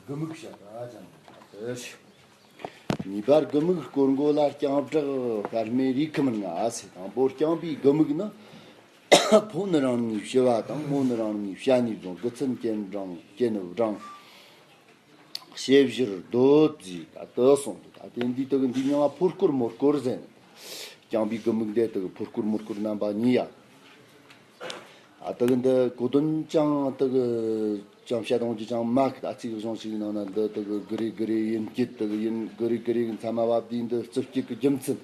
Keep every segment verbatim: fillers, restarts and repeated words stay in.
དགུ་མིག་བཤད་པ་ཅན་དེ། གཉིས་པར་དགུ་མིག་སྐོར་མགོ་ལ། རྐྱང་བྲག་དཔལ་སྨེ་རུས་ཁམས་ལྔ་ཟེར། དང་པོ་རྐྱང་པའི་དགུ་མིག་ནི། ཕོ་ནི་རང་ནི་ཕྱི་བ་དང་། མོ་ནི་རང་ནི་ཕྱི་ནི་བཟུང་། དགུ་ཚན་གྱེན་བྲང་གྱེན་བྲང་། ཕྱི་བཞིར་སྡོད་ཟེར། ད་དུ་སོང་དུ། ད་དེ་འདི་དག་འདི་མྱིང་ང་ཕོ་སྐོར་མོ་སྐོར་ཟེར། རྐྱང་པའི་དགུ་མིག་འདི་དག་ཕོ་སྐོར་མོ་སྐོར་རྣམ་པ་གཉིས་ཡ། ཨ་དག་འདི་གོ་དོན་ཅང་དག་ཅང་བཤད་དོན་གྱི་ཅང་མ་གི། ད་ཚིག་གཞུང་ཞིག་ནང་ན་འདི་དག་གི་རེ་གི་རེ་ཡིན་གྱི། དག་ཡིན་གི་རེ་གི་རེ་གི་མཚན་མ་བབ་དེ་འདི་རྩིབས་སྐྱིད་ཀྱི་རྒྱུ་མཚན་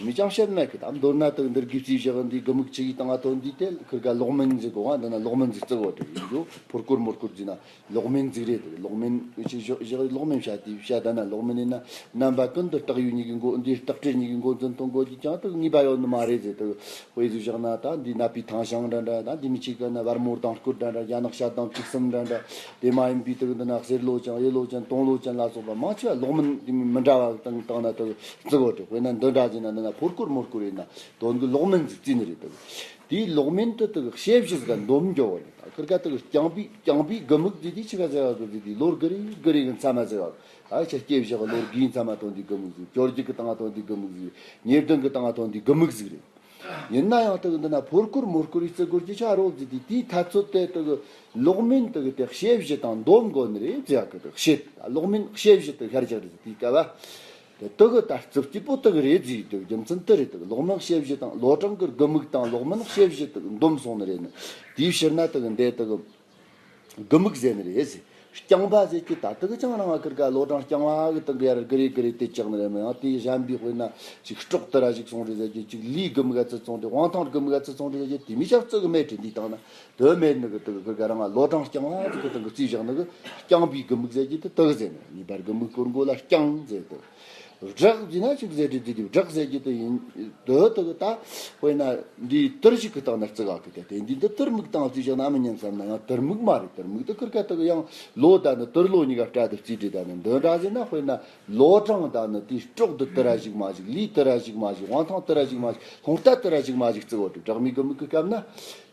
མི་ཅང་བཤད་མེད་གི། ད་མདོར་ན་དག་འདིར་དགེ་བཅུའི་བཞག་འདི་དགུ་མིག་ཆི་གི་སྟེང་ང་ཐོན་འདི་དེ་ཁིར་ག་ལོག་མིན་ཟིག་གོ། འདི་ན་ལོག་མིན་ཟིག་བརྩི་གོ་དེ་ཡིན་རྒྱུ། ཕོ་སྐོར་མོ་སྐོར་ཟིག་ན་ལོག་མིན་ཟིག་རེད། དེ་ལོག་མིན་ཅིག་བཞག་བཞག་ལོག་མིན་བཤད་དེ་བཤད། ད་ན་ལོག་མིན་ཡིན་ན་རྣམ་པ་ཀུན་ཏུ་རྟགས་ཡོད་གཉིས་ཀྱི་མགོ། འདིའི་རྟགས་སྤྲོད་གཉིས་ཀྱི་མགོ་འཛིན་གཏོང་དགོས་ཀྱི་ཅང་དག་ངེས་པ་ཡོད་ནི་མ་རེད་ཟེར། དག་དཔེ་ཟིག་བཞག་ན་ད་འདི་ནད་པའི་ཐང་ཤང་འདྲ་འདྲ། ད་འདི་མི་གཅིག་ག་ན་བར་མོ་ལྡང་སྐོར་འདྲ་འདྲ། རྒྱ་ནག་ཤ་དང་བཅུ་གསུམ་འདྲ་འདྲ། དེ་མ་ཡིན་པའི་དག་འདི་ན་གསེར་ལོ་ཅན་གཡུ་ལོ་ཅན་དུང་ལོ་ཅན་ལ་སོགས་པ་མང་ཆེ་བ་ལོག་མིན་དེ་མི་འདྲ་བ་དང་བཏང་ན་དག་བརྩི་གོ་དེ། དཔེར་ན་འདི་འདྲ་ཟིག་ན་འདི་ན་ཕོ་སྐོར་མོ་སྐོར་ཡིན་ན་དོན་གྱི་ལོག་མིན་ཟིག་བརྩིས་ནི་རེད། དག་དེའི་ལོག་མིན་དུ་དག་ཕྱི་བཞི་ཟིག་ག་འདོམས་འགྱོ་བ་ནི། ཁིར་ག་དག་རྐྱང་པའི་རྐྱང་པའི་དགུ་མིག་ཟིག་དེ་ཆི་ག་ཟེར་བ་གི་ཟིག་དེ་ལོ་གི་རེ་གི་རེ་གི་མཚན་མ་ཟེར་བ། ཨ་ཆ་སྐྱེ་བཞག་ལོ་དགུའི་མཚན་མ་ཐོན་དེ་དགུ་མིག་ཟིག། བཅོ་བརྒྱད་གི་སྟེང་ང་ཐོན་དེ་དགུ་མིག་ཟིག། ཉེར་བདུན་གི་སྟེང་ང་ཐོན་དེ་དགུ་མིག་ཟིག་རེད། ཡིན་ན་ཡང་དག་འདི་ན་ཕོ་སྐོར་མོ་སྐོར་ཡི་བརྩི་སྐོར་གྱི་ཆ་རོགས་ཟིག་དེ། དེའི་ཐ་ཚོད་དེ་དག་ལོག་མིན་དག་དེ་ཕྱི་བཞི་དང་འདོམས་དགོས་ནི་རེད་ཟེར་གི། དག་ཕྱི་ལོག་མིན་ཕྱི་བཞི་དག་ཤར་རྒྱག་རེད་ཟེར། དེའི་སྐབས་དེ་དག་གི་ད་རྩིབས་སྐྱིད་པོ་དག་རེད་ཟེར། དག་རྒྱུ་མཚན་དེ་རེད། དག་ལོག་མིན་ཕྱི་བཞི་དང་ལོ་གྲངས་གི་དགུ་མིག་དང་ལོག་མིན་ཕྱི་བཞི་དག་འདོམས་སོང་ནི་རེད་ནི། དེའི་ཕྱིར་ན་དག་འདི་དག་དགུ་མིག་ཟེར་ནི་རེད་ཟེར། རྐྱང་པ་ཟེར་གྱི་ད་དག་ཅང་རང་ང་ཁིར་ག་ལོ་གྲངས་རྐྱང་བ་གི་སྟེང་གི་ཡར་གི་རེ་གི་རེ་དེ་བཅག་ནི་རེད། མི་ཡང་དེའི་གཞན་པའི་དཔེར་ན་ཅིག་སྲོག་དེ་ར་ཞིག་སོང་རེད་ཟེར་གྱི། ཅིག་ལུས་དགུ་མིག་ག་ཚོད་སོང་རེད། དབང་ཐང་དགུ་མིག་ག་ཚོད་སོང་རེད་ཟེར་གྱི། དེ་མི་ཅག་བརྩི་གི་མེད་དྲི། འདི་བཏང་ན་དེ་མེད་ནི་གི། དག་ཁིར་ག་རང་ང་ལོ་གྲངས་རྐྱང་བ་ཅིག་གི་སྟེང་གི་རྩིས་བཞག་ནི་གི་རྐྱང་པའི་དགུ་མིག་ཟེར་གྱི་དེ་དག་ཟེར་ནི། གཉིས་པར་དགུ་མིག་སྐོར་མགོ་ལ་རྐྱང་ཟེར་དེ། བྲག་ཟེར་ན་ཅིག་ཟེར་དེ་དེ་བྲག་ཟེར་གྱི་དེ་ཡིན། དེ་དག་ད་དཔེར་ན་འདིའི་དུར་ཞིག་གི་སྟེང་ན་བརྩི་ག་གི། དེ་དེ་འདི་འདི་དུར་མིག་སྟེང་བརྩིས་བཞག་ན་མི་ཉན་བསམ་ན་ཡང་དུར་མིག་མ་རེད། དུར་མིག་དེ་ཁིར་ག་དག་ཡང་ལོ་ད་ནི་དུར་ལོ་གཉིས་ཀ་སྤྲད་དེ་བརྩིས་དེ། ད་ནི་འདི་འདྲ་ཟེར་ན་དཔེར་ན་ལོ་གྲངས་ད་ནི་དེའི་སྲོག་དེ་དེ་ར་ཞིག་མ་ཞིག། ལུས་དེ་ར་ཞིག་མ་ཞིག། དབང་ཐང་དེ་ར་ཞིག་མ་ཞིག། ལྷུང་རྟ་དེ་ར་ཞིག་མ་ཞིག་བརྩི་བ་དེ། བྲག་མའི་དགུ་མིག་གི་སྐབས་ན།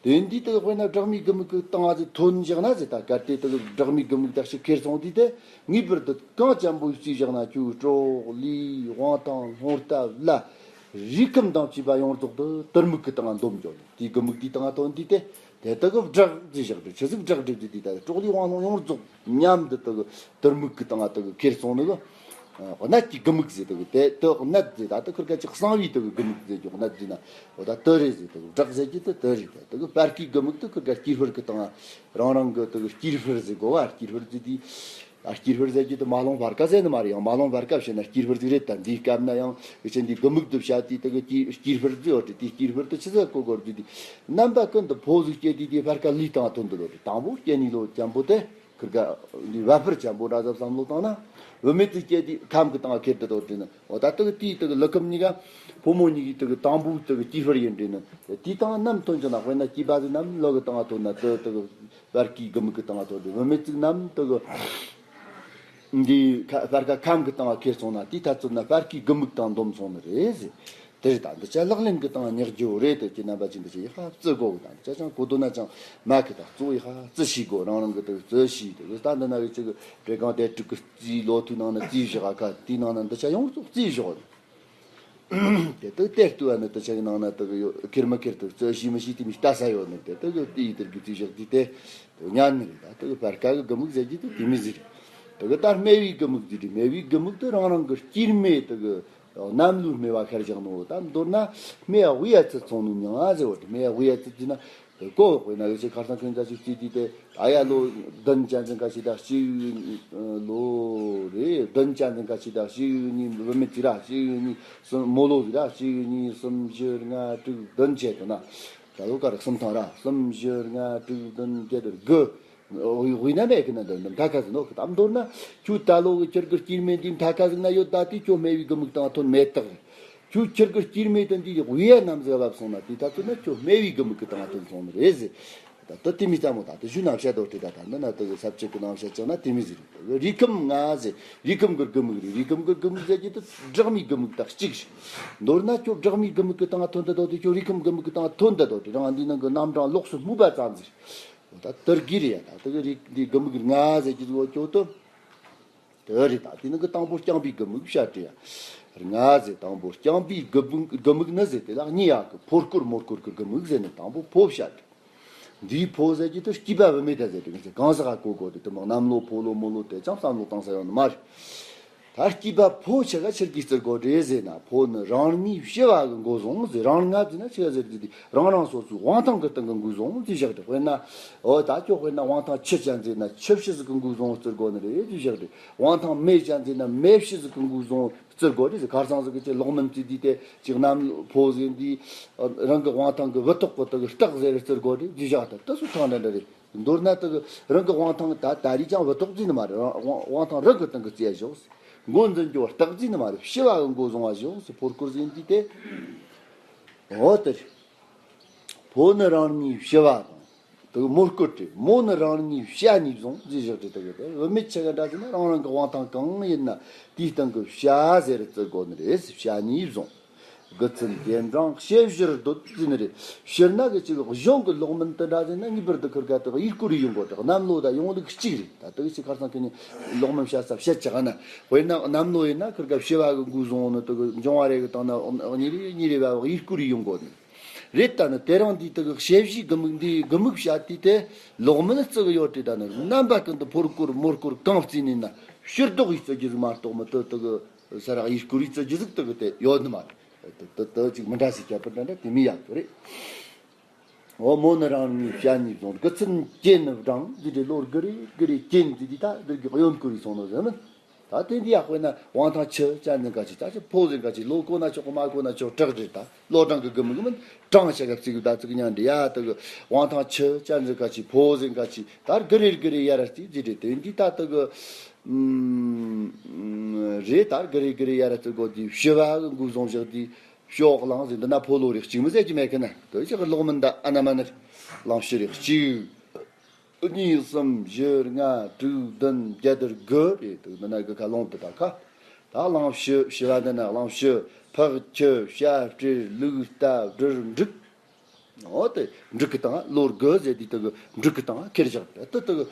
དེ་འདི་དག་དཔེར་ན་བྲག་མའི་དགུ་མིག་གི་སྟེང་ང་ཟིག་ཐོན་བཞག་ན་ཟེར། ད་གལ་ཏེ་དག་བྲག་མའི་དགུ་མིག་དག་ཞིག་ཁྱེར་སོང་དུས་དེ། ངེས་པར་དུ་གང་ཅན་པོ་བརྩིས་བཞག་ན་ཁྱོའི་སྲོག་ལུས་དབང་ཐང་ལྷུང་རྟ་ལ་རུས་ཁམས་དང་བཅས་པ་ཡོངས་རྫོགས་དེ་དུར་མིག་གི་སྟེང་ང་འདོམས་འགྱོ་ནི། དེའི་དགུ་མིག་དེའི་སྟེང་ང་ཐོན་དུས་དེ། དེ་དག་བྲག་བརྩིས་བཞག་དེ། ཆི་ཟིག་བྲག་བྲིས་དུས་ད་སྲོག་ལུས་དབང་ལྷུང་ཡོངས་རྫོགས་མཉམ་དུ་དག་དུར་མིག་གི་སྟེང་ང་དག་ཁྱེར་སོང་ནི་གི། གནད་ཀྱི་དགུ་མིག་ཟེར་དག་དེ་དག་གནད་ཟེར། ད་དག་ཁིར་ག་ཅིག་གསང་བའི་དག་དགུ་མིག་ཟེར་རྒྱུ་གནད་ཟེར་ན། འོ་ད་དེ་རེད་ཟེར། དག་བྲག་ཟེར་གྱི་དེ་དེ་རེད། དག་བར་གི་དགུ་མིག་དེ་ཁིར་ག་དཀྱིལ་འཁོར་གི་སྟེང་ང་རང་རང་གི་དག་དཀྱིལ་འཁོར་ཟེར་དགོས་བ། དཀྱིལ་འཁོར་ཟེར་དུས། ཨ་དཀྱིལ་འཁོར་ཟེར་གྱི་དེ་མ་ལོང་བར་ཀ་ཟེར་ནི་མ་རེད། ཡང་མ་ལོང་བར་ཀ་བཤད་ན་དཀྱིལ་འཁོར་ཟིག་རེད། ད་འདིའི་སྐབས་ན་ཡང་ཨེ་ཆེན་འདི་དགུ་མིག་ཏུ་བཤད་དུས་དག་དཀྱིལ་དཀྱིལ་འཁོར་ཟེར་བ་དེ། དེའི་དཀྱིལ་འཁོར་དེ་ཆི་ཟེར་གོ་དགོས་ཟེར་དུས། རྣམ་པ་ཀུན་ཏུ་ཕོ་ཟིག་སྐྱེས་དུས་དེའི་བར་ཀ་ལུས་སྟེང་ཐོན་དུ་ལོ་དེ། དང་པོ་སྐྱེ་ནི་ལོ་ཅན་པོ་དེ། ཁིར་ག་འདི་བ་ཕུར་ཆེན་པོ་འདྲ་ཟབ་བསམ་བློ་བཏང་ན། བུད་མེད་ཅིག་སྐྱེས་དུས་ཁམས་ཀྱི་སྟེང་ཁེར་དུ་དོ་དྲི་ནི། འོ་ད་དག་དེའི་དག་ལུས་ཁམས་གཉིས་ཀ་ཕོ་མོ་གཉིས་ཀྱི་དག་དང་པོའི་དག་དཀྱིལ་འཁོར་ཡིན་དྲི་ནི། དེའི་སྟེང་ནམ་ཐོན་ཀྱང་ན། དཔེར་ན་སྐྱེས་པ་ཟིག་ནམ་ལུས་ཀྱི་སྟེང་ཐོན་ན་དེ་དག་བར་གི་དགུ་མིག་གི་སྟེང་ཐོན་དྲི། བུད་མེད་ཅིག་ནམ་དག་འདི་ཁ་བར་ཀ་ཁམས་ཀྱི་སྟེང་ཁེར་སོང་ན། དེའི་ཐ་ཚོད་ན་བར་གི་དགུ་མིག་དང་འདོམས་སོང་ནི་རེད་ཟེར། དེ་རེད། ད་འདི་ཆ་ལག་ལེན་གྱི་སྟེང་ཉག་རྒྱུ་རེད། དེ་ཁྱེད་རྣམ་པ་ཅིག་འདི་ཆ་ཡག་པ་བརྩི་དགོས། ད་འདི་ཆ་ཅང་གོ་དོན་ན་ཅང་མ་ཁི། ད་གཙོ་བོ་ཡག་པ་བརྩི་ཤེས་དགོས། རང་རང་གི་དེ་བརྩི་ཤེས། དེ་ད་འདི་ན་གི་ཅིག་བྲེ་གང་དེ་དྲུག་གི་རྩིས་ལོ་ཐོའི་ནང་ན་རྩིས་བཞག་ག། དེའི་ནང་ན་འདི་ཆ་ཡོངས་རྫོགས་རྩིས་བཞག་དེ་དག་དེ་ལྟོས་པ་ནི་དེ་ཆ་གི་ནང་ན་དེ་གི་ཡོད། ཁེར་མི་ཁེར་དེ་བརྩི་ཤེས་མི་ཤེས་དེ་མི་ལྟ་ས་ཡོད་ནི། དེ་དག་གི་དེའི་དེར་གི་རྩིས་བཞག་དེ་དེ་ཉན་ནི་རེད། ད་དེ་གི་བར་ཀ་གི་དགུ་མིག་ཟེར་གྱི་དེ་དེ་མི་ཟེར། དེ་གི་ད་སྨེ་བའི་དགུ་མིག་ཟེར་དེ། སྨེ་བའི་དགུ་མིག་དེ་རང་རང་གི་དཀྱིལ་སྨེ་དེ་གི་གནམ་ལོའི་སྨེ་བ་ཤར་བཞག་ནོ། ད་མདོར་ན་སྨེ་དབུས་ཡ་ཚད་སོང་ནོ་མྱིང་ང་ཟེར་བ་དེ། སྨེ་དབུས་ཡ་ཚད་ཟེར་ན། དེ་གོ་དཔེར་ན་ཡོད་ཚད་ཁ་སང་ཁྱོད་ཚོ་ཅིག་བརྩིས་དུས་དེ། ཨ་ཡ་ལོ་བདུན་ཅན་ཟིན་ཁ་ཤས་དང་གཅིག་ལོ་རེད། བདུན་ཅན་ཟིན་ཁ་ཤས་དང་གཅིག་གཉིས། བུད་མེད་ཅིག་ར་གཅིག་གཉིས་གསུམ། མོ་ལོ་ཟིག་ར་གཅིག་གཉིས་གསུམ་བཞི་ལྔ་དྲུག་བདུན་བྱས་དོ་ན། ད་ལོ་ཀ་ར་གསུམ་ཐང་ར། གསུམ་བཞི་ལྔ་དྲུག་བདུན་བརྒྱད་དགུ། དབུས་ན་མེད་གི་ན་འདི་མཐའ་ཁ་ཟིག་ནོ། ད་མདོར་ན་ཁྱོད་ད་ལོ་གི་ཁྱེར་གི་དཀྱིལ་སྨེ་འདི་མཐའ་ཁ་ཟིག་ན་ཡོད། ད་དེ་ཁྱོད་སྨེ་བའི་དགུ་མིག་སྟེང་ཐོན་མེད་དག། ཁྱོད་ཁྱེར་གི་དཀྱིལ་སྨེ་དེ་འདི་དབུས་ཡ་ནམ་ཟིག་བབས་སོང་ན། དེ་ད་ཚོད་ན་ཁྱོད་སྨེ་བའི་དགུ་མིག་གི་སྟེང་ཐོན་སོང་ནི་རེད་ཟེར། ད་ལྟ་དེ་མི་ལྟ་མོ། ད་ལྟ་གཞུག་ན་བཤད་དོ་དེ། ད་ད་འདི་ན་དེ་གི་ས་བཅད་གི་ནང་བཤད་ཀྱང་ན་དེ་མི་ཟེར། རུས་ཁམས་ལྔ་ཟེར། རུས་ཁམས་གི་དགུ་མིག་རེད། རུས་ཁམས་གི་དགུ་མིག་ཟེར་གྱི་དེ་བྲག་མའི་དགུ་མིག་དང་གཅིག་རེད། མདོར་ན་ཁྱོད་བྲག་མའི་དགུ་མིག་གི་སྟེང་ཐོན་ད་དོ་དེ། ཁྱོད་རུས་ཁམས་དགུ་མིག་གི་སྟེང་ཐོན་ད་དོ་དེ། རང་འདི་ནང་གི་རྣམ་གྲངས་ལོགས་སུ་སྨོས་པ་ཙམ་ཟེར། ད་དེ་གི་རེད་ཡ། ད་དེ་གི་རིགས་འདི་དགུ་དམིགས་ལྔ་ཟེར་གྱི་འོ་ཅོ་དོ། དེ་རེད། ད་དེ་ནི་གི་དང་པོ་རྐྱང་པའི་དགུ་དམིགས་བཤད་དེ་ཡ། ལྔ་ཟེར། དང་པོ་རྐྱང་པའི་དགུ་དམིགས་དགུ་དམིགས་ནི་ཟེར་དེ་ལ་གཉིས་ཡ། གི་ཕོ་སྐོར་མོ་སྐོར་གི་དགུ་དམིགས་ཟེར་ནི་དང་པོ་ཕོ་བཤད་དེ། འདིའི་ཕོ་ཟེར་གྱི་དེ་སྐྱེས་པ་བུད་མེད་ད་ཟེར་དེ་གང་ཟག་ག་གོ་དགོས་དེ། དེ་མོ་གནམ་ལོ་ཕོ་ལོ་མོ་ལོ་དེ་ཅང་བསམ་བློ་བཏང་ས་ཡོད་ནི་མ་རེད། ད་སྐྱེས་པ་ཕོ་ཆ་ག་ཆི་གི་བརྩི་དགོས་རེད་ཟེར་ན། ཕོ་ནི་རང་ཉིད་སྐྱེ་བ་གི་འགོ་བཟུང་ཟེར། རང་ང་ཟེར་ན་ཆི་ཟེར་དེ་དེ་རང་རང་སོ་སོའི་དབང་ཐང་གི་སྟེང་གི་འགོ་བཟུང་ཟེར་བཞག་དེ། དཔེར་ན་འོ་ད་ཁྱོད་དཔེར་ན་དབང་ཐང་ཆུ་ཅན་ཟེར་ན་ཆུ་བྱི་ཟིག་གི་འགོ་བཟུང་བརྩི་དགོས་ནི་རེད་ཟེར་བཞག་དེ། དབང་ཐང་མེ་ཅན་ཟེར་ན་མེ་བྱི་ཟིག་གི་འགོ་བཟུང་བརྩི་དགོས་རེད་ཟེར། ཁ་སང་ཟིག་གི་ཅིག་ལོག་མིན་བརྩི་དུས་དེ་ཅིག་གནམ་ཕོ་ཟེར་འདི་རང་གི་དབང་ཐང་གི་བུ་ཐོག་གི་དེ་གི་རྟགས་ཟེར་བརྩི་དགོས་རེད་ཟེར་བཞག་དེ། དེ་སུ་ཐང་འདྲ་འདྲ་རེད། མདོར་ན་དེ་གི་རང་གི་དབང་ཐང་ད་ད་རེས་ཀྱང་བུ་ཐོག་བརྩི་ནི་མ་རེད། དབང་དབང་ཐང་རང་གི་སྟེང་གི་བརྩི་ཡ་ཞོག་ཟེར། འགོ་འཛིན་རྒྱུ་རྟགས་བརྩི་ནི་མ་རེད། སྐྱེ་བ་གི་འགོ་བཟུང་བ་ཞོག་ཟེར། ཕོ་སྐོར་ཟེར་འདི་དེ། འོ་དེ་རེད། ཕོ་ནི་རང་ཉིད་སྐྱེ་བ་དང་། དེ་གི་མོ་སྐོར་དེ། མོ་ནི་རང་ཉིད་བྱ་ཉིད་བཟུང་ཟེར་བཞག་དེ། དེ་གི་དེ་བུད་མེད་ཆ་ག་འདྲ་ཟེར་ན་རང་རང་གི་དབང་ཐང་གང་ཡིན་ན་དེའི་སྟེང་གི་བྱ་ཟེར་བརྩི་དགོས་ནི་རེད་ཟེར། བྱ་ཉིད་བཟུང་། དགུ་ཚན་རྐྱེན་བྲང་ཕྱི་བཞིར་སྡོད་ཟེར་ནི་རེད། ཕྱིར་ན་གི་ཅིག་གཞུང་གི་ལོག་མིན་དེ་འདྲ་ཟེར་ན་ངེས་པར་དུ་ཁུར་ག་དེ་ཡིག་སྐོར་ཡིན་དགོས། དེ་གནམ་ལོ་དང་ཡོང་ལུགས་གཅིག་རེད། ད་དེ་གི་ཅིག་ཁ་སང་ཁྱེད་ནི་ལོག་མིན་བཤད་ས་བཤད་ཅག་ན། དཔེར་ན་གནམ་ལོ་ཡིན་ན་ཁུར་ག་བྱི་བ་གི་འགོ་བཟུང་ནི་དེ་གི་འབྱུང་བ་རེ་གི་སྟེང་ན་གཉིས་རེ་གཉིས་རེ་བ་ཡིག་སྐོར་ཡིན་དགོས་ནི་རེད། ད་ནི་དེ་རིང་འདི་དེ་གི་ཕྱི་བཞི་དགུ་དམིགས་འདི་དགུ་དམིགས་བཤད་དུས་དེ་ལོག་མིན་བརྩི་གི་ཡོད་དེ། ད་ནི་རྣམ་པ་ཀུན་ཏུ་ཕོ་སྐོར་མོ་སྐོར་གང་བརྩིས་ནས་ན་ཕྱིར་ལྡོག་ཡིག་བརྩི་རྒྱུ་ཟིག་མ་གཏོགས་མི་དེ་དེ་གི་ས་རག་ཡིག་སྐོར་ཡིག་བརྩི་རྒྱུ་ཟིག་དེ་གི་དེ་ཡོད་ནི་མ་རེད། དེ་དེ་ཅིག་མི་འདྲ་ཞིག་ཁྱད་པར་འདྲ་འདྲ་དེ་མི་ཡག་གི་རེད། འོ་མོ་ནི་རང་ཉིད་བྱ་ཉིད་བཟུང་། དགུ་ཚན་རྐྱེན་བྲང་ཟེར་དེ། ལོ་དགུ་རེ་དགུ་རེ་རྐྱེན་ཟེར་དེ། ད་དེ་གི་གཡོན་སྐོར་ཡིག་སོང་ནོ་ཟེར་མིན། ད་དེ་འདི་ཡག་དཔེར་ན་དབང་ཐང་ཆུ་ཅན་ཟེར་ག་ཅིག་ད་ཅི་ཕོ་ཟེར་ག་ཅིག་ལོ་གོ་ན་ཆོག་གི་མ་གོ་ན་ཆོག་གྲགས་རེད། ད་ལོ་གྲངས་གི་དགུ་དམིགས་མིན་གྲངས་བྱ་ག་བརྩི་གི་ད་བརྩི་གི་མཉམ་འདི་ཡ། དེ་གི་དབང་ཐང་ཆུ་ཅན་ཟེར་ག་ཅིག་ཕོ་ཟེར་ག་ཅིག་ད་དགུ་རེ་དགུ་རེ་ཡར་བརྩི་ཟེར་རེད། དེ་འདི་ད་དེ་གི་ཨུམ་རེད། ད་དགུ་རེ་དགུ་རེ་ཡར་བརྩི་དགོས་དེ། བྱི་བ་གི་འགོ་བཟུང་བཞག་དེ། ཕྱོགས་གླང་ཟེར་འདི་ན་ཕོ་ལོ་རེ་གཅིག་མི་ཟེར་གྱི་མེད་གི་ན། དེ་ཅི་གི་ལོག་མིན་ད་ཨ་ན་མ་ནི་རེད། གླང་བྱི་རེ་གཅིག་གཉིས་གསུམ་བཞི་ལྔ་དྲུག་བདུན་བརྒྱད་དེ་དགུ་རེད། དེ་འདི་ན་དགུ་ཁ་ལོང་དེ་ད་ཁ། ད་གླང་བྱི། བྱི་བ་འདི་ན་གླང་བྱི། ཕག་ཁྱི། བྱ་སྤྲེལ། ལུག་རྟ། སྦྲུལ། འབྲུག་འོ་དེ་འབྲུག་གི་སྟེང་ལོ་དགུ་ཟེར་དུས་དེ་གི་འབྲུག་གི་སྟེང་ཁེར་བཞག་དེ་དེ་དེ་གི་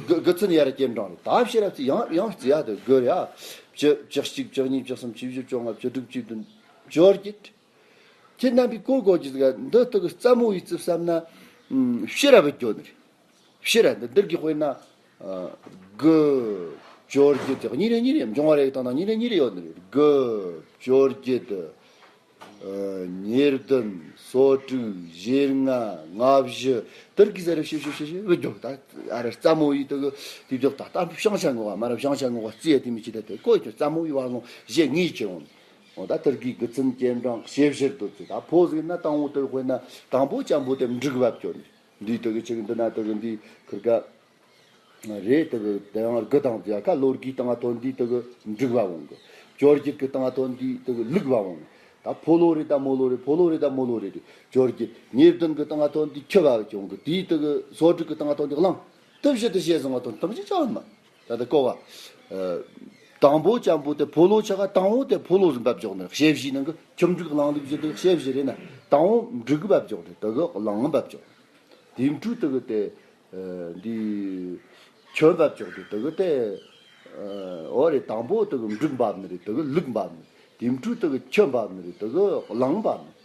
དགུ་དགུ་ཚན་ཡར་རྐྱེན་བྲང་རེད། ད་བྱི་ར་བརྩི་ཡང་ཡང་བརྩི་ཡ་དེ་དགུ་རེད་ཨ། བཅུ་བཅུ་གཅིག་བཅུ་གཉིས་བཅུ་གསུམ་བཅུ་བཞི་བཅོ་ལྔ་བཅུ་དྲུག་བཅུ་བདུན་བཅོ་བརྒྱད། ཁྱེད་རྣམ་པས་གོ་དགོས་ཀྱི་ཟིག་འདི་དེ་གི་རྩ་མོ་ཡིས་བརྩིས་བསམ་ན་ཨུམ་བྱི་ར་བུད་འགྱོ་ནི་རེད། བྱི་ར་འདི་འདིར་གི་དཔེར་ན་ཨ་དགུ་བཅོ་བརྒྱད་དེ་གཉིས་རེ་གཉིས་རེ། འབྱུང་བ་རེ་གི་སྟེང་ན་གཉིས་རེ་གཉིས་རེ་ཡོད་ནི་རེད། དགུ་བཅོ་བརྒྱད་དེ། ཨ་ཉེར་བདུན། སོ་དྲུག་བཞི་ལྔ། ལྔ་བཞི། དེར་གི་ཟེར་རེ་བྱི་བྱི་བྱི་བྱི་བུད་འགྱོ། ད་ཨ་ར་རྩ་མོ་ཡིས་དེ་གི་དེ་འཇོག་ད་ད་བྱང་ཆ་ངོ་བ་མ་ར་བྱང་ཆ་ངོ་བ་བརྩི་ཡ་དེ་མི་བྱེད། ད་དེ་ཀོ་ཡི་རྩ་མོ་ཡིས་བ་ལོང་བཞི་ངེས་ཀྱི་འོང་། འོ་ད་དེར་གི་དགུ་ཚན་རྐྱེན་བྲང་ཕྱི་བཞིར་སྡོད་ཚེ། ད་ཕོ་ཟིག་ན་དང་པོ་དེ་དཔེར་ན་དང་པོ་ཅན་པོ་དེ་འབྲུག་བབ་ཀྱོ་ནི། འདི་དེ་གི་ཆེ་གི་འདི་ན་དེ་གི་འདི་ཁུར་ག་རེད། དེ་གི་དེ་ཡང་དགུ་དང་བརྒྱད་ཀ་ལོ་དགུའི་སྟེང་ང་ཐོན་དུས་དེ་གི་འབྲུག་བ་འོང་གི། བཅོ་བརྒྱད་ཀྱི་སྟེང་ང་ཐོན་དུས་དེ་གི་ལུག་བ་འོང་གི། ད་ཕོ་ལོ་རེད་ད་མོ་ལོ་རེད། ཕོ་ལོ་རེད་ད་མོ་ལོ་རེད། བཅོ་བརྒྱད། ཉེར་བདུན་གྱི་སྟེང་ང་ཐོན་དུས་ཁྱི་བ་འོང་གི། དེའི་དེ་གི་སོ་དྲུག་གི་སྟེང་ང་ཐོན་དུས་གླང་། དེ་བཞི་དེ་བྱས་སོང་བ་དང་དེ་བཞི་ཅང་མ། ད་ལྟ་གོ་བ། ཨ་དང་པོ་ཅན་པོ་དེ་ཕོ་ལོ་ཆ་ག་དང་པོ་དེ་ཕོ་ལོ་ཟིག་འབབ་འཇོག་ནི། ཕྱི་བཞི་ནང་གི་ཁྱི་འབྲུག་གླང་ལུག་བཞི་དེ་ཕྱི་བཞི་རེད་ན་དང་པོ་འབྲུག་འབབ་འཇོག་ནི། དེ་གི་གླང་འབབ་འཇོག་ནི། དེའི་འཕྲོ་དེ་གི་དེ། ཨ་འདི་ཁྱོད་འབབ་ཆོག་དེ་དེ་གི་དེ། ཨ་འོ་རེད། དང་པོ་དེ་གི་འབྲུག་འབབ་ནི་རེད། དེ་གི་ལུག་འབབ་ནི། དེའི་འཕྲོ་དེ་གི་ཁྱི་འབབ་ནི་རེད། དེ་གི་གླང་འབབ་ནི།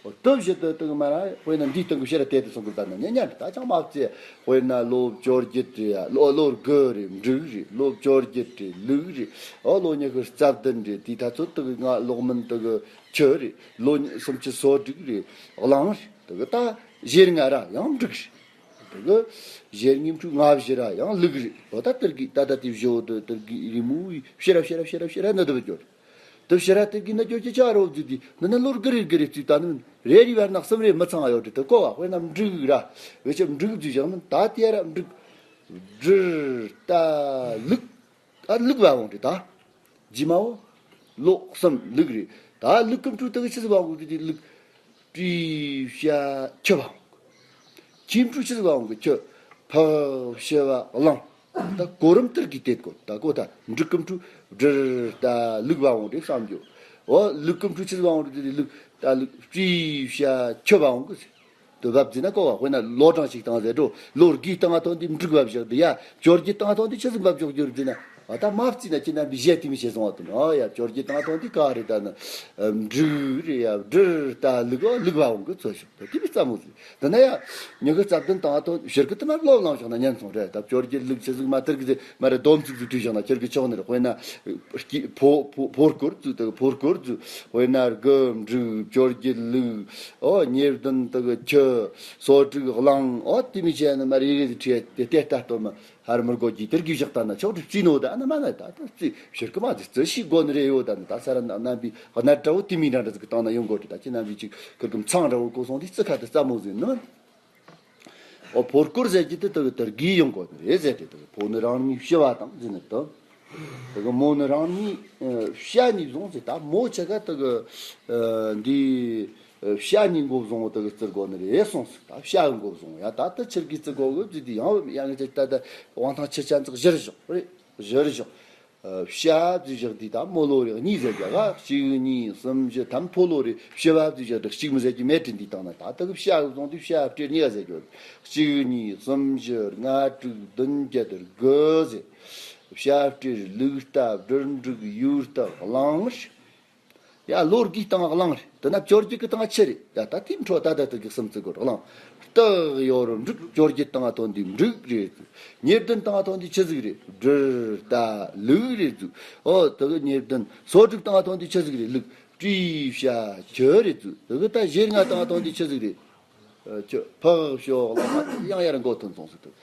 འོ་དེ་བཞི་དེ་དེ་གི་མ་ར་དཔེར་ན་འདིའི་སྟེང་གི་བྱི་ར་དེ་དེ་སོང་གི་ད་ན་ཉན་ཉན་ད་ཅང་མ་བརྩི། དཔེར་ན་ལོ་བཅོ་བརྒྱད་རེད། ལོ་ལོ་དགུ་རེད། འབྲུག་རེད། ལོ་བཅོ་བརྒྱད་རེད། ལུག་རེད། འོ་ལོ་ཉི་ཤུ་རྩ་བདུན་རེད། དེའི་ད་ཚོད་དེ་གི་ང་ལོག་མིན་དེ་གི་ཁྱི་རེད། ལོ་ཉི་སུམ་ཅུ་སོ་དྲུག་རེད། གླང་རེད། དེ་གི་ད་བཞི་ལྔ་ར་ཡང་འབྲུག་རེད། དེ་གི་གཞན་ཉིན་འཕྲུལ་ལྔ་བཞི་ར་ཡང་ལུག་རེད། འོ་ད་དེར་གི་ད་ད་དེ་བཞི་འོ་དེ་དེར་གི་རི་མོ་ཡི་ཕྱི་ར་ཕྱི་ར་ཕྱི་ར་ཕྱི་ར་ནི་དེ་བ་འགྱོ་རེད། དེ་ཕྱི་ར་དེར་གི་ནི་འགྱོ་གི་ཅག་རོ་བརྫུས་དུས་འདི་ནི་ལོ་དགུ་རེ་དགུ་རེ་བརྩིས་ད་ནི་རེ་རེ་བར་ན་གསུམ་རེ་མི་ཚང་ཡོད་རེད། དེ་གོ་བ། དཔེར་ན་འབྲུག་ར་བེ་ཆ་འབྲུག་བརྫུས་བཞག་ནི་ད་དེ་ར་འབྲུག་སྦྲུལ་རྟ་ལུག་ད་ལུག་བ་འོང་རེད་ད། རྗེས་མའོ། ལོ་གསུམ་ལུག་རེད། ད་ལུག་གི་འཕྲུལ་དེ་གི་ཆི་ཟིག་བ་འོང་གི་དེ་ལུག་སྤྲེའུ་བྱ་ཁྱི་བ་འོང་གི། ཁྱིའི་འཕྲུལ་ཆི་ཟིག་བ་འོང་གི་ཁྱི། ཕག་བྱི་བ་གླང་། ད་གོ་རིམ་དེར་གི་དེད་གོ་ད་གོ་ད་འབྲུག་གི་འཕྲུལ་སྦྲུལ་རྟ་ལུག་བ་འོང་རེད་བསམ་རྒྱུ། འོ་ལུག་གི་འཕྲུལ་ཆི་ཟིག་བ་འོང་རེད་དེ་ལུག་ད་ལུག་སྤྲེའུ་བྱ་ཁྱི་བ་འོང་གི་ཟེར། དུ་བབ་བརྩིས་ན་གོ་བ། དཔེར་ན་ལོ་གྲངས་ཤིག་བཏང་ཟེར་འགྲོ། ལོ་དགུའི་སྟེང་ང་ཐོན་དུས་འབྲུག་བབ་བཞག་དུས་ཡ། བཅོ་བརྒྱད་སྟེང་ང་ཐོན་དུས་ཆི་ཟིག་བབ་འཇོག་རྒྱུ་རེད་བརྩིས་ན། ཨ་ད་མ་བརྩིས་ན་ཁྱེད་རྣམ་པས་གཞས་དེ་མི་བྱེད་སོང་བ་དང་། ཨ་ཡ། བཅོ་བརྒྱད་སྟེང་ང་ཐོན་དུས་ག་རེད་ད་ནི། འབྲུག་རེད་ཡ། འབྲུ་རྟ་ལུག་ཨ་ལུག་བ་འོང་གི་ཚོད་ཤོག་ད་དེ་མི་རྩ་མོ་ཟིག་དེ་ན་ཡ། ཉི་གི་རྩ་བདུན་སྟེང་ང་ཐོན་ཕྱིར་གི་དེ་མ་ལོབས་ལངས་བཞག་ན་ཉན་སོང་རེད། ད་བཅོ་བརྒྱད་ལུག་ཆི་ཟིག་མ་དེར་གི་ཟེ་མ་རེད། སྡོམ་ཚིག་ཟིག་བྲིས་བཞག་ན་ཁྱེད་གི་ཆོག་ནི་རེད། དཔེར་ན། སྐྱི་ཕོ་ཕོ་ཕོ་སྐོར་ཚོ་དེ་གི་ཕོ་སྐོར་ཚོ། དཔེར་ན་དགུ་འབྲུག་བཅོ་བརྒྱད་ལུག་ཨོ་ཉེར་བདུན་དེ་གི་ཁྱི། སོ་དྲུག་གླང་། ཨོ་དེ་མི་བྱས་ནི་མ་རེད་རེད་ཁྲིད་དེ་ལྟ་ལྟ་མ། ཧར་མི་དགོས་ཀྱི་དེར་གི་བཞག་ད་ན་ཆོག་སྒྲིག་རྩིས་ནོ་ད་ཨ་ན་མ་ན་ད་ད་རྩིས་ཕྱིར་ཀི་མ་རྩིས་རྩིས་ཤིག་དགོས་ནི་རེད་ཡོད། ད་ནི་ད་ས་ར་ན་རྣམ་པའི་གནད་འདྲ་བོ་དེ་མི་འདྲ་འདྲ་ཟིག་གི་སྟེང་ན་ཡོང་དགོས་རེད། ད་ཁྱེད་རྣམ་པའི་ཅིག་ཁིར་གི་མཚང་འདྲ་བོ་གོ་སོང་དེ་རྩི་ཁ་དེ་རྩ་མོ་ཟིན་ནི། ཨོ་ཕོ་སྐོར་ཟེར་གྱི་དེ་དེ་གི་དེར་གི་ཡོང་དགོས་ནི་རེད་ཟེར་དེ། དེ་གི་ཕོ་ནི་རང་ཉིད་ཕྱི་བ་དང་ཟིན་ནི་དང་། དེ་གི་མོ་ནི་རང་ཉིད་ཨ་ཕྱི་ནས་བཟུང་ཟེར། ད་མོ་ཆ་ག་དེ་གི་ཨ་འདི་ཨ་ཕྱི་ནས་འགོ་བཟུང་བ་དེ་གི་བརྩི་དགོས་ནི་རེད་གསུངས་སོང་། ད་ཕྱི་གི་འགོ་བཟུང་ཡ། ད་དེ་ཕྱིར་གི་བརྩི་དགོས་གི་བརྩི་དུས་ཡང་ཡང་ངེད་ཅག་ད་ད་དབང་ཐང་ཆུ་ཆ་འཛེག་བཞིར་བཞག་རེད། བཞིར་བཞག་ཨ་ཕྱི་བརྩི་བཞག་དུས་ད་མོ་ལོ་རེ་གཉིས་ཟེར་རྒྱུ་ག་གཅིག་གཉིས་གསུམ་བཞི་ཐམ། ཕོ་ལོ་རེ་ཕྱི་བ་བརྩི་བཞག་དེ་གཅིག་མི་ཟེར་གྱི་མེད་དྲན་དུས་དང་ན། ད་དེ་གི་ཕྱི་གི་བཟུང་དུས་ཕྱི་སྤྲེལ་གཉིས་ཀ་ཟེར་རྒྱུ། གཅིག་གཉིས་གསུམ་བཞི་ལྔ་དྲུག་བདུན་བརྒྱད་དགུ་ཟེར། ཕྱི་སྤྲེལ་ལུག་རྟ་སྦྲུལ་འབྲུག་ཡུག་རྟ་གླང་རེད། ཡ་ལོ་དགུའི་སྟེང་གླང་རེད། དེ་ན་བཅོ་བརྒྱད་ཀྱི་སྟེང་ཁྱི་རེད། ཡ་ད་དེའི་འཕྲོ་ད་ད་དེ་གི་གསུམ་བརྩི་དགོས་གླང་། སྟག་ཡོ་རོ་འབྲུག་བཅོ་བརྒྱད་སྟེང་ཐོན་དུས་འབྲུག་རེད་ཟེར། ཉེར་བདུན་སྟེང་ཐོན་དུས་ཆི་ཟིག་རེད། སྦྲུལ་རྟ་ལུག་རེད་ཟེར། ཨོ་དེ་གི་ཉེར་བདུན། སོ་དྲུག་སྟེང་ཐོན་དུས་ཆི་ཟིག་རེད། ལུག་སྤྲེའུ་བྱ་ཁྱི་རེད་ཟེར། དེ་གི་ད་གཞས་ལྔ་སྟེང་ཐོན་དུས་ཆི་ཟིག་རེད། ཨ་ཁྱི་ཕག་ཤོག་ལ་ཡང་ཡར་མགོ་ཐོན་སོང་ཟེར་དུས།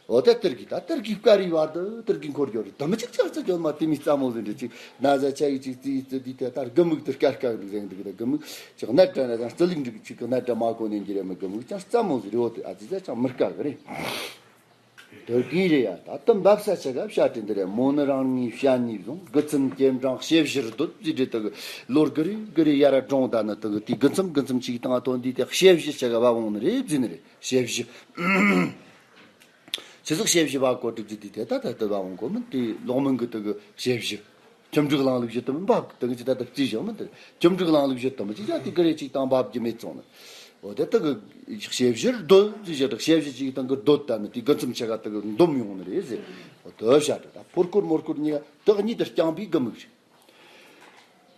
འོ་ད་དེར་གི་ད་དེར་གི་དཀར་རི་བར་དུ་དེར་གི་འཁོར་རྒྱུ་རེད། དེ་མི་གཅིག་ཅག་ཙི་ཅོ་མ་དེ་མི་རྩ་མོ་ཟིན་རེད། ཅིག་ན་ཟ་ཆ་ཡི་ཅིག་རྩི་ཡི་རྩི་དུས་དེ་ད་དགུ་མིག་དེར་དཀར་དཀར་རིག་ཟེར་འདུག་ད་དགུ་མིག་ཅིག་གནད་དྲ་ན་ཡང་རྩི་ལིག་འགྲིག་ཅིག་གི་གནད་དྲ་མ་གོ་ནས་འགྱུར་ཡ་མི་དགུ་མིག་ཀྱང་རྩ་མོ་ཟིན་རེད། འོ་དེ་ཨ་ཙི་ཙ་ཅང་མི་དཀར་གི་རེད། དེར་གི་རེད་ཡ། ད་དེ་འབབ་ས་ཆ་ག་བྱ་དེ་འདི་རེད། མོ་ནི་རང་ཉིད་བྱ་ནས་བཟུང་དགུ་ཚུན་སྐྱེམས་གྲངས་དཔྱད་བཞིར་སྡོད་ཟེར་རེད། དེ་གི་ལོ་དགུ་རེ་དགུ་རེ་ཡར་གྲོང་ད་ནི་དེ་གི་དེ་དགུ་མཚམས་དགུ་མཚམས་ཅིག་སྟེང་ཐོན་དུས་དེ་དཔྱད་བཞི་ཆ་ག་བ་འོང་ནི་རེད་ཟེར་ནི་རེད། དཔྱད་བཞི། ཆི་ཟིག་དཔྱད་བཞི་བ་གོ་སྒྲིག་རྒྱུ་དེ་དེ་ད་ད་ལྟ་བ་འོང་གོ་མིན། དེ་ལོག་མིན་གི་དེ་གི་དཔྱད་བཞི། ཁྱིམ་སྒྲིག་གླེང་ལུགས་བཞི་དུ་མི་འབབ་གི་དེ་གི་ཅི་ད་ད་རྩིས་བཞག་མིན། དེ་ཁྱིམ་སྒྲིག་གླེང་ལུགས་བཞི་དུ་མི་ཅི་ཡ་དེ་གི་རེ་ཅིག་དང་འབབ་རྒྱུ་མེད་སོང་ནི། འོ་དེ་དེ་གི་དཔྱད་བཞིར་སྡོད་ཅི་བཞག་དཔྱད་བཞི་ཅིག་དང་གི་སྡོད་ད་ནི་དེ་གི་མཚམས་ཆ་ག་དེ་གི་འདོམ་ཡོང་ནི་རེད་ཟེར། འོ་དེ་བྱ་དེ་ད་ཕོ་སྐོར་མོ་སྐོར་གཉིས་ཀ་དེ་གཉིས་དེ་རྐྱང་པའི་གི་མིག་རེད།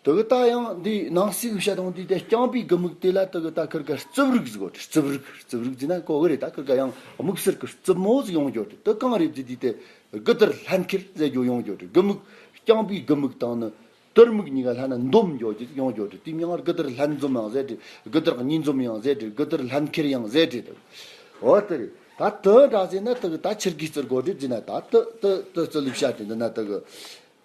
དེ་གི་ད་ཡང་འདི་ནང་གསེས་ཀྱི་བཤད་སྟངས་འདི་དེ་རྐྱང་པའི་དགུ་མིག་དེ་ལ་དེ་གི་ད་ཁིར་ཀ་རྩིབ་རིགས་ཟིག་གོ། རྩིབ་རིགས་རྩིབ་རིགས་ཟེར་ན་གོ་གི་རེད། ད་ཁིར་ཀ་ཡང་དམིགས་བསལ་གི་རྩིབ་མོ་ཟིག་ཡོང་རྒྱུ་རེད། དེ་གང་རེད་ཟེར་དུས་དེ་དགུ་དར་ལྷན་ཁེར་ཟེར་རྒྱུ་ཡོང་རྒྱུ་རེད། དགུ་མིག་རྐྱང་པའི་དགུ་མིག་དང་ནི་དར་མིག་གཉིས་ཀ་ལྷན་ན་འདོམ་རྒྱུ་ཡོང་རྒྱུ་རེད། དེ་མིང་ལ་དགུ་དར་ལྷན་འཛོམས་ཡང་ཟེར་རེད། དགུ་དར་གཉིས་འཛོམས་ཡང་ཟེར་རེད། དགུ་དར་ལྷན་ཁེར་ཡང་ཟེར་རེད། འོ་དེ་རེད། ད་དེ་འདྲ་ཟེར་ན་དེ་གི་ད་ཁིར་གི་རྩིར་གོ་རེད་ཟེར་ན་ད་དེ་དེ་དེ་རྩི་ལུགས་བཤད་དེ་འདི་ན་དེ་གི།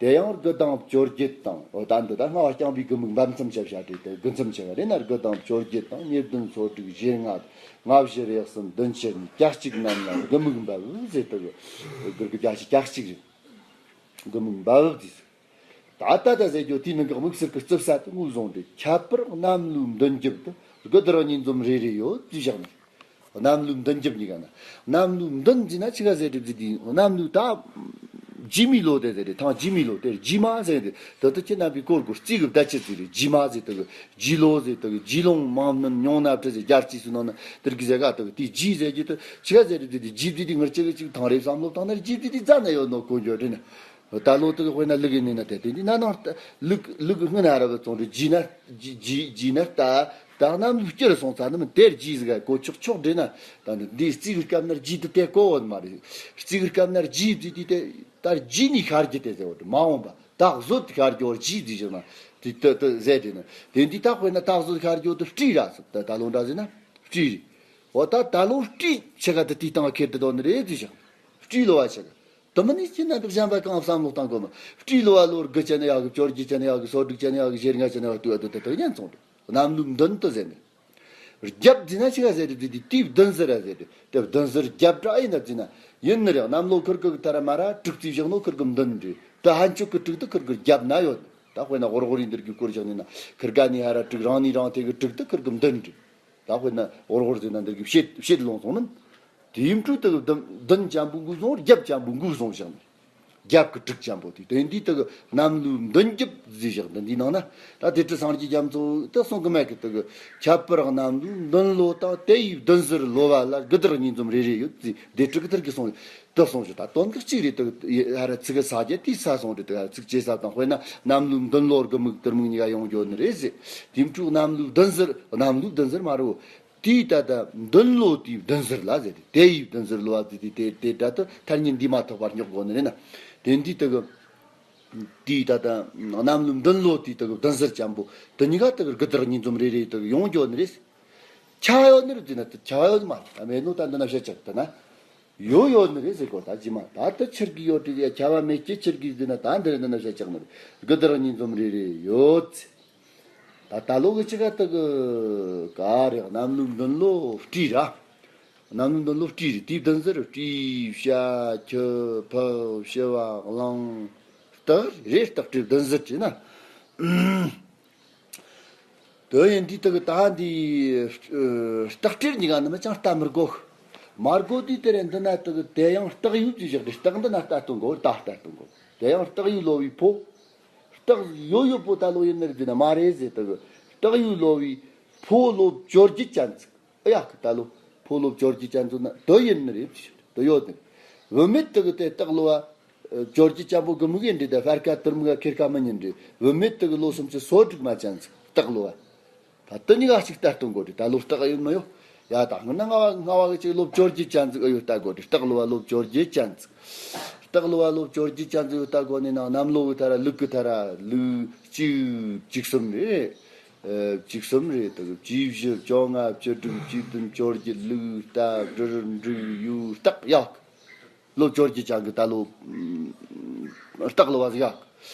དེ་ཡང་དགུ་དང་བཅོ་བརྒྱད་དང་། འོ་ད་འདི་ད་སྔ་བ་རྐྱང་པའི་དགུ་མིག་འབབ་མཚམས་ཆ་བྱ་དེ་དེ་དགུ་མཚམས་ཆ་བ་རེད་ན། དགུ་དང་བཅོ་བརྒྱད་དང་། ཉེར་བདུན་སོ་དྲུག་བཞི་ལྔ། ལྔ་བཞི་རེ་གསུམ་བདུན་ཕྱེད་གཉིས་གྱ་གཅིག་རྣམས་ལ་དགུ་མིག་འབབ་ཟེར་དེ་གི་དགུ་གི་གྱ་གཅིག་གྱ་གཅིག་རེད། དགུ་མིག་འབབ་དེ་ད་ད་ད་ཟེར་རྒྱུ་དེའི་ནང་གི་དམིགས་བསལ་གྱི་རྩིབ་ས་དེ་ངོས་བཟུང་སྟེ། ཁྱད་པར་གནམ་ལོའི་མདུན་རྒྱབ་ཏུ་དགུ་དར་གཉིས་འཛོམས་རེ་རེ་ཡོད་ཅེས་བཞག་ནས། གནམ་ལོའི་མདུན་རྒྱབ་གཉིས་ཀ་ན། གནམ་ལོའི་མདུན་ཟེར་ན་ཆི་ག་ཟེར་རེད་ཟེར་དུས། གནམ་ལོའི་ད་རྗེས་མའི་ལོ་དེ་ཟེར་རེད། ཐང་རྗེས་མའི་ལོ་དེ་རྗེས་མ་ཟེར་རེད། དེ་ད་ཁྱེད་རྣམ་པའི་སྐོར་སྐོར་རྩིས་གི་བརྡ་ཆད་ཟིག་རེད། རྗེས་མ་ཟེར་དེ་གི་རྗེས་ལོ་ཟེར་དེ་གི་རྗེས་ལོང་མང་སྣོན་ཉུང་ན་བྲི་ཟེར། རྒྱ་རྩིས་སུ་ནང་ན་དེར་གི་ཟེར་ག་དེ་གི་དེའི་རྗེས་ཟེར་རྒྱུ་དེ་ཆི་ག་ཟེར་རེད་ཟེར་དུས། རྗེས་ཟེར་དུས་ངར་ཆེ་གི་ཅིག་ཐང་རེ་བསམ་བློ་བཏང་ན་རྗེས་ཟེར་དུས་རྩ་ན་ཡོད་ནོ་གོ་འགྱོ་རེད་ན། ད་ལོ་དེ་གི་དཔེར་ན་ལུག་ཡིན་ན་དེ་དེ་འདི་ན་ནང་ལུག་ལུག་སྔོན་ན་ར་བ་བཙོང་རེད། རྗེས་ན་རྗེས་རྗེས་རྗེས་ན་ད་ད་གནམ་ལོ་བསྐྱུར་སོང་ཚར་ནི་མིན། དེར་རྗེས་ཟིག་ག་གོ་ཆོག་ཆོག་རེད་ན། ད་ནི་འདི་རྩིས་གི་སྐབས་ན་རྗེས་དེ་དེ་གོ་བོ་མ་རེད། རྩིས་གི་སྐབས་ན་རྗེས་དེ་དེ་དེ་ད་རྗེས་ནས་ཤར་རྒྱུ་དེ་ཟེར་བ་རེད། མ་འོངས་པ་ད་གཟོད་ཤར་རྒྱུ་བར་རྗེས་དེ་ཟེར་ན་དེ་དེ་དེ་ཟེར་དེ་ན། དེ་འདི་ད་དཔེར་ན་ད་གཟོད་ཤར་རྒྱུ་དེ་སྤྲེལ་ར་ཟེར། ད་ད་ལོ་འདྲ་ཟེར་ན་སྤྲེལ་རེད། འོ་ད་ད་ལོ་སྤྲེལ་ཆ་ག་དེ་དེའི་སྟེང་ཁེར་དེ་དོ་ནི་རེད་ཟེར་བཞག་སྤྲེལ་ལོ་བ་ཆ་ག་དུ་མི་ནི་ཁྱེད་རྣམ་པས་གཞན་པ་གང་བསམ་བློ་བཏང་དགོས་མ། སྤྲེལ་ལོ་བ་ལོར་དགུ་ཅན་ཡག་གི། བཅོ་བརྒྱད་ཅན་ཡག་གི། སོ་དྲུག་ཅན་ཡག་གི། བཞི་ལྔ་ཅན་ཡག་གི། དུ་བ་དུ་དུ་དུ་ཉན་སོང་འགྲོ། གནམ་ལོའི་མདུན་དུ་ཟེར་ནས། རྒྱབ་འཛིན་ན་ཆི་ག་ཟེར་རེད་ཟེར་དུས། དེའི་མདུན་ཟེར་ར་ཟེར་རེད། དེ་མདུན་ཟེར་རྒྱབ་འདྲ་ཡིན་ན་འཛིན་ན་ཡིན་ནི་རེད། གནམ་ལོ་ཁིར་གི་ཐ་ར་མ་ར་དྲུག་རྩིས་བཞག་ནོ་ཁིར་གི་མདུན་རེད། དེ་ཧན་ཆུ་གི་དྲུག་དེ་ཁིར་གི་རྒྱབ་ན་ཡོད། ད་དཔེར་ན་ཧོར་ཧོར་ཡིན་འདིར་གི་སྐོར་བཞག་ནས་ན། ཁིར་ག་ནས་ཧ་ར་དྲུག། རང་ནས་རང་ཐེ་གི་དྲུག་དེ་ཁིར་གི་མདུན་རེད། ད་དཔེར་ན་ཧོར་ཧོར་ཟེར་ན་འདིར་གི་བཤད་བཤད་ལོང་སོང་ནམ། དེའི་འཕྲོས་དེ་གི་མདུན་མདུན་ཅན་པོ་འགུལ་སོང་། རྒྱབ་ཅན་པོ་འགུལ་སོང་བཞག་ནས། རྒྱབ་ཀྱི་དྲུག་ཅན་པོ་དེ། དེ་འདི་དེ་གི་གནམ་ལོའི་བདུན་རྒྱབ་ཟེར་བཞག་འདི་འདི་ནང་ན། ད་སྡེ་སྲིད་སངས་རྒྱས་རྒྱ་མཚོ་དེ་གསུང་གི་མེད་གི། དེ་གི་ཁྱད་པར་གནམ་ལོའི་བདུན་ལོ་དང་དེ་ཡི་བདུན་ཟུར་ལོ་བ་ལ་དགུ་ཟླ་གཉིས་འཛོམས་རེ་རེ་ཡོད་ཟེར། སྡེ་སྲིད་ཀྱི་དེར་གི་གསུང་དེ་གསུང་བཞག་ད་དོན་གི་གཅིག་རེད། དེ་གི་ཧ་ར་ཚིག་གི་ས་རྒྱ་དེའི་ས་སོང་རེད། དེ་ག་ཚིག་ཇེ་ས་དང་། དཔེར་ན་གནམ་ལོའི་བདུན་ལོ་དགུ་མིག་དུར་མིག་གཉིས་ཀ་ཡོང་རྒྱུ་ནི་རེད་ཟེར། དེའི་འཕྲོ་གནམ་ལོའི་བདུན་ཟུར། གནམ་ལོའི་བདུན་ཟུར་མ་རེད། དེའི་ད་ལྟ་བདུན་ལོ་དེའི་བདུན་ཟུར་ལ་ཟེར་ཏེ། དེ་ཡི་བདུན་ཟུར་ལོ་བ་ཟེར་ཏེ། དེ་དེ་ད་ལྟ་ཐ་སྙད་འདི་མ་ཐོགས་པར་སྙོག་དགོས་ནི་རེད་ན། དེ་འདི་དེ་གི་དེའི་ད་ལྟ་གནམ་ལོའི་བདུན་ལོ་དེའི་དེ་གི་བདུན་ཟུར་ཅན་པོ་དེ་གཉིས་ཀ་དེ་གི་དགུ་ཟླ་གཉིས་འཛོམས་རེ་རེ་དེ་གི་ཡོང་རྒྱུ་ནི་རེད། ཆ་ཡོད་ནི་རེད་ཟེར་ན་དེ་ཆ་ཡོད་མ་རེད། མེད་ནོ་ད་འདི་ན་བཤད་ཆགས་དེ་ན་ཡོད་ཡོད་ནི་རེད་ཟེར་གོ། ད་ཇི་མ་ད་དེ་ཆི་གི་ཡོད་དེ་ཆ་བ་མེད་ཀྱི་ཆི་གི་ཟེར་ན། ད་འདི་རེད། འདི་ན་བཤད་ཆགས་ནི་རེད། དགུ་ཟླ་གཉིས་འཛོམས་རེ་རེ་ཡོད་ཟེར། ད་ད་ལོ་གི་ཅི་ག་དེ་གི་ག་རེ། གནམ་ལོའི་བདུན་ལོ་སྤྲེལ་ར། གནམ་ལོའི་བདུན་ལོ་སྤྲེལ་རེད། དེའི་བདུན་ཟུར་སྤྲེལ། བྱ། ཁྱི། ཕག་བྱི་བ། གླང་། སྟག་རེད། སྟག་སྤྲེལ་བདུན་ཟུར་བྱས་ན། དེ་ཡིན་དུས་དེ་གི་ད་འདི་སྟག་སྤྲེལ་གཉིས་ཀ་ནི་མི་ཅང་ལྟ་མི་དགོ། མ་དགོ་དུས་དེ་རེད། འདི་ན་དེ་གི་དེ་ཡང་སྟག་ཡོས་ཀྱི་བཞག་དེ། སྟག་འདི་ན་ལྟ་སྟོན་དགོ། ད་ལྟ་སྟོན་དགོ། དེ་ཡང་སྟག་ཡོས་ལོ་བའི་ཕོ། སྟག་ཡོས་ཡོས་པོ་ད་ལོ་ཡིན་ནི་རེད་ཟེར་ན་མ་རེད་ཟེར། དེ་གི་སྟག་ཡོས་ལོ་བའི་ཕོ་ལོ་བཅོ་བརྒྱད་ཅན་ཟིག་ཨ་ཡག་གི་ད་ལོ་ཕོ་ལོ་བཅོ་བརྒྱད་ཅན་ཟིག་ན་དེ་ཡིན་ནི་རེད། དེ་ཡོད་ནི་རེད། བུད་མེད་དེ་གི་དེ་སྟག་ལོ་བ་བཅོ་བརྒྱད་ཅན་པོ་དགུ་མིག་ཡིན་རེད། ད་སྤར་ཁ་དུར་མིག་ཁེར་ཁ་མི་ཉན་རེད། བུད་མེད་དེ་གི་ལོ་སུམ་ཅུ་སོ་དྲུག་མ་ཅན་ཟིག་སྟག་ལོ་བ། ད་དེ་གཉིས་ཀ་གཅིག་ལྟ་སྟོན་དགོ་རེད། ད་ལོ་སྟག་ཡོད་མི་ཡོད། ཡ་ད་སྔོན་ན་ང་བ་ང་བ་གི་ཅིག་ལོ་བཅོ་བརྒྱད་ཅན་ཟིག་ཨ་ཡོད་ལྟ་དགོ་རེད། སྟག་ལོ་བ་ལོ་བཅོ་བརྒྱད་ཅན་ཟིག་སྟག་ལོ་བ་ལོ་བཅོ་བརྒྱད་ཅན་ཟིག་ཡོད་ལྟ་དགོ་ནི་ན། གནམ་ལོ་གི་ཐ་ར་ལུག་གི་ཐ་ར། ལུག་གཅིག་བཅུ་གསུམ་རེད། ཨ། བཅུ་གསུམ་རེད། དེ་བཅུ་བཞི། བཅོ་ལྔ། བཅུ་དྲུག། བཅུ་བདུན། བཅོ་བརྒྱད། ལུག་རྟ། སྦྲུལ། འབྲུག་ཡོས། སྟག་ཡག་ལོ་བཅོ་བརྒྱད་ཅན་གི་ད་ལོ། སྟག་ལོ་བ་ཟིག་ཡག་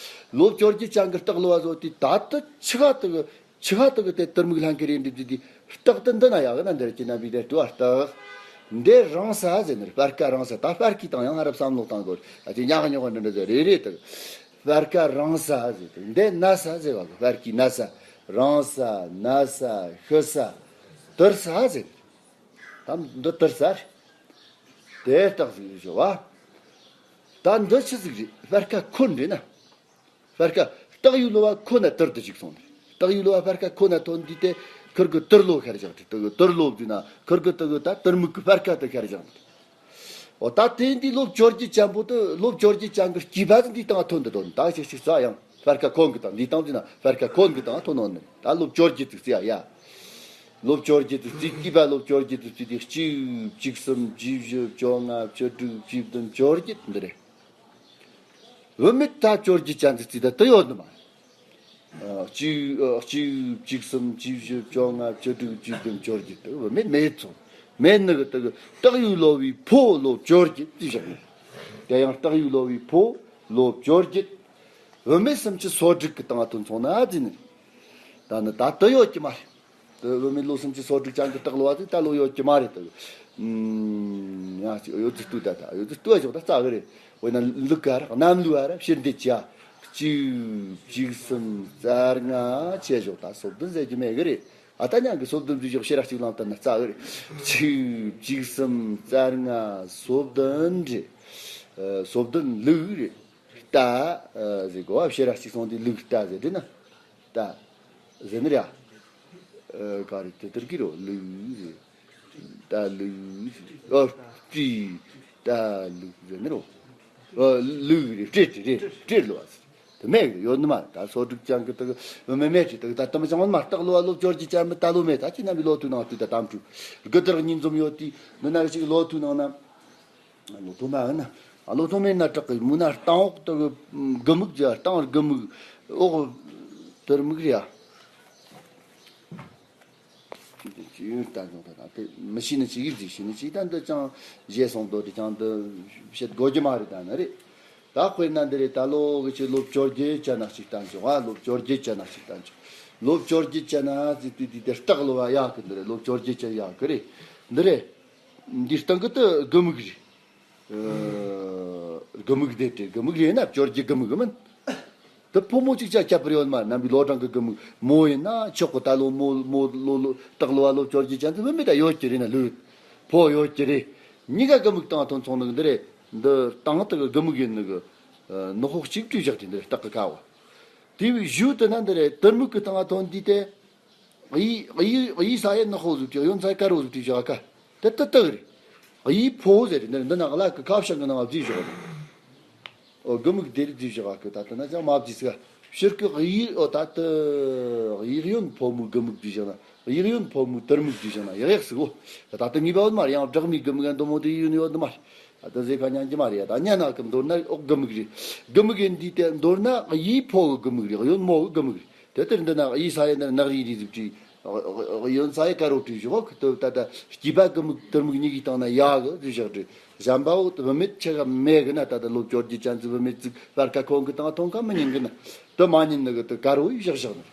ལོ་བཅོ་བརྒྱད་ཅན་གི་སྟག་ལོ་བ་ཟོ་དེ་ད་ལྟ་ཆི་ག་དེ་གི་ཆི་ག་དེ་གི་དེ་དུར་མིག་ལྷན་ཁེ་རེ་འདི་འདི་འདི་སྟག་དེ་འདི་ན་ཡག་གི་ན། འདིར་ཅི་ན་བི་དེ་ཏུ་ཨ་སྟག་འདི་རང་ས་ཟེར་ནི་རེད། སྤར་ཁ་རང་ས། ད་སྤར་ཁའི་སྟེང་ཡང་ང་རབ་བསམ་བློ་བཏང་དགོས། ཨ་ཅེ་ཉག་ཉོག་འདི་འདྲ་ཟེར་རེ་རེ་དེ་སྤར་ཁ་རང་ས་ཟེར། དེ་འདི་ན་ས་ཟེར་བ་གི་སྤར་ཁའི་ན་ས། རང་ས། ན་ས། ཤི་ས། དུར་ས་ཟེར། ད་འདི་དུར་ས་རེད། དེ་སྟག་ཟིག་རེད་ཞོ་བ། ད་འདི་ཆི་ཟིག་རེད། སྤར་ཁ་ཁོ་འདྲེ་ན། སྤར་ཁ་སྟག་ཡོས་ལོ་བ་ཁོ་ན་དུར་དུ་ཞིག་སོང་ནས། སྟག་ཡོས་ལོ་བ་སྤར་ཁ་ཁོ་ན་ཐོན་དུས་དེ་ཁུར་གི་དུར་ལོ་ཤར་བཞག་དེ་དུ་དུར་ལོ་བརྒྱུད་ན་ཁུར་གི་དུ་གི་ད་དུར་མིག་གི་སྤར་ཁ་དུ་ཤར་བཞག་འོ་ད་དེ་འདི་ལོ་བཅོ་བརྒྱད་ཅན་པོ་དུ་ལོ་བཅོ་བརྒྱད་ཅན་གི་སྐྱེས་པ་ཟིག་འདི་སྟེང་ཐོན་དུ་དོན། ད་ཞིག་ཞིག་ས་ཡང་སྤར་ཁ་ཁོ་གི་སྟེང་འདི་སྟེང་འདི་ན་སྤར་ཁ་ཁོ་གི་སྟེང་ཐོན་ནོ་ནི། ད་ལོ་བཅོ་བརྒྱད་དུ་བརྩི་ཡ་ཡ། ལོ་བཅོ་བརྒྱད་དུ་བརྩི། སྐྱེས་པ་ལོ་བཅོ་བརྒྱད་དུ་བརྩི་དེ་གཅིག་བཅུ་གསུམ། བཅུ་བཞི། བཅོ་ལྔ། བཅུ་དྲུག། བཅུ་བདུན། བཅོ་བརྒྱད་འདི་རེད། བུད་མེད་ད་བཅོ་བརྒྱད་ཅན་དུ་བརྩིས་ད་དུ་ཡོད་ནི་མ་རེད། ཨ། གཅིག་ཨ། གཅིག་བཅུ་གསུམ། བཅུ་བཞི། བཅོ་ལྔ། བཅུ་དྲུག། བཅུ་བདུན། བཅོ་བརྒྱད་དུ་བུད་མེད་མེད་ཚོ། མེད་ནི་གི་དུ་གི་སྟག་ཡོས་ལོ་བའི་ཕོ་ལོ་བཅོ་བརྒྱད་བརྩིས་བཞག་ནི། དེ་ཡང་སྟག་ཡོས་ལོ་བའི་ཕོ་ལོ་བཅོ་བརྒྱད། བུད་མེད་སུམ་ཅུ་སོ་དྲུག་གི་སྟེང་དུ་མཚོན་ན་བརྩིས་ནི། ད་ནི་ད་དུ་ཡོད་ཀྱི་མ་རེད། དུ་བུད་མེད་ལོ་སུམ་ཅུ་སོ་དྲུག་ཅན་གྱི་སྟག་ལོ་བ་ཟིག་ད་ལོ་ཡོད་ཀྱི་མ་རེད་དུ། ཨུམ། ཡང་ཅིག་ཡོད་ཚུལ་ལྟོས་ད། ད་ཡོད་ཚུལ་ལྟོས་ཞོག་ད་རྩ་གི་རེད། འོ་ན་ལུག་ག་ར་གནམ་ལོ་བ་ར་ཕྱིར་འདེད་བྱ། གཅིག་བཅུ་གསུམ་རྩ་ལྔ་བྱས་ཞོག་ད་སོ་བདུན་ཟེར་རྒྱུ་མེད་གི་རེད། ཨ་ད་ཉང་གི་སོ་བདུན་ཟེར་ཞོག་ཕྱིར་ར་གཅིག་ལང་ད་ན་རྩ་གི་རེད། གཅིག་བཅུ་གསུམ་རྩ་ལྔ་སོ་བདུན་རེད། ཨ། སོ་བདུན་ལུག་རེད། རྟ་ཟེར་གོ་བ། ཕྱིར་ར་གཅིག་སོང་དུས་ལུག་རྟ་ཟེར་དེ་ན། རྟ་ཟེར་ནི་རེད། ཨ། ག་རེ་དེ་ལྟར་གི་རོ་ལུག་ཟེར། རྟ་ལུག་ཟེར། ཨོ། སྤྲེལ། རྟ་ལུག་ཟེར་ནི་རོ། ཨོ། ལུག་རེད། སྤྲེལ་རེད། སྤྲེལ་ལོ་བ་ཟེར། དེ་མེད་གི་ཡོད་ནི་མ་རེད། ད་སོ་དྲུག་ཅན་གི་དེ་གི་མེད་མེད་ཅི་དེ་གི་ད་དམ་ཅང་མ་སྟག་ལོ་བ་ལོ་བཅོ་བརྒྱད་ཅན་མི་ད་ལོ་མེད། ད་ཅི་ན་མི་ལོ་ཐུ་ནང་དུ་ད་དམ་ཕྲུག་དགུ་ཟླ་གཉིས་འཛོམས་ཡོད་དུས་འདི་ན་ཅིག་ལོ་ཐུ་ནང་ན། ལོ་ཐོ་མ་ཨ་ན། ཨ། ལོ་ཐོ་མེད་ན་དྲག་གི་མུ་ན་རྟང་འོག་ཏུ་དགུ་མིག་ཅི། རྟང་དགུ་མིག་འོག་དུར་མིག་རེད་ཨ། ཅི་ཡོད་ལྟ་འཇོག་ད་ད་དེ་མི་ཤེས་ནི་ཅི་གི་ཟིག་ཤེས་ནི་ཅི་ད་འདི་ཅང་བཞེས་སོང་དོ་དེ་ཅང་འདི་བཤད་དགོས་རྒྱུ་མ་རེད། ད་ན་རེད། ད་དཔེར་ན་འདི་རེད། ད་ལོ་གི་ཅི་ལོ་བཅོ་བརྒྱད་ཅན་ན་ཅིག་ལྟ་འཇོག་ཨ། ལོ་བཅོ་བརྒྱད་ཅན་ན་ཅིག་ལྟ་འཇོག་ལོ་བཅོ་བརྒྱད་ཅན་ན་ཟིག་དུས་དུས་དེ་སྟག་ལོ་བ་ཡག་གི་འདི་རེད། ལོ་བཅོ་བརྒྱད་ཅན་ཡག་གི་རེད། འདི་རེད། འདི་སྟེང་གི་དུ་དགུ་མིག་རེད། ཨ། དགུ་མིག་དེ་དེ་དགུ་མིག་རེད་ན་བཅོ་བརྒྱད་དགུ་མིག་མིན། དེ་ཕོ་མོ་གཅིག་ཅར་ཁྱད་པར་ཡོད་མ། རྣམ་པའི་ལོ་གྲངས་ཀྱི་དགུ་མིག་མོ་ཡིན་ན་ཆོག་གི། ད་ལོ་མོ་མོ་ལོ་ལོ་སྟག་ལོ་བ་ལོ་བཅོ་བརྒྱད་ཅན་དུ་མི་མེད་ད་ཡོད་ཀྱི་རེད་ན་ལུས་ཕོ་ཡོད་ཀྱི་རེད། གཉིས་ཀ་དགུ་མིག་སྟེང་ཐོན་སོང་ནི་འདི་རེད། འདི་སྟེང་དུ་གི་དགུ་མིག་ཡིན་ནི་གི། ནག་པོ་གཅིག་བྲིས་བཞག་དེ་འདི་རེད། སྟག་གི་ཁ་བ། དེ་བས་གཞུག་དེ་ན་འདི་རེད། དར་མིག་གི་སྟེང་ང་ཐོན་དུས་དེ། གཡས་གཡས་གཡས་ས་ཡ་ནག་པོ་ཟིག་བྲིས། གཡོན་ས་ཡ་དཀར་པོ་ཟིག་བྲིས་བཞག་ག་དེ་ཏག་ཏག་རེད། གཡས་ཕོ་བོ་ཟེར་རེད། འདི་འདི་ན་གླ་གི་ཁ་བྱང་གི་ནང་བྲིས་བཞག་རེད། ཨོ་དགུ་མིག་དེ་རིགས་བྲིས་བཞག་གི། ད་ལྟ་ན་ཅང་མ་བྲིས་ཟིག་ཕྱིར་གི་གཡས། ཨོ་ད་ལྟ་གཡས་གཡོན་ཕོ་མོའི་དགུ་མིག་བྲིས་བཞག་ན། གཡས་གཡོན་ཕོ་མོའི་དར་མིག་བྲིས་བཞག་ན་ཡག་ཡག་ཟིག་འོ། ད་ལྟ་ངེས་པ་ཡོད་མ་རེད། ཡང་སྦྲགས་མའི་དགུ་མིག་ཡང་དུ་མོ་དེ་ཡོད་ནི་ཡོད་ནི་མ་རེད། ད་ལྟ་ཟེར་ཁ་ཉན་གྱི་མ་རེད། ད་ཉན་ན་གི་མདོར་ན་ཨོ་དགུ་མིག་རེད། དགུ་མིག་ཡིན་དུས་དེ་མདོར་ན་གཡས་ཕོ་གི་དགུ་མིག་རེད། གཡོན་མོ་གི་དགུ་མིག་རེད། དེ་ལྟར་འདི་ན་གཡས་ས་ཡ་འདི་ནག་རིལ་རིལ་ཟིག་བྲིས། གཡོན་ས་ཡ་དཀར་པོ་བྲིས་བཞག་གི། དེ་ད་ལྟ་སྐྱེས་པ་དགུ་མིག་དར་མིག་གཉིས་ཀྱི་སྟེང་ན་ཡག་གི་བྲིས་བཞག་རེད། གཞན་པ་བུད་མེད་ཆེ་ག་མེད་གི་ན། ད་ལྟ་ལོ་བཅོ་བརྒྱད་ཅན་ཟིག་བུད་མེད་ཟིག་པར་ཁ་ཁོང་གི་སྟེང་ཐོན་ཁ་མི་ཉན་གི་ན། དེ་མ་ཉན་ནི་གི་དེ་དཀར་པོ་ཡི་བཞག་བཞག་ནི།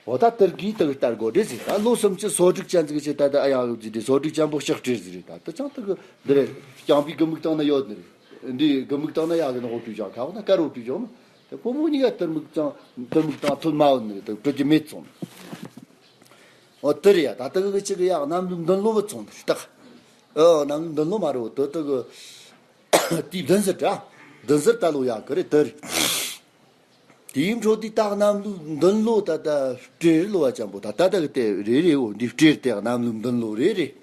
འོ་ད་དེར་གི་དེ་གི་ལྟར་དགོས་རེད་ཟེར། ད་ལོ་སུམ་ཅུ་སོ་དྲུག་ཅན་ཟིག་ཆེ་ད་ལྟ་ཨ་ཡག་ཡོད་ཟིག་དེ་སོ་དྲུག་ཅན་པོ་ལྕགས་སྤྲེལ་ཟིག་རེད། ད་དེ་ཅང་དེ་གི་འདི་རེད། རྐྱང་པའི་དགུ་མིག་སྟེང་ན་ཡོད་ནི་རེད། འདི་དགུ་མིག་སྟེང་ན་ཡག་གི་ནག་པོ་བྲིས་བཞག་ཁ་བ་ན་དཀར་པོ་བྲིས་བཞག་ན། དེ་ཕོ་མོ་གཉིས་ཀ་དར་མིག་ཅང་དར་མིག་དང་ཐོན་མ་ཡོད་ནི་རེད། དེ་བྲི་རྒྱུ་མེད་སོང་། འོ་དེ་རེད་ཡ། ད་ལྟ་གི་ཅིག་ཡ་གནམ་ལོའི་མདུན་ལོ་བུད་སོང་ནི་རེད་ད། ཨོ་གནམ་ལོའི་མདུན་ལོ་མ་རེད། དེ་དེ་གི་དེའི་བདུན་ཟུར་ར། བདུན་ཟུར་ད་ལོ་ཡག་གི་རེད། དེ་རེད། དེའི་འཕྲོ་དེ་ད་གནམ་ལོའི་མདུན་ལོ་ད་ལྟ་སྤྲེལ་ལོ་བ་ཅན་པོ་ད་ལྟ་ད་གི་དེ་རེད་རེད། འོ་འདི་སྤྲེལ་དེ་གནམ་ལོའི་མདུན་ལོ་རེད་རེད།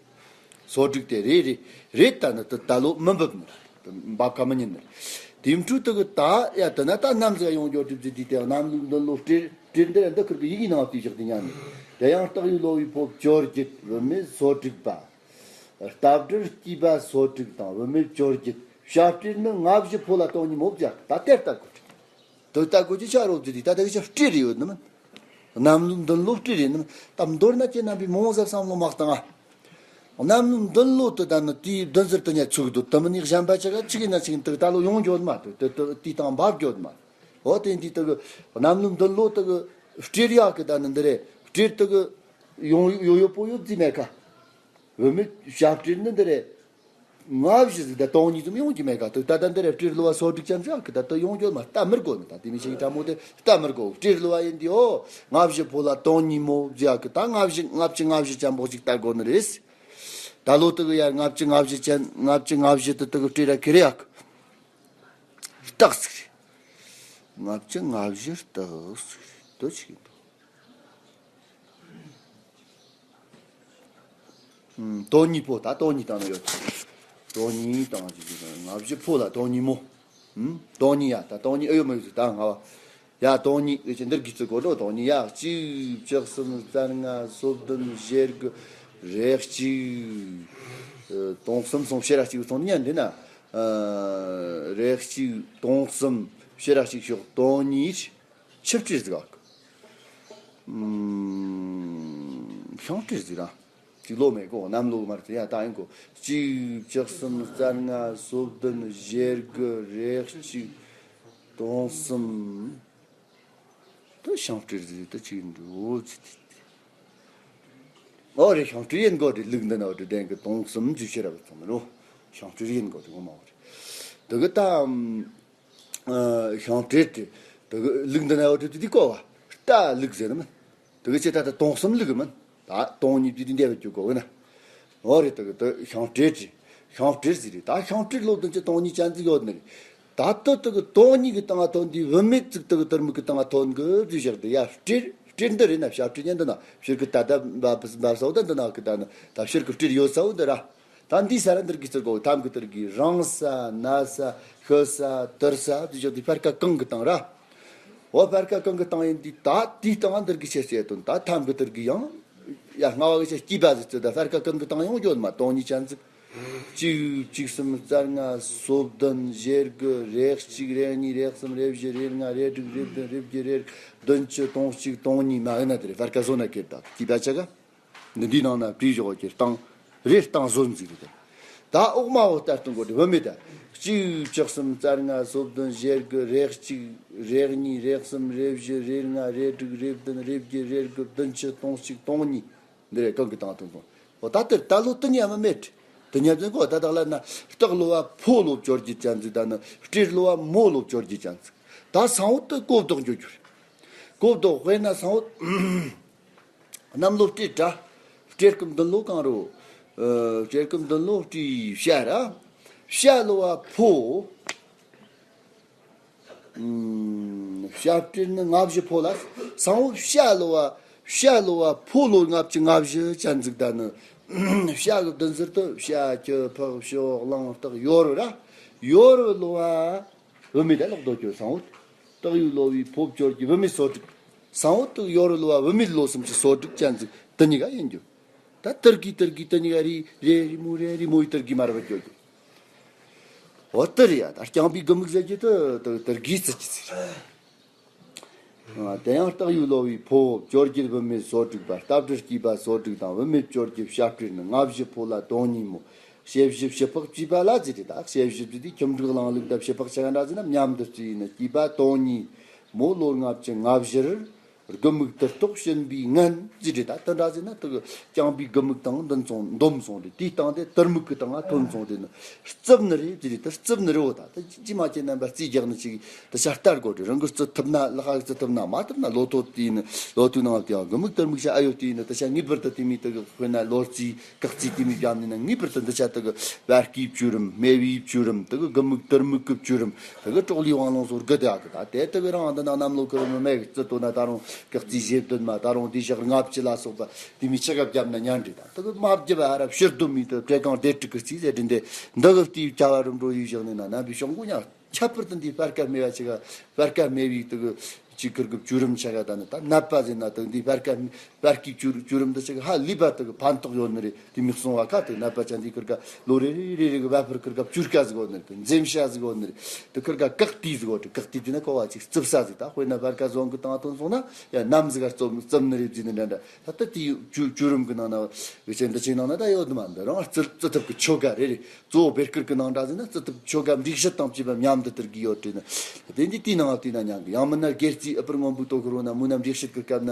སོ་དྲུག་དེ་རེད་རེད་རེད། ད་ནི་དེ་ད་ལོ་མི་འབབ་ནི་རེད། འབབ་ཁ་མི་ཉན་ནི་རེད། དེའི་འཕྲོ་དེ་གི་ད་ཡ་དེ་ན་ད་ནམ་ཟིག་ཡོང་རྒྱུ་གྲུབ་ཟིག་དེ་དེ་གནམ་ལོའི་མདུན་ལོ་སྤྲེལ་སྤྲེལ་འདི་ར་འདི་ཁུར་གི་ཡི་གེ་ནང་བྲིས་བཞག་དེ་ཉན་ནི། དེ་ཡང་སྟག་ཡོས་ལོ་བའི་ཕོ་བཅོ་བརྒྱད། བུད་མེད་སོ་དྲུག་པ། རྟ་སྦྲུལ་སྐྱེས་པ་སོ་དྲུག་དང་བུད་མེད་བཅོ་བརྒྱད། བྱ་སྤྲེལ་ནི་སྔ་བཞི་ཕོ་ལ་སྟོང་ཉིད་མོ་བྱ། ད་དེར་ལྟ་དགོས། དེ་ལྟ་དགོས་ཀྱི་ཆ་རོགས་ཀྱི་དེ་ད་ལྟ་གི་ཆ་སྤྲེལ་རེ་ཡོད་ནི་མིན། གནམ་ལོའི་མདུན་ལོ་སྤྲེལ་རེད་ནི་མིན། ད་མདོར་ན་ཁྱེད་རྣམ་པས་མང་ཟབ་བསམ་བློ་མ་བཏང་ང་། གནམ་ལོའི་མདུན་ལོ་དེ་ད་ནི་དེའི་བདུན་ཟུར་དེ་ཉ་ཚུགས་འདུག་དེ་མིན་ནི་གཞན་པ་ཆ་ག་ཆི་གི་ན་ཆི་གི་དེ་ད་ལོ་ཡོང་རྒྱུ་ཡོད་མ་རེད། དེ་དེ་དེའི་སྟེང་འབབ་རྒྱུ་ཡོད་མ་རེད། འོ་དེ་འདི་དེ་གི་གནམ་ལོའི་མདུན་ལོ་དེ་གི་སྤྲེལ་ཡག་གི་ད་ནི་འདི་རེད། སྤྲེལ་དེ་གི་ཡོང་ཡོ་ཡོ་པོ་ཡོད་ཟིག་མེད་ཀ། བུད་མེད་བྱ་སྤྲེལ་ནི་འདི་རེད། སྔ་བཞི་ཟིག་ད་སྟོང་ཉིད་ཙམ་ཡོང་གི་མེད་ཀ། དེ་ད་ལྟ་འདི་རེད། སྤྲེལ་ལོ་བ་སོ་དྲུག་ཅན་ཟིག་གི་ད་ལྟ་ཡོང་རྒྱུ་མ་ལྟ་མི་དགོས་ནི། ད་དེ་མི་ཤེས་ཀྱི་ཕྲ་མོ་དེ་ལྟ་མི་དགོས། སྤྲེལ་ལོ་བ་ཡིན་དུས་ཨོ་སྔ་བཞི་ཕོ་ལ་སྟོང་ཉིད་མོ་ཟིག་གི་ད་སྔ་བཞི་ལྔ་བཅུ་ང་བཞི་ཅན་པོ་ཅིག་ལྟ་དགོས་ནི་རེད། ད་ལོ་དེ་གི་ཡར་ལྔ་བཅུ་ང་བཞི་ཅན་ལྔ་བཅུ་ང་བཞི་དེ་དེ་གི་སྤྲེལ་ར་ཁེ་རེ་ཡག་གི་སྟག་ཟིག་རེད། ལྔ་བཅུ་ང་བཞི་སྟག་ཟིག་རེད། དོ་ཅིག་ཡིན་དོ། ཨུམ། སྟོང་ཉིད་ཕོ། ད་སྟོང་ཉིད་བཏང་ན་ཡོད། སྟོང་ཉིད་བཏང་ཅི་ཅི་ང་བཞི་ཕོ་ལ་སྟོང་ཉིད་མོ། ཨུམ། སྟོང་ཉིད་ཡ། ད་སྟོང་ཉིད་ཨེ་ཡོད་མ་ཡོད་ཟེར་ད་ང་བ། ཡ་སྟོང་ཉིད་ཨེ་ཅི་འདིར་གི་ཚུལ་གོ་འགྲོ། སྟོང་ཉིད་ཡ། གཅིག་བཅུ་གསུམ་རྩ་ལྔ་སོ་བདུན་བཞི་དགུ་རེ་གཅིག་ཨ། སྟོང་གསུམ་སོང་ཕྱེད་ར་གཅིག་སོང་ཉན་འདི་ན། ཨ། རེ་གཅིག་སྟོང་གསུམ་ཕྱེད་ར་གཅིག་ཤོག་སྟོང་ཉིད། ཆིབས་སྤྲེལ་ཟིག་ཨ། ཤིང་སྤྲེལ་ཟིག་ར། ཅིག་ལོ་མེད་གོ། གནམ་ལོ་མར་ཡ་ད་ཡིན་གོ། གཅིག་བཅུ་གསུམ་རྩ་ལྔ་སོ་བདུན་བཞི་དགུ་རེ་གཅིག་སྟོང་གསུམ། ད་ཤིང་སྤྲེལ་ཟིག་ད་ཅིག་འགྲོ་ཚི་ཐི་ཐི། ཨོ་རེད། ཤིང་སྤྲེལ་ཡིན་གོ་རེད། ལུགས་འདི་ན་འོ་དེ་ལྡན་གི་སྟོང་གསུམ་ཅུ་ཤེས་རབ་ཚང་མ་རོ། ཤིང་སྤྲེལ་ཡིན་གོ་རེད། ངོ་མ་འོ་རེད། དེ་གི་ད། ཤིང་སྤྲེལ་དེ། དེ་གི་ལུགས་འདི་ན་ཡོད་དེ་དེ་གོ་བ། རྟ་ལུགས་ཟེར་ནི་མིན། དེ་གི་ཅི་ད་ལྟ་སྟོང་གསུམ་ལུགས་མིན། ད་སྟོང་ཉིད་དེ་དེ་འདས་པ་བཅུ་གོ་གི་ན། འོ་རེད། དེ་གི་དེ་ཤིང་སྤྲེལ་དེ། ཤིང་སྤྲེལ་ཟིག་རེད། ད་ཤིང་སྤྲེལ་ལོ་བདུན་ཅུ་སྟོང་ཉིད་ཅན་ཟིག་ཡོད་ནི་རེད། ད་དེ་དེ་གི་སྟོང་ཉིད་ཀྱི་སྟེང་ང་ཐོན་དུས་བུད་མེད་ཅིག་དེ་གི་དར་མིག་གི་སྟེང་ང་ཐོན་གི་ཟིག་བཞག་དེ་ཡ་སྤྲེལ་སྤྲེལ་འདི་རེད་ན། བྱ་སྤྲེལ་ཉན་འདི་ན་ཕྱིར་གི་ད་ད་འབབ་འབབ་ས་འོ་ད་འདི་ན་གི་ད་ནི་ད་ཕྱིར་གི་སྤྲེལ་ཡོད་ས་འོ་འདི་ར། ད་འདི་ས་ར་འདིར་གི་ཚུར་གོ་ཐམ་གི་དེར་གི་རང་ས་ན་ས་ཤི་ས་དུར་ས་དུ་བཞག་དུས་ཕར་ཀ་གང་གི་སྟེང་ར། འོ་ཕར་ཀ་གང་གི་སྟེང་ཡིན་དུས་ད་དེའི་སྟེང་འདིར་གི་ཆེ་ཆེ་དོན་ད་ཐམ་གི་དེར་གི་ཡང་། ཡ་སྔ་བ་གི་ཆེ་སྐྱིད་པ་ཟིག་ཚོད་ད་ཕར་ཀ་གང་གི་སྟེང་ཡོང་རྒྱུ་མ་སྟོང་ཉིད་ཅན་ཟིག་གཅིག་བཅུ་གསུམ་རྩ་ལྔ་སོ་བདུན་བཞི་དགུ་རེ་གཅིག་རེ་གཉིས་རེ་གསུམ་རེ་བཞི་རེ་ལྔ་རེ་དྲུག་རེ་བདུན་རེ་བརྒྱད་རེ་བདུན་ཅུ་སྟོང་གཅིག་སྟོང་གཉིས་མ་ཡིན་ན་དེ་རེད། ཕར་ཀ་བཟོ་ན་ཁེར་ད་སྐྱིད་པ་ཆ་ག་འདི་འདིའི་ནང་ན་བྲིས་བཞག་གི་སྟེང་རེ་སྟེང་བཟོ་འཛིག་རེད། ད་འོག་མ་འོ་ལྟར་སྟོན་གོ་དེ་བུད་མེད་ད། གཅིག་བཅུ་གསུམ་རྩ་ལྔ་སོ་བདུན་བཞི་དགུ་རེ་གཅིག་རེ་གཉིས་རེ་གསུམ་རེ་བཞི་རེ་ལྔ་རེ་དྲུག་རེ་བདུན་རེ་བརྒྱད་རེ་དགུ་བདུན་ཅུ་སྟོང་གཅིག་སྟོང་གཉིས། འདི་རེད། གང་གི་སྟེང་སྟོན་གོ། འོ་ད་དེར་ད་ལོ་དུ་ཉམས་མེད། དུ་ཉམས་ཟིན་གོ། ད་དག་ལ་ན་སྟག་ལོ་བ་ཕོ་ལོ་བཅོ་བརྒྱད་ཅན་ཟིག་ད་ནི་སྤྲེལ་ལོ་བ་མོ་ལོ་བཅོ་བརྒྱད་ཅན་ཟིག་ད་སང་བོ་དུ་གོ་བདག་འཇོག་རྒྱུ་རེད། གོ་བདག་དཔེར་ན་སང་བོ། གནམ་ལོ་སྤྲེལ་དྲ། སྤྲེལ་སྐུ་མདུན་ལོ་གང་རུ། ཨ། སྤྲེལ་སྐུ་མདུན་ལོ་སྤྲེལ་བྱ་ར། བྱ་ལོ་བ་ཕོ། ཨུམ། བྱ་སྤྲེལ་ནི་ལྔ་བཞི་ཕོ་ལ། སང་བོ་བྱ་ལོ་བ། བྱ་ལོ་བ་ཕོ་ལོ་ལྔ་བཅུ་ང་བཞི་ཅན་ཟིག་ད་ནི། བྱ་གི་བདུན་ཟུར་དུ་བྱ་ཁྱི་ཕག་ཞོ་གླང་སྟག་ཡོ་རོ་ར། ཡོ་རོ་ལོ་བ། བུད་མེད་ད་ལོག་རྡོ་གྱོ་སང་བོ། སྟག་ཡོས་ལོ་བའི་ཕོ་བཅོ་བརྒྱད་བུད་མེད་སོ་དྲུག། སང་བོ་སྟག་ཡོ་རོ་ལོ་བ་བུད་མེད་ལོ་སུམ་ཅུ་སོ་དྲུག་ཅན་ཟིག་དེ་གཉིས་ཀ་ཡིན་རྒྱུ། ད་དུར་གི་དུར་གི་དེ་གཉིས་ཀ་རི་རེ་རི་མོ་རེ་རི་མོ་ཡི་དུར་གི་མར་བ་གྱོ་གྱོ། འོ་དེ་རེད་ཡ། ད་རྐྱང་པའི་དགུ་མིག་ཟེར་གྱི་དེ་དེ་དེ་དགུའི་རྩི་གི་ཟེར། ཨ། དེ་ཡང་སྟག་ཡོས་ལོ་བའི་ཕོ་བོ་བཅོ་བརྒྱད་བུད་མེད་སོ་དྲུག་པ། རྟ་བྲེལ་སྐྱེས་པ་སོ་དྲུག་དང་བུད་མེད་བཅོ་བརྒྱད་བྱ་སྤྲེལ་ནི་ལྔ་བཞི་ཕོ་ལ་དོན་གཉིས་མོ། ཞེ་བཞི་བྱི་ཕག་བཅས་པ་ལ་ཟེར་ཏེ། ད་ཞེ་བཞི་བཅས་ཏེ་ཁྱིམ་འབྲུག་གླིང་ལུགས་དང་བྱི་ཕག་ཆ་ག་འདྲ་ཟེར་ན་མཉམ་དུ་བརྩིས་ནི། སྐྱེས་པ་དོན་གཉིས་མོ་ལོ་ལྔ་བཅུ་ང་བཞིར། དགུ་མིག་དུར་ཐོག་གཤིན་པོའི་ངན་ཟེར་ཏེ། ད་དེ་འདྲ་ཟེར་ན་དེ་གི་རྐྱང་པའི་དགུ་མིག་དང་འདོན་སོང་འདོམས་སོང་སྟེ། དེའི་སྟེང་དེ་དུར་མིག་གི་སྟེང་ང་ཐོན་སོང་སྟེ་ནི་རྩུབ་ནི་རེད་ཟེར་ཏེ། དེ་རྩུབ་ནི་རེད། འོ་ད་དེ་ཅི་མ་ཅི་རྣམ་པ་རྩིས་རྒྱག་ནི་ཅིག་དེ་ཆ་ལྟར་དགོས་ཏེ། རང་གི་རྩི་ཐུབ་ན་ལག་གི་རྩི་ཐུབ་ན། མ་ཐུབ་ན་ལོ་ཐོ་དེ་ནི་ལོ་ཐོའི་ནང་དེ་ཡང་དགུ་མིག་དུར་མིག་བྱ་ཨ་ཡོད་དེ་ནི། དེ་ཆ་ངེས་པར་དུ་དེ་མོའི་དེ་གི་དཔེར་ན་ལོ་རྩིས་སྐག་རྩིས་དེ་མོའི་བརྒྱབ་ནས་ན་ངེས་པར་དུ་འདི་ཆ་དེ་གི་བར་སྐའི་བཅུད་རིམ། སྨེ་བའི་བཅུད་རིམ། དེ་གི་དགུ་མིག་དུར་མིག་གི་བཅུད་རིམ། དེ་གི་ཀྲོག་ལི་ཝང་ལོང་སོགས་དགུ་དེ་ཨ་གི། ད་དེ་དེ་གི་རང་འདི་ན་གནམ་ལོ་ཁེར་མི་མེད་གི། རྩི་ལྟོ་ན་ད་རུང་སྐག་རྩིས་བཞི་བདུན་མ། ད་རུང་དེའི་ཞག་ལྔ་བཅུ་ལ་སོགས་པ་དེ་མོའི་ཆ་ག་བརྒྱབ་ན་ཉན་རེད། ད་དེ་གི་མ་བརྒྱབ་ཨ་ར་ཕྱིར་བསྡོམས་མི་དེ་བྲེ་གང་སྡེ་དྲུག་གི་རྩིས་ཟེར་དེ་འདི་འདི་གི་དེའི་བྱ་བ་རིམ་གྲོ་ཡིས་བཞག་ནས་ན་རྣམ་པའི་ཤོག་མགོ་ཉག་ཁྱད་པར་དུ་འདི་སྤར་ཁ་སྨེ་བ་ཆེ་ག་སྤར་ཁ་སྨེ་བའི་དེ་གི་ཅིག་ཁེར་གི་བཅུད་རིམ་ཆ་ག་ད་ནི། ད་ནད་པ་ཟེར་ན་དེ་འདི་སྤར་ཁ་སྤར་ཁའི་བཅུད་བཅུད་རིམ་དེ་ཆ་ག་ཧ་ལས་པ་དེ་གི་ཕན་ཐོགས་ཡོད་ནི་རེད། དེ་མིག་སོང་བ་ཁ་དེ་ནད་པ་ཆ་འདི་ཁེར་ག་ལོ་རེ་རེ་རེ་རེ་གི་བ་ཕར་ཁེར་ག་བཅུད་ཁ་ཟིག་ཡོད་ནི་རེད། དེ་འཛེམ་བྱ་ཟིག་ཡོད་ནི་རེད། དེ་ཁེར་ག་སྐག་རྩིས་ཟིག་ཡོད་རེད། སྐག་རྩིས་དེ་ན་ཀོ་བ་ཅིག་རྩུབ་ས་ཟིག། ད་དཔེར་ན་སྤར་ཁ་ཟོང་གི་སྟེང་ཐོན་སོང་ན་ཡ་ནམ་ཟིག་ག་རྩུབ་རྩུབ་ནི་རེད་ཟེར་ནི་འདྲ་འདྲ། ད་ལྟ་དེའི་བཅུད་བཅུད་རིམ་གི་ནང་ན་འུ་ཆེ་འདི་ཆེ་ནང་ན་ད་ཡོད་མ་འདི་རང་རྩི་རྩི་ཐུབ་གི་ཆོ་ག་རེ་རེ། གཙོ་བོ་བེར་ཁུར་གི་ནང་འདྲ་ཟེར་ན་རྩི་ཐུབ་ཆོ་ག་འབྲུ་བཞི་དང་བཅས་པ་མཉམ་དུ་དུར་གི་ཡོད་དྲན་ནི། དེ་འདི་དེའི་ནང་ང་བལྟས་ན་ཉན་གི། ཡང་མིན་ན་སྒེར་རྩིས་ཨ་པུར་སྔོན་པོའི་ལྟོ་ཁུར་བོ་ན་མུ་ན་འབྲུ་བཞི་གི་སྐབས་ན་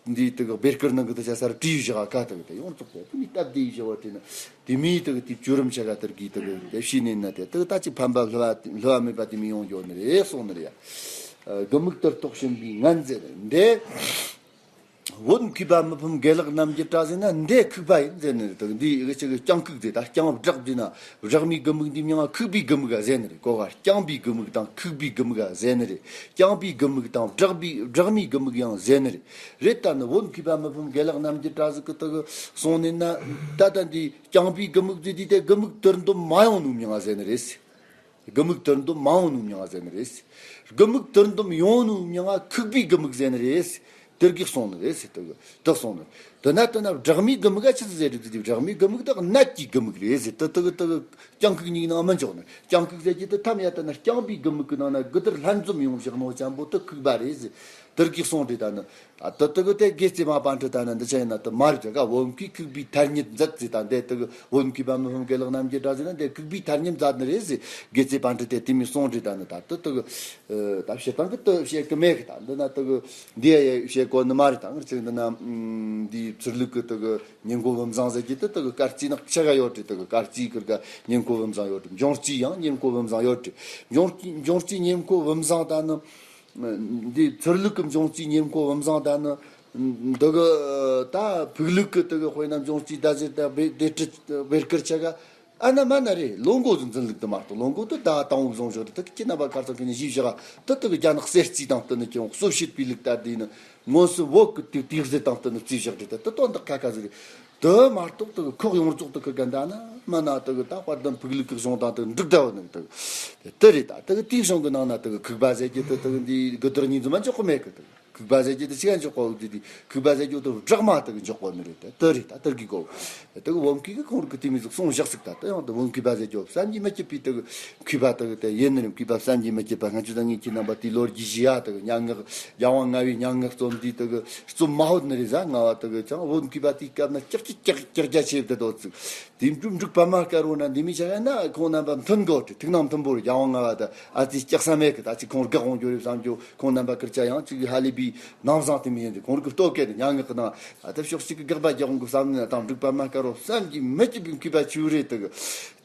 འདི་དེ་གི་བེར་ཁུར་ནང་གི་དེ་ཆ་སར་བྲིས་བཞག་ག་དེ་གི་དེ་ཡོངས་རྫོགས་དེ་དེ་མི་སྟབས་བདེ་བཞག་བ་དྲན་ནི། དེ་མིའི་དེ་གི་དེ་བཅུད་རིམ་ཆ་ག་དུར་གི་དེ་གི་དེ་ཤེས་ནས་ན་དེ་དེ་གི་ད་ཅིག་ཕན་པ་བསླུ་བ་བསླུ་བ་མེད་པ་དེ་མི་ཡོང་རྒྱུ་ནི་རེད་གསུངས་ནི་རེད་ཡ། དགུ་མིག་དུར་ཐོག་གཤིན་པོའི་ངན་ཟེར་ནི་འདི། བོད་མཁས་པ་མི་ཕམ་དགེ་ལེགས་རྣམ་རྒྱལ་ར་ཟེར་ན་འདི་ཁུག་པ་ཡིན་ཟེར་ནི་རེད། དེ་འདི་ཨེ་ཅིག་རྐྱང་ཁུག་ཟེར། ད་རྐྱང་བྲག་ཟེར་ན་བྲག་མའི་དགུ་མིག་འདི་མྱིང་ང་ཁུག་པའི་དགུ་མིག་ག་ཟེར་ནི་རེད། གོ་ག་རྐྱང་པའི་དགུ་མིག་དང་ཁུག་པའི་དགུ་མིག་ག་ཟེར་ནི་རེད། རྐྱང་པའི་དགུ་མིག་དང་བྲག་པའི་བྲག་མའི་དགུ་མིག་ཡང་ཟེར་ནི་རེད། རེད། ད་ནི་བོད་མཁས་པ་མི་ཕམ་དགེ་ལེགས་རྣམ་རྒྱལ་ར་ཟིག་གི་དེ་གི་གསུངས་ནི་ན། ད་ལྟ་འདི་རྐྱང་པའི་དགུ་མིག་ཟེར་དུས་དེ་དགུ་མིག་དུར་འདོམས་མ་ཡོང་ནོ་མྱིང་ང་ཟེར་ནི་རེད། དགུ་མིག་དུར་འདོམས་མ་ཡོང་ནོ་མྱིང་ང་ཟེར་ནི་རེད། དགུ་མིག་དུར་འདོམས་ཡོང་ནོ་མྱིང་ང་ཁུག་པའི་དགུ་མིག་ཟེར་ནི་རེད། དེ་གི་གསུངས་ནི་རེད་ཟེར། དེ་གི་དེ་གསུངས་ནི། དེ་ན་དེ་ན་བྲག་མའི་དགུ་མིག་ག་ཆི་ཟིག་ཟེར་རེད་ཟེར་དུས། བྲག་མའི་དགུ་མིག་དེ་ནད་ཀྱི་དགུ་མིག་རེད་ཟེར། དེ་དེ་གི་དེ་གི་རྐྱང་ཁུག་གཉིས་ནང་མི་འཇོག་ནི། རྐྱང་ཁུག་ཟེར་གྱི་དེ་ཐམ་ཡ་དེ་ན་རྐྱང་པའི་དགུ་མིག་གི་ནང་ན་དགུ་དེར་ལྷན་འཛོམས་ཡོང་བཞག་ནོ་ཅན་པོ་དེ་ཁུག་པ་རེད་ཟེར། དེ་གི་གསུངས་རེད། ད་ནི། ད་དེ་དེ་གི་དེ་དགེ་རྩེ་མ་པཎྜི་ཏ་ན་འདི་ཆ་ཡིན་ན་དེ་མ་རེད་ཀ། བོད་མཁས་ཁུག་པའི་ཐ་སྙད་མཛད་ཟེར། ད་འདི་དེ་གི་བོད་མཁས་པ་མི་ཕམ་དགེ་ལེགས་རྣམ་རྒྱལ་ར་ཟེར་ན་འདི་ཁུག་པའི་ཐ་སྙད་མཛད་ནི་རེད་ཟེར། དགེ་རྩེ་པཎྜི་ཏས་དེ་མོ་གསུངས་རེད། ད་ནི་ད་དེ་དེ་གི་ད་བཤད་སྟངས་གི་དེ་བཤད་གི་མེད་གི། ད་འདི་ན་དེ་གི་འདི་ཡ་ཡ་བཤད་གོ་ནི་མ་རེད། ད་ང་ཚོས་འདི་ན་འདི་ཚུར་ལུགས་གི་དེ་གི་ཉེར་མཁོ་བུམ་བཟང་ཟེར་གྱི་དེ་དེ་གི་སྐར་རྩིས་ནག་ཆ་ག་ཡོད་རེད། དེ་གི་སྐར་རྩིས་ཁུར་ག་ཉེར་མཁོ་བུམ་བཟང་ཡོད་རེད། འབྱུང་རྩིས་ཡང་ཉེར་མཁོ་བུམ་བཟང་ཡོད་རེད། འབྱུང་འབྱུང་རྩིས་ཉེར་མཁོ་བུམ་བཟང་ད་ནི། འདི་ཚུར་ལུགས་ཀྱི་འབྱུང་རྩིས་ཉེར་མཁོ་བུམ་བཟང་ད་ནི། འདི་གི་ད་ཕུག་ལུགས་ཀྱི་དེ་གི་དཔེར་ན་འབྱུང་རྩིས་ད་ཟེར་ད་བེ་སྡེ་ཁྲི་བེར་ཁུར་ཆ་ག་ཨ་ན་མ་ན་རེད། ལོ་འགོ་ཟིག་འཛིན་ལུགས་དེ་མ་གཏོགས། ལོ་འགོ་དེ་ད་དང་པོ་བཟུང་བཞག་རེད། དེ་གི་ཁྱེད་རྣམ་པ་གར་སོང་གི་ནི་ཞིབ་བཞག་དེ་དེ་གི་རྒྱ་ནག་གསེར་རྩིས་དང་བསྟུན་ནི་ཀྱང་གསོ་བྱེད་པའི་ལུགས་ལྟར་དེ་ནི་མངོན་སུམ་བོད་ཀྱི་དུས་དུས་ཟེར་དང་བསྟུན་ནི་རྩིས་བཞག་རེད། དེ་དེ་དོན་དག་ཁ་ཁ་ཟིག་རེད། དེ་མ་གཏོགས་དེ་གི་ཁོག་ཡོངས་རྫོགས་དེ་ཁུར་ག་འདྲ་ན་མ་ན་དེ་གི་ད་དཔལ་ལྡན་ཕུག་ལུགས་ཀྱི་གཞུང་དང་དེ་འགྲིག་འདྲ་བ་ནི་དེ་དེ་རེད། ད་དེ་གི་དེའི་གཞུང་གི་ནང་ན་དེ་གི་ཁུག་པ་ཟེར་གྱི་དེ་དེ་གི་འདི་དགུ་དར་གཉིས་འཛོམས་མ་འཇོག་གི་མེད་གི། དེ་གི་ཁུག་པ་ཟེར་གྱི་དེ་ཆི་ག་འཇོག་གོ་འདི་དེ་ཁུག་པ་ཟེར་གྱི་དེ་བྲག་མ་དེ་གི་འཇོག་གོ་ནི་རེད། དེ་དེ་རེད། ད་དེ་གི་གོ་དེ་གི་བོད་མཁས་གི་ཁོང་རིག་གི་དེ་མི་ཟིག་གསུངས་བཞག་ཟིག། ད་དེ་ཡང་དེ་བོད་མཁས་པ་ཟེར་གྱི་བསམ་གྱིས་མི་ཁྱབ་པའི་དེ་གི་མཁས་པ་དེ་གི་དེ་ཡིན་ནི་རེད། མཁས་པ་བསམ་གྱིས་མི་ཁྱབ་པ། ང་ཚོ་ད་ངས་ཁྱེད་རྣམ་པ་དེ་ལོ་རྒྱུས་ཞུ་ཡ་དེ་གི་སྙན་ངག་རྒྱལ་དབང་ལྔ་པའི་སྙན་ངག་རྩོམ་འདི་དེ་གི་རྩོམ་མ་ཧོད་ནི་རེད་ཟ། ང་བ་དེ་གི་ཅང་བོད་མཁས་པ་དེའི་སྐབས་ན་ཀྱག་ཀྱག་ཀྱག་ཀྱག་རྒྱ་ཆེ་བ་དེ་དོ་ཚིག་དེ་འབྲུ་འབྲུག་པ་མ་དཀར་བོ་ན་འདི་མི་ཆ་ཡ་ན་ཁོང་རྣམ་པ་མཐུན་དགོས་ཏེ། ཐུགས་སྣང་མཐུན་པོ་རེད། རྒྱལ་དབང་ལྔ་པ་དེ་ཨ་ཙི་སྐྱག་ས་མེད་གི། ད་ཅི་ཁོང་དགག་འོང་རྒྱུ་རེད་བསམ་རྒྱུ། ཁོང་རྣམ་པ་ཁུར་ཆ་ཡང་ཅིག་ཧ་ལས་པའི། ནང་བཟང་དེ་མི་ཡིན་ཏེ། ཁོང་རིག་གི་ལྟོ་གོས་ནི་སྙན་ངག་གི་ནང་། ཨ་ད་ཕྱོགས་གཅིག་གི་དགག་པ་རྒྱག་འོང་གི་བསམ་ནས་དང་། འབྲུག་པ་མ་དཀར་པོ་བསམ་གྱིས་མི་ཁྱབ་པའི་མཁས་པ་ཆེ་བོ་རེད་དེ།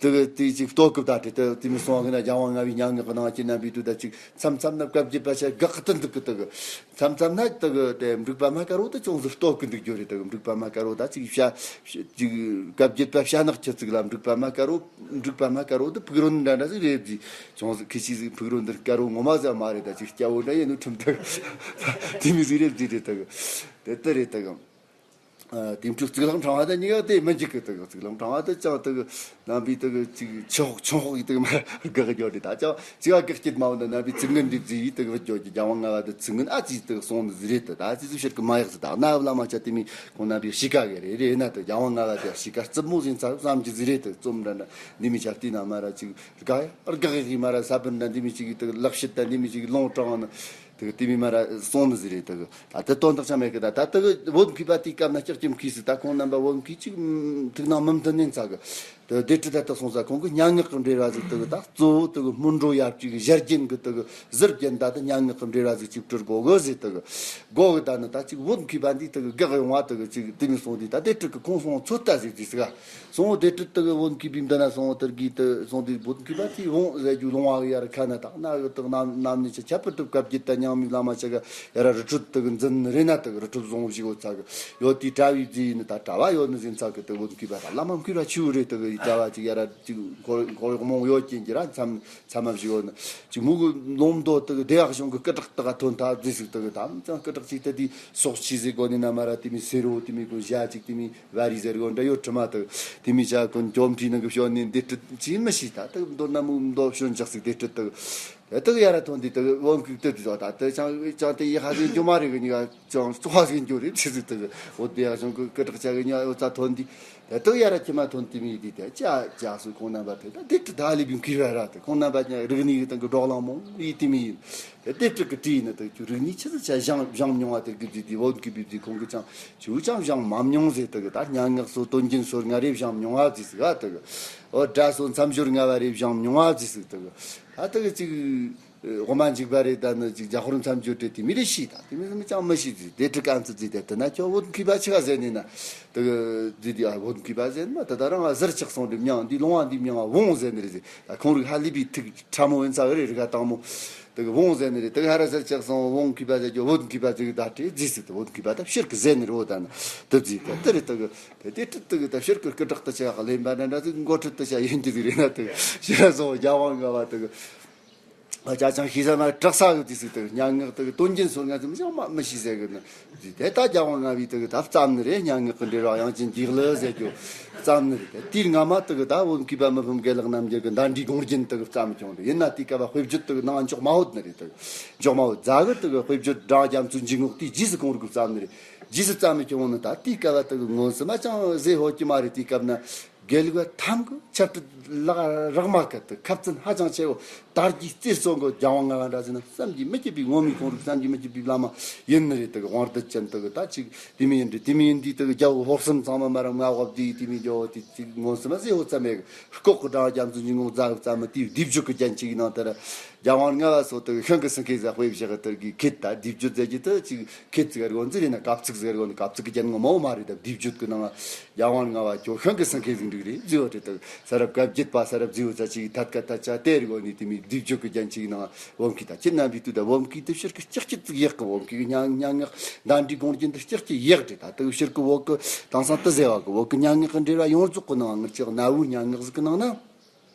དེ་དེ་ཅིག་ལྟོ་གོས་ད་དེ་དེ་མི་སོང་བ་ན། རྒྱལ་དབང་ལྔ་པའི་སྙན་ངག་གི་ནང་ཁྱེད་རྣམ་པས་དུས་ད་ཅིག་མཚམས་མཚམས་ན་བཀའ་བརྒྱུད་པ་ཆ་དགག་གི་དེ་འདུག་གི་དེ། མཚམས་མཚམས་ན་དེ་དེ་འབྲུག་པ་མ་དཀར་པོ་དེ་ཅུང་ཟད་ལྟོ་གོས་འདུག་རྒྱུ་རེད་དེ། འབྲུག་པ་མ་དཀར་པོ་ད་ཅིག་བྱ་ཅིག་བཀའ་བརྒྱུད་པ་བྱ་ནག་ཁྱི་ཙིག་ལ། འབྲུག་པ་མ་དཀར་པོ། འབྲུག་པ་མ་དཀར་པོ་དེ་ཕུག་རོན་འདྲ་འདྲ་ཟིག་རེད་ཟེ། ཅུང་ཟད་ཁི་ཆི་ཟིག་ཕུག་རོན་འདི་དཀར་པོ་ངོ་མ་ཟིག་མ་རེད། ད་ཅིག་སྐྱ་བོ་འདྲ་ཡིན་ནོ་ཁྲིམས་ཐག་དེ་མི་ཟིག་རེད་ཟེ་རེད་དེ། དེ་ལྟར་རེད་དེ། ཨ་དེ་འཕྲོ་གཙུག་ལག་ཕྲེང་བ་དེ་གཉིས་ཀ་དེ་མི་འཇིག་གི་དེ། གཙུག་ལག་ཕྲེང་བ་དེ་ཅང་དེ་རྣམ་པའི་དེ་ཅིག་ཆོག་ཆོག་ཡིག་དེ་མ་དགག་རྒྱུ་རེད། ད་ཅང་ཅི་ག་དགག་སྐྱིད་མ་འོང་ན་རྣམ་པའི་ཚིག་ངན་འདི་ཟིག་ཡིག་དེ་བུད་རྒྱུ་གི། རྒྱལ་དབང་ལྔ་པ་དེ་ཚིག་ངན་ཨ་ཙི་དེ་གསུངས་ནི་ཟིག་རེད་དེ། ད་ཙི་ཙི་ཕྱིར་གི་མ་ཡག་ཟིག། ད་གནའ་བོ་བླ་མ་ཆ་དེ་མི་ཁོང་རྣམ་པའི་གཤིས་ཀ་གི་རེད། རེད་ན་དེ་རྒྱལ་དབང་ལྔ་པ་དེ་གཤིས་ཀ་རྩུབ་མོ་ཟིག་ཚ་བསམ་གྱི་ཟིག་རེད་དེ། རྩོམ་འདྲ་འདྲ་འདི་མི་ཆ་བལྟས་ན་མ་ར་ཅིག་དགག་ཡ་དགག་ཡ་གི་མ་ར་ས་བོན་འདྲ་འདི་མི་ཅིག་གི་དེ་ལག་ཕྱིད་ད་འདི་མི་ཅིག་གི་ལོང་དྲང་ནི་དེ་དེ་མི་མ་ར་གསུངས་ནི་ཟིག་རེད་དེ། ད་དེ་དོན་དག་ཆ་མེད་གི། ད་ད་དེ་བོད་མཁས་པ་དེའི་སྐབས་ན་ལྕགས་ཀྱི་མཁས་ཟིག། ད་ཁོང་རྣམ་པ་བོད་མཁས་ཅིག་ཐུགས་ནང་མི་མཐུན་ནི་ཚ་གི། དེ་སྡེ་ཁྲི་ད་ལྟ་སོང་ས་ཁོང་གི་སྙན་ངག་གི་འགྲེལ་བ་ཟིག་དེ་གི། ད་གཙོ་བོ་དེ་གི་སྨོན་འགྲོ་ཡབ་ཀྱི་གི་ཞལ་རྒྱན་གི་དེ་གི་ཟུར་རྒྱན་ད་དེ་སྙན་ངག་གི་འགྲེལ་བ་ཟིག་ཅིག་བྲི་དགོ་གི་ཟེ་དེ་གི། དགོ་གི། ད་ནི་ད་ཅིག་བོད་མཁས་པ་འདི་དེ་གི་དགག་ཡོང་བ་དེ་གི་ཅིག་དེ་མི་སོང་དུས། ད་སྡེ་ཁྲི་གི་ཁོང་སོང་ཚོད་ལྟ་ཟིག་ཟིག་ཟིག་ག། སོང་བོ་སྡེ་ཁྲི་དེ་གི་བོད་མཁས་པའི་མདུན་ན་སོང་བོ་དེར་གི་དེ་སོང་དུས། བོད་མཁས་པ་དེའི་བོང་ཟེར་རྒྱུ་ལོང་བ་གི་ཡར་ཁ་ན་ད་གནའ་གི་དེ་གནམ་གནམ་ནས་ཆ་ཁྱད་པར་དུ་བཀའ་བརྒྱུད་ད་རྙིང་མའི་བླ་མ་ཆ་ག་ཡར་རི་ཁྲོད་དེ་གི་འཛིན་ནི་རེད་ན། དེ་གི་རི་ཁྲོད་བཟང་བོ་ཞིག་ཡོད་ཚ་གི་ཡོད། དེའི་གྲྭ་བའི་རྫས་ཡིན་ནི། ད་གྲྭ་བ་ཡོད་ནི་ཟིན་ཚ་གི་དེ་བོད་མཁས་པ་ད་བླ་མ་མཁས་པ་ཆེ་བོ་རེད། དེ་གི་གྲྭ་བ་ཅིག་ཡར་ཅིག་འཁོར་འཁོར་གཡོག་མང་ཡོད་ཀྱིན་གྱི་ར་མཚམས་མཚམས་མ་ཞིག་ཡོད་ནི། ཅིག་མུ་གི་ལོང་མདོ་དེ་གི་བདེ་བ་གཞུང་གི་སྐུ་དྲག་དེ་ག་ཐོན་ཐ་རྫས་ཟིག་དེ་གི་དམ་ཅང་སྐུ་དྲག་ཅིག་དེ་དེའི་སོག་ཆི་ཟེར་དགོ་ནི་ན་མ་ར་དེ་མི་སེ་རོ་དེ་མི་གོ་བཞག་ཅིག་དེ་མི་བ་རི་ཟེར་གོ་འདྲ་ཡོད་ཁྲི་མ་དེ། དེ་མི་བྱ་ཀུན་ཅོམ་ཕྲི་ནང་གི་ཤོ་ནི་འདི་ཁྲི་ཅི་མི་ཤི། ད་དེ་མདོར་ན་མུ་མདོ་ཤོན་ཆག་ཟིག་དེ་ཁྲི་དེ། དེ་དེ་ཡ་ར་ཐོན་དེ་དེ་བོད་མཁས་དེ་དེ་ཟོ། ད་དེ་ཅང་ཅང་དེ་ཡི་ཧ་ཟིན་རྒྱུ་མ་རེད་གི། ཉི་ག་ཅང་ཅོ་ཧ་ཟིན་རྒྱུ་རེད་ཆི་ཟིག་དེ་གི། འོ་དེ་ཡ་ཞང་གི་སྐུ་དྲག་ཆ་གི་ཉ་ཡོད་ཚ་ཐོན་དེ། དེ་དེ་ཡ་ར་ཁྱི་མ་ཐོན་དེ་མི་དེ་དེ་ཅ་ཅ་སུ་ཁོང་རྣམ་པ་དེ་ད་དེ་དེ་ད་ལི་བིང་ཁི་ར་ར་དེ་ཁོང་རྣམ་པ་ཉ་རིག་གནས་གི་སྟེང་གི་སྒྲོག་ལང་མོ་ཡི་དེ་མི་ཡིན། དེ་དེ་ཕྲུ་གུ་བྲིས་ནི་དེ་ཁྱོད་རིག་གནས་ཆི་ཟིག་ཆ་སྦྱང་སྦྱང་མྱོང་བ་དེ་གི་དེ་དེ་བོད་མཁས་པའི་དེ་ཁོང་གི་ཅང་ཅིའུ་ཅང་སྦྱང་མ་མྱོང་ཟེར་དེ་གི། ད་སྙན་ངག་སོ་དོན་རྒྱན་སོ་ལྔ་རེ་སྦྱང་མྱོང་བ་ཟིག་ཟིག་ཨ་དེ་གི། འོ་སྒྲ་སོ་མཚམས་སྦྱོར་ལྔ་བ་རེ་སྦྱང་མྱོང་བ་ཟིག་ཟིག་དེ་གི། ད་དེ་གི་ཅིག་དབུ་མ་འཇུག་པ་རེ་ད་ནི་ཅིག་རྒྱ་ཧོར་མཚམས་སྦྱོར་དེ་དེ་མི་རེ་ཤི། ད་དེ་མི་ཟིག་མི་ཅང་མི་ཤི་ཟིག། དེ་ཕྲུ་གུ་ཨམ་ཙི་ཟིག་དེ་དེ་ན་ཁྱོད་བོད་མཁས་པ་ཆི་ག་ཟེར་ནི་ན་དེ་གི་ཟིག་དེ། ཨ་བོད་མཁས་པ་ཟེར་ནི་མ་དེ་ད་རང་ཨ་ཟུར་ཆག་སོང་དེ་མྱང་འདི་ལོང་བ་འདི་མྱང་བ་བོང་ཟེར་ནི་རེད་ཟེར། ད་ཁོང་རིག་ཧ་ལི་བི་ཐུག་ཕྲ་མོ་ཡིན་ཚ་གི་རེད། རི་ག་དང་མོ་དེ་གི་བོང་ཟེར་ནི་རེད། དེ་གི་ཧ་ར་ཟེར་ཆག་སོང་བོང་མཁས་པ་ཟེར་རྒྱུ་བོད་མཁས་པ་ཟེར་གི་ད་དེ་རྫིས་ཟིག། དེ་བོད་མཁས་པ་ད་ཕྱིར་གི་ཟེར་ནི་རེད། འོ་ད་ནི་དེ་རྫིས་དེ་དེ་རེད། དེ་གི་དེ་དེ་ཏྲི་དེ་གི་ད་ཕྱིར་གི་སྐུ་དྲག་ཏུ་ཆ་ག་ལེན་པ་འདྲ་འདྲ་ཟིག་མགོ་ཁྲིད་དུ་ཆ་ཡིན་གི་ཟིག་རེད་ན། དེ་གི་ཕྱིར་སོང་རྒྱལ་དབང་ལྔ་པ་དེ་གི་ཨ་ཅག་ཅང་ཤེས་ས་མ་དྲག་ས་གི་དེ་ཟིག། དེ་གི་སྙན་ངག་དེ་གི་དོན་རྒྱན་སོ་ལྔ་ཟིག་མི་ཅང་མ་མི་ཤེས་ཟེར་གི་ནི། དེ་ད་རྒྱལ་དབང་ལྔ་པའི་དེ་གི་ད་བརྩམས་ནི་རེད། སྙན་ངག་གི་འགྲེལ་བ་དབྱངས་ཅན་དགྱེས་གླུ་ཟེར་རྒྱུ་བརྩམས་ནི་རེད། དེ་དེའི་སྔ་མ་དེ་གི་ད་བོད་མཁས་པ་མི་ཕམ་དགེ་ལེགས་རྣམ་རྒྱལ་གི་མདའ་འདྲེའི་དགོངས་རྒྱན་དེ་གི་བརྩམས་བྱུང་རེད། ཡིན་ན་དེའི་སྐབས་བ་དཔེ་བརྗོད་དེ་གི་ནང་འཇོག་མ་ཡོད་ནི་རེད། དེ་གི་འཇོག་མ་ཡོད་རྫ་གི། དེ་གི་དཔེ་བརྗོད་འབྲང་རྒྱ་མཚོའི་འཇུག་ངོགས་དེའི་རྗེས་སུ་ཁོང་རིག་གི་བརྩམས་ནི་རེད། རྗེས་སུ་བརྩམས་ནི་བྱུང་ནི་ད་དེའི་སྐབས་བ་དེ་གི་མངོན་སུམ་མ་ཅང་ཟེར་ཧོ་གི་མ་རེད། དེའི་སྐབས་ན་དགེ་ལུགས་པ་ཐམ་གི་ཆབ་སྲིད་ལག་རག་མ་ཁད་དུ་ཁ་བཙུན་ཧ་ཅང་ཆེ་བོ་དར་རྒྱས་རྩེར་སོན་གོ། རྒྱལ་དབང་ལྔ་པ་འདྲ་ཟེར་ན་བསམ་གྱིས་མི་ཁྱབ་པའི་ངོ་མའི་ཁོང་རིག་བསམ་གྱིས་མི་ཁྱབ་པའི་བླ་མ་ཡིན་ནི་རེད། དེ་གི་དབང་རྡུལ་ཅན་དེ་གི་ད་ཅིག་དེ་མི་ཡིན་འདི་དེ་མི་ཡིན་འདི། དེ་གི་རྒྱལ་པོ་ཧོར་སེམས་ཚང་མ་མ་ར་མངའ་འོག་བསྡུས་དེ་མི་རྒྱལ་པོ་དེ་ཅིག་མངོན་སུམ་མ་ཟེར་ཧོ་ཙམ་མེད་གི། ལྐོག་གི་འབྲང་རྒྱ་མཚོའི་འཇུག་ངོགས་རྫ་གི་བརྩམས་མི་དེའི་སྡེབ་སྦྱོར་གི་རྒྱན་ཅིག་ནང་དེར་རྒྱལ་དབང་ལྔ་པ་སོགས་དེ་གི་ཤིང་གི་སེང་གེ་ཟེར་དཔེ་བཞག་གི། དེར་གི་ཁེད་ད་སྡེབ་སྦྱོར་ཟེར་གྱི་དེ་ཅིག་ཁེད་ཟིག་ར་གོ་འཛི་རེད་ན། གབ་ཚིག་ཟིག་ར་གོ་ནི། གབ་ཚིག་གི་རྒྱན་ངོ་མ་བོ་མ་རེད། ད་སྡེབ་སྦྱོར་གི་ནང་རྒྱལ་དབང་ལྔ་པ་ཁྱོད་ཤིང་གི་སེང་གེ་ཟིག་འགྲིག་རེད་ཟེར་བ་རེད། ད་ས་རབ་བཀའ་བརྒྱུད་པ་ས་རབ་ཟེར་བ་ཚ་ཅིག་ཐད་ཀ་ཐད་ཆ་དེ་ར་གོ་ནི་དེ་མི་སྡེབ་སྦྱོར་གི་རྒྱན་ཅིག་ནང་བོད་མཁས་ད་ཁྱེད་རྣམ་པའི་དུས་ད་བོད་མཁས་དེ་ཕྱིར་གི་ལྕགས་ཀྱི་ཙིག་ཡག་གི། བོད་མཁས་གི་སྙན་སྙན་ངག་མདའ་འདྲའི་དགོངས་རྒྱན་དེ་ལྕགས་ཀྱི་ཡག་རེད། ད་དེ་ཕྱིར་གི་བོད་གི་དེང་སང་དེ་ཟེར་བ་གི་བོད་གི་སྙན་ངག་གི་འགྲེལ་བ་ཡོངས་རྫོགས་གི་ནང་ང་ཅག་གནའ་བོའི་སྙན་ངག་ཟིག་གི་ནང་ན།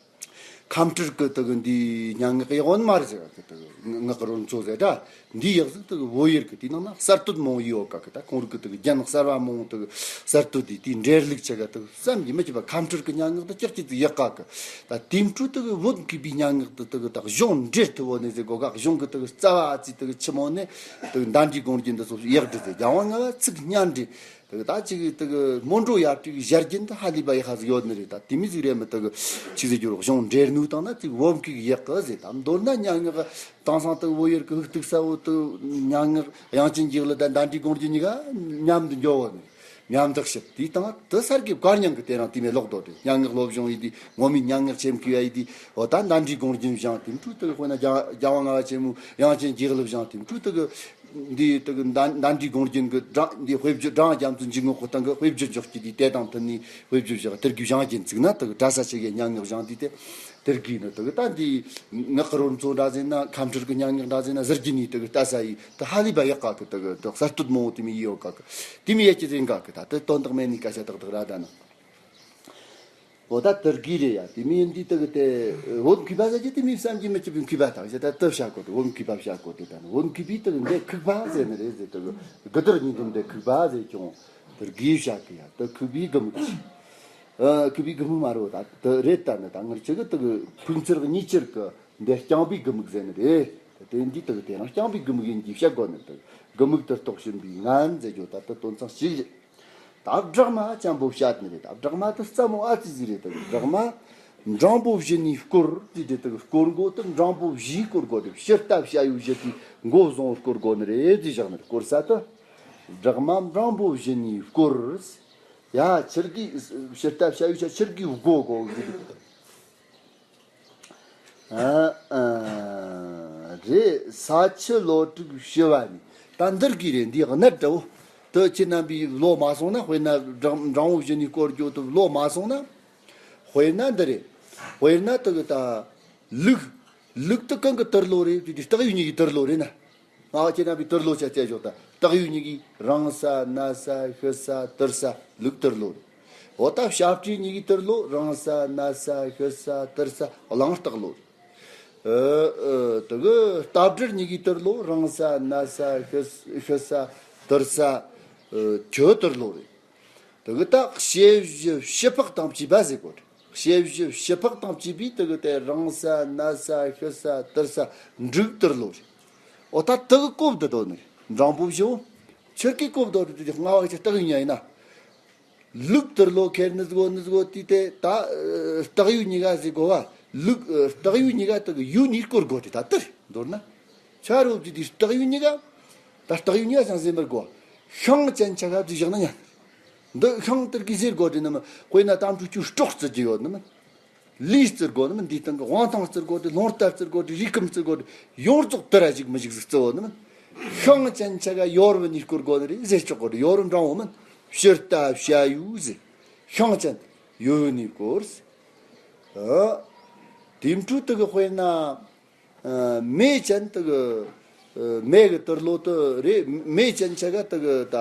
ཁམས་སྤྲུལ་གི་དེ་གི་འདི་སྙན་ངག་ཡག་ཡོད་ནི་མ་རེད་ཟེར་བ་གི། དེ་གི་ངག་གི་རོལ་མཚོ་ཟེར་ད་འདི་ཡག་ཟིག། དེ་གི་བོད་ཡུལ་གི་དེའི་ནང་ན་གསར་གཏོད་མང་བོ་ཡོད་ག་གི། ད་ཁོང་རིག་གི་དེ་གི་རྒྱན་གསར་བ་མང་བོ་དེ་གི་གསར་གཏོད་དེ་དེའི་འགྲེལ་ལུགས་ཆེ་ག་དེ་གི་བསམ་གྱིས་མི་ཁྱབ་པ། ཁམས་སྤྲུལ་གི་སྙན་ངག་དེ་ལྕགས་ཀྱི་ཙིག་ཡག་ག་གི། ད་དེའི་འཕྲོ་དེ་གི་བོད་མཁས་པའི་སྙན་ངག་དེ་དེ་གི་ད་གཞུང་འགྲེལ་ཐུབ་བོ་ནས་ཟེར་གོ་ག། གཞུང་གི་དེ་གི་རྩ་བ་ཨ་ཙི་དེ་གི་ཆི་མོ་ནས་དེ་གི་མདའ་འདྲའི་དགོངས་རྒྱན་དེ་སོགས་ཡག་འགྲེལ་ཟེར། རྒྱལ་དབང་ལྔ་པ་ཚིག་སྙན་འགྲེལ། དེ་གི་ད་ཅིག་དེ་གི་སྨོན་འགྲོ་ཡབ་ཀྱི་ཞལ་རྒྱན་དེ་ཧ་ལས་པ་ཡག་ཧ་ཟིག་ཡོད་ནི་རེད། ད་དེ་མི་ཟིག་རེད་མི། དེ་གི་ཆི་ཟིག་རྒྱུ་རོགས་གཞུང་འགྲེལ་ནུས་དང་ན་ཅིག་བོད་མཁས་གི་ཡག་གི་ཟེར། ད་མདོར་ན་སྙན་ངག་དེང་སང་དེ་བོད་ཡུལ་གི་ཧུག་ཐུག་ས་བོ་དེ་སྙན་ངག་དབྱངས་ཅན་གྱི་གླུ་དང་མདའ་འདྲའི་དགོངས་རྒྱན་གཉིས་ཀ་མཉམ་དུ་འགྱོ་བོ་ནི། མཉམ་དུ་ཞིབ་དེའི་སྟེང་དེ་སར་གི་བཀའ་རྙིང་གི་དེ་རང་དེ་མེད་ལོག་དོ་དེ། སྙན་ངག་སློབ་སྦྱོང་ཡིན་དེ་ངོ་མའི་སྙན་ངག་ཆེམ་གི་བ་ཡིན་དེ། འོ་ད་མདའ་འདྲའི་དགོངས་རྒྱན་བཞེངས་དེ་འཕྲོ་དེ་གི་དཔེར་ན་རྒྱལ་རྒྱལ་དབང་ལྔ་པ་ཆེན་མོའི་དབྱངས་ཅན་གྱི་གླུ་བཞེངས་དེ་འཕྲོ་དེ་གི། འདི་དེ་གི་མདའ་མདའ་འདྲའི་དགོངས་རྒྱན་གྱི་སྦྲང་འདི་དཔེ་བརྗོད་སྦྲང་རྒྱ་མཚོ་འཇུག་ངོགས་ཀྱི་སྟེང་གི་དཔེ་བརྗོད་འཇོག་རྒྱུ་དེ་དེ་དང་མཐུན་ནས་དཔེ་བརྗོད་བཞག་དེར་གི་བཞེངས་རྒྱན་བཙུགས་ན་དེ་གི་གྲྭ་ས་ཆེ་གེ་སྙན་ངག་བཞེངས་དུས་དེ་དེར་གི་ནི་དེ་གི་ད་འདི་ངག་གི་རོལ་མཚོ་འདྲ་ཟེར་ན་ཁམས་སྤྲུལ་གི་སྙན་ངག་འདྲ་ཟེར་ན་ཟུར་གྱི་ནི་དེ་གི་ལྟ་ས་ཡི་དེ་ཧ་ལས་པ་ཡག་ག་གི་དེ་གི་དེ་གསར་གཏོད་མང་བོ་དེ་མི་ཡོད་ག་གི་དེ་མི་ཡག་གི་ཟེར་ག་གི་ད་དེ་དོན་དག་མེད་ནི་སྐད་ཆ་ཏག་ཏག་ར་ད་ནི། འོ་ད་དེར་གི་རེད་ཡ། དེ་མིན་འདི་དག་དེ་བོད་མཁས་པ་ཟེར་གྱི་དེ་མིན་བསམ་གྱིས་མི་ཁྱབ་པའི་མཁས་པ་དང་ཟེར་ད་དེ་བྱ་དགོས་དེ་བོད་མཁས་པ་བྱ་དགོས་དེ་ད་ནི་བོད་མཁས་པའི་དག་འདི་ཁུག་པ་ཟེར་ནི་རེད་ཟེར་དེ་དགུ་དར་གཉིས་འཛོམས་དེ་ཁུག་པ་ཟེར་ཀྱང་དེར་གི་བྱ་གི་ཡ་དེ་ཁུག་པའི་དགུ་མིག་ཨ་ཁུག་པའི་དགུ་མིག་མ་རོ་ད་དེ་རེད་ད་ནི་ད་ངར་ཆེ་གི་དག་ཕུག་ཚེར་གཉིས་ཆར་གི་འདི་རྐྱང་པའི་དགུ་མིག་ཟེར་ནི་རེད། དེ་འདི་དག་དེ་རང་རྐྱང་པའི་དགུ་མིག་ཡིན་གྱི་བྱ་དགོས་ནི་དག་དགུ་མིག་དེར་རྟོགས་བྱིན་པའི་ངན་ཟེར་རྒྱུ་ད་དེ་དོན་ཚང་ཞིག་རེད། ད་སྦྲགས་མ་ཅན་པོ་བཤད་ནི་རེད། ད་སྦྲགས་མ་དེ་རྩ་མོ་ཨ་ཙི་ཟིག་རེད། ད་སྦྲགས་མ་འགྲེང་བུ་བཞི་ནི་སྐོར་དེ་དེ་དེ་སྐོར་མགོ་དེ་འགྲེང་བུ་བཞིའི་སྐོར་མགོ་དེ་ཕྱི་ལྟ་བྱ་ཡུལ་བཞི་དེའི་མགོ་བཟུང་སྐོར་མགོ་ནི་རེད་ཟེར་བཞག་ནི་རེད། སྐོར་ས་དེ་སྦྲགས་མ་འགྲེང་བུ་བཞི་ནི་སྐོར། ཡ་ཕྱིར་གི་ཕྱི་ལྟ་བྱ་ཡུལ་བྱ་ཕྱིར་གི་མགོ་མགོ་ཟིག་རེད། ཨ་ཨ་རེད། ས་ཆུ་ལོ་དྲུག་བྱི་བ་ནི། ད་འདིར་གི་རེད། འདི་གནད་འདྲ་བོ། དུ་ཁྱེད་རྣམ་པའི་ལོ་མ་སོང་ན་དཔེར་ན་འབྲང་འབྲང་བོ་བཞི་ནི་སྐོར་རྒྱུ་དུ་ལོ་མ་སོང་ན། དཔེར་ན་འདི་རེད། དཔེར་ན་དུ་གི་ད་ལུག་ལུག་དུ་གང་གི་དུར་ལོ་རེད། དེ་དུས་སྟག་ཡོས་གཉིས་ཀྱི་དུར་ལོ་རེད་ན། ང་ཁྱེད་རྣམ་པའི་དུར་ལོ་ཆ་བཙལ་ཞོག་ད་སྟག་ཡོས་གཉིས་ཀྱི་རིང་ས་ན་ས་ཤི་ས་དུར་ས་ལུག་དུར་ལོ་རེད། འོ་ད་བྱ་སྤྲེལ་གཉིས་ཀྱི་དུར་ལོ་རིང་ས་ན་ས་ཤི་ས་དུར་ས་གླང་སྟག་ལོ་རེད། ཨ་ཨ་དེ་གི་རྟ་སྦྲུལ་གཉིས་ཀྱི་དུར་ལོ་རིང་ས་ན་ས་ཤི་ཤི་ས་དུར་ས་ཨ་ཁྱི་དུར་ལོ་རེད། དེ་གི་ད་ཕྱེད་བཞི་བྱི་ཕག་དང་བཅས་པ་ཟེར་གོ་རེད། ཕྱེད་བཞི་བྱི་ཕག་དང་བཅས་པའི་དེ་གི་དེ་རིང་ས་ན་ས་ཤི་ས་དུར་ས་འབྲུག་དུར་ལོ་རེད། འོ་ད་དེ་གི་གོ་བསྡུ་དོ་ནི་འབྲང་པོ་བཞི་བོ་ཆུར་གི་གོ་བསྡུ་དེ་དེ་སྔ་བ་ཆ་སྟག་ཡོས་གཉིས་ཡིན་ན། ལུག་དུར་ལོ་ཁེར་ནི་ཟིག་གོ་ནི་ཟིག་གོ་དེ་དེ་ད་སྟག་ཡོས་གཉིས་ཀ་ཟེར་གོ་བ་ལུག་སྟག་ཡོས་གཉིས་ཀ་དེ་གི་ཡོས་ནི་སྐོར་གོ་དེ་ད་དེར་མདོར་ན། ཆ་རོགས་ཀྱི་དེ་སྟག་ཡོས་གཉིས་ཀ་ད་སྟག་ཡོས་གཉིས་ཀ་ཅང་ཟེར་མི་དགོ། ཤིང་ཅན་ཆ་ག་དེ་བཞག་ན་ཉན། འདི་ཤིང་དེར་གི་ཟེར་གོ་དེ་ནི་མི་དཔེར་ན་དམ་ཕྲུག་ཁྱོད་སྲོག་བརྩི་རྒྱུ་ཡོད་ནི་མི། ལུས་བརྩི་དགོ་ནི་མི། འདིའི་སྟེང་གི་དབང་ཐང་བརྩི་དགོ་དེ་ལུང་རྟ་བརྩི་དགོ་དེ་རིགས་ཁམས་བརྩི་དགོ་དེ་ཡོངས་རྫོགས་དེ་ར་ཞིག་མི་ཞིག་ཟིག་བརྩི་བོ་ནི་མི། ཤིང་ཅན་ཆ་ག་ཡོར་བུ་ནི་སྐོར་གོ་ནི་རེད་ཟེར་ཆོག་གོ་དེ་ཡོར་བུ་འབྲང་བོ་མིན། ཕྱི་ལྟ་བྱ་ཡུལ་ཟེར། ཤིང་ཅན་ཡོར་བུ་ནི་སྐོར་ཟེར། ཨ། དེ་འཕྲོ་དེ་གི་དཔེར་ན། ཨ། མེ་ཅན་དེ་གི། ཨ། མེ་གི་དུར་ལོ་དེ་རེད། མེ་ཅན་ཆ་ག་དེ་གི་ད་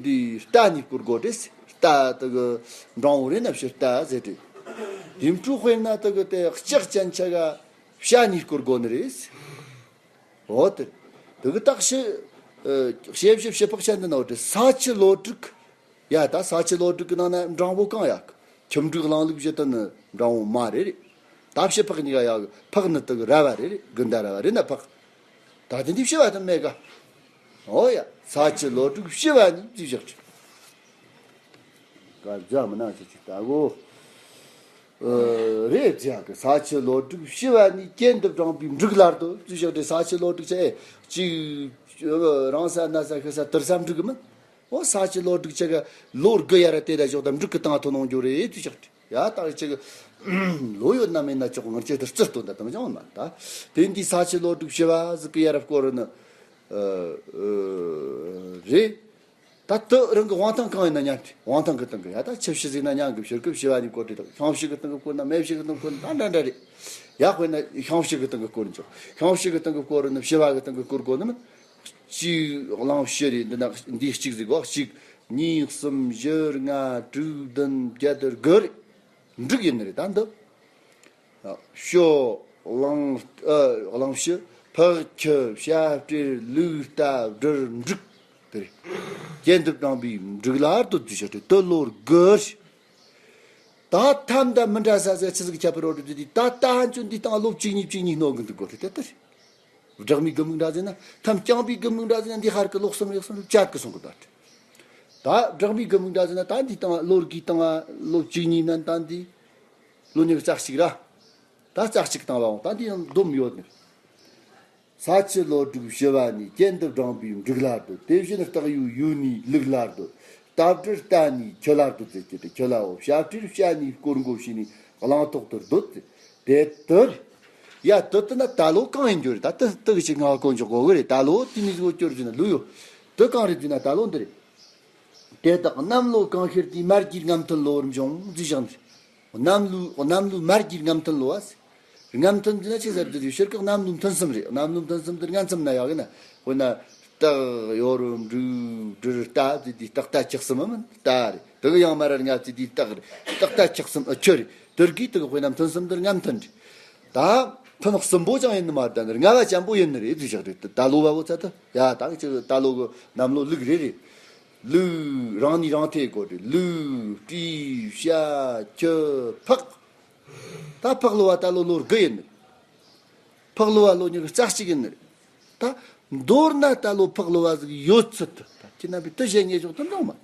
འདི་རྟ་ནི་སྐོར་གོ་དེ་ཟེར། རྟ་དེ་གི་འབྲང་བོ་རེད་ན་ཕྱི་རྟ་ཟེར་དེ། དེ་འཕྲོ་དཔེར་ན་དེ་གི་དེ་ལྕགས་ཅན་ཆ་ག་བྱ་ནི་སྐོར་གོ་ནི་རེད་ཟེར། འོ་དེ། དེ་གི་སྟག་ཤི། ཨ། ཕྱེད་བཞི་བྱི་ཕག་ཅན་དེ་ན་འོ་དེ་ས་ཆུ་ལོ་དྲུག་ཡ་ད་ས་ཆུ་ལོ་དྲུག་གི་ནང་ན་འབྲང་བོ་གང་ཡག་ཁྱུ་འབྲུག་གླང་ལུག་བཞི་དེ་ནི་འབྲང་བོ་མ་རེད་རེད། ད་བྱི་ཕག་གཉིས་ཀ་ཡག་ཕག་ནི་དེ་གི་ར་བ་རེད་རེད། དགུན་ཟླ་ར་བ་རེད་ན་ཕག་ད་དེ་འདི་བྱི་བ་དེ་མེད་ག་འོ་ཡ། ས་ཆུ་ལོ་དྲུག་བྱི་བ་ནི་ཅི་བཞག་ཅི། ག་རྒྱ་མི་ནང་ཅི་ཅི་ལྟ་གོ་ཨ། རེད་ཅག་གི་ས་ཆུ་ལོ་དྲུག་བྱི་བ་ནི་གྱེན་དུ་བསྒྲེངས་པའི་འབྲུག་ལ་ལྟོས་ཅི་བཞག་དེ་ས་ཆུ་ལོ་དྲུག་ཆ་ཨེ་གཅིག་རིང་ས་ན་ས་ཤི་ས་དུར་ས་འབྲུག་གི་མིན། འོ་ས་ཆུ་ལོ་དྲུག་ཆ་ག་ལོ་དགུ་ཡ་ར་དེ་ད་ཞོག་ད་འབྲུག་གི་སྟེང་ཐོན་ཡོང་རྒྱུ་རེད་དུ་ཞོག་ཡ་ད་ཅིག་ལོ་ཡོད་ན་མེད་ན་ཅོག་ངར་ཅིག་ཏུ་རྩི་སྟོན་ད་དམ་ཅང་མ་ད། དེ་འདི་ས་ཆུ་ལོ་དྲུག་བྱི་བ་ཟིག་གི་ཡ་ར་སྐོར་ནི་ཨ་ཨ་རེད། ད་དུ་རང་གི་དབང་ཐང་གང་ཡིན་ན་ཉན་ཏེ་དབང་ཐང་གི་སྟེང་གི་ཡ་ད་ཆུ་བྱི་ཟིག་ན་ཉན་གི་ཕྱིར་གི་བྱི་བ་ནི་སྐོར་དེ་དང་ཤིང་བྱི་གི་སྟེང་གི་སྐོར་ན་མེ་བྱི་གི་སྟེང་གི་སྐོར་ན་ད་འདྲ་འདྲ་རེད། ཡ་དཔེར་ན་ཤིང་བྱི་གི་སྟེང་གི་སྐོར་ནི་ཅོག་ཤིང་བྱི་གི་སྟེང་གི་སྐོར་ནི་བྱི་བ་གི་སྟེང་གི་སྐོར་གོ་ནི་མིན། གཅིག་གླང་བྱི་རེད། འདི་ན་འདི་གཅིག་ཟིག་གོ་གཅིག་གཉིས་གསུམ་བཞི་ལྔ་དྲུག་བདུན་བརྒྱད་དེ་དགུ་རེད། འབྲུག་ཡིན་ནི་རེད་ད་འདི། ཞོ། གླང་། ཨ། གླང་བྱི། ཕག་ཁྱི། བྱ་སྤྲེལ། ལུག་རྟ། སྦྲུལ། འབྲུག་དེ་རེད། གྱེན་དུ་བསྒྲེངས་པའི་འབྲུག་ལ་ལྟོས་དུས་ཤར་ཏེ་དུ་ལོར་དགུ་རེད། ད་ཐམ་ད་མི་འདྲ་ས་ཟེར་ཆི་ཟིག་ཁྱད་པར་རོ་དུ་དུ་དུ་ད་ད་ཧན་ཆུ་འདི་སྟེང་ལོ་བཅུ་གཉིས་བཅུ་གཉིས་སྣོ་གི་འདུག་གོ་དེ་དེ་ལྟར། སྦྲགས་མའི་དགུ་མིག་འདྲ་ཟེར་ན་ཐམ་རྐྱང་པའི་དགུ་མིག་འདྲ་ཟེར་ན་འདི་ཧར་གི་ལོག་གསུམ་རེ་གསུམ་རེ་བཅད་གི་སོང་གི་ད། ད་སྦྲགས་མའི་དགུ་མིག་འདྲ་ཟེར་ན་ད་འདི་སྟེང་ལོ་དགུའི་སྟེང་ལོ་བཅུ་གཉིས་ན་ད་འདི་ལོ་ཉི་ཤུ་རྩ་གཅིག་ར། ད་རྩ་གཅིག་བཏང་བའང་ད་འདི་ཡང་སྡོམ་ཡོད་ནི། ས་ཆུ་ལོ་དྲུག་བྱི་བ་ནི་གྱེན་དུ་བསྒྲེངས་པའི་འབྲུག་ལ་ལྟོས། དེ་བཞིན་སྟག་ཡོས་ཡོས་ནི་ལུག་ལ་ལྟོས། རྟ་སྦྲུལ་རྟ་ནི་ཁྱི་ལ་ལྟོས་ཟེར་གྱི་དེ་ཁྱི་ལའོ། བྱ་སྤྲེལ་བྱ་ནི་སྐོར་མགོ་བྱས་ནས་གླང་ཐོག་ཏུ་སྡོད་དེ་དེ་ལྟར། ཡ་དུ་དུ་ན་ད་ལོ་གང་ཡིན་རྒྱུ་རེད། ད་དུ་དུ་གི་ཅིག་ང་གོ་འཇོག་གོ་གི་རེད། ད་ལོ་དེ་མི་ཟིག་འོ་སྐྱོར་རྒྱུ་ན་ལུ་ཡོད། དུ་གང་རེད་རྒྱུ་ན་ད་ལོ་འདི་རེད། དེ་དག་གནམ་ལོ་གང་ཤར་དུས་མར་གྱི་རྔམ་ཐོན་ལོར་འབྱུང་ཟེར་བཞག་ནས། གནམ་ལོ་གནམ་ལོའི་མར་གྱི་རྔམ་ཐོན་ལོ་བ་ཟེར། རྔམ་ཐོན་ཟེར་ན་ཆི་ཟེར་དུ་ཕྱིར་ཀ་གནམ་ལོ་ཐུན་གསུམ་རེད། གནམ་ལོ་ཐུན་གསུམ་དུ་རྔམ་ཐོན་ན་ཡག་གི་ན། དཔེར་ན་སྟག་ཡོ་རུ་འབྲུག་སྦྲུལ་རྟ་ཟེར་དུས་སྟག་རྟ་ཁྱི་གསུམ་མིན་རྟ་རེད། དེ་གི་ཡང་མར་རྔ་ཟེར་དུས་སྟག་རེད། སྟག་རྟ་ཁྱི་གསུམ་ཨ་ཁྱི་རེད། དེར་གི་དེ་གི་དཔེར་ན་ཐུན་གསུམ་དུ་རྔམ་ཐོན་རེད། ད་ཐུན་གསུམ་པོ་ཅང་ཡིན་ནི་མ་རེད། ད་ནི་རྔ་བ་ཅན་པོ་ཡིན་ནི་རེད་ཟེར་བཞག་རེད། ད་ལོ་བ་བོ་ཚ་ད་ཡ་ད་གི་ཅིག་ད་ལོ་གི་གནམ་ལོ་ལུག་རེད་རེད། ལུག་རང་ནི་རང་ཐེ་གོ་རེད། ལུག་སྤྲེའུ་བྱ་ཁྱི་ཕག་ད་ཕག་ལོ་བ་ད་ལོ་ལོ་དགུ་ཡིན་ནི་རེད། ཕག་ལོ་བ་ལོ་ཉི་ཤུ་རྩ་གཅིག་ཡིན་ནི་རེད། ད་མདོར་ན་ད་ལོ་ཕག་ལོ་བ་ཟིག་ཡོད་ཚུལ་དུ་ད་ཁྱེད་རྣམ་པས་དུ་བཞེད་ཉེ་ཞོག་ཏུ་འབྲང་མ།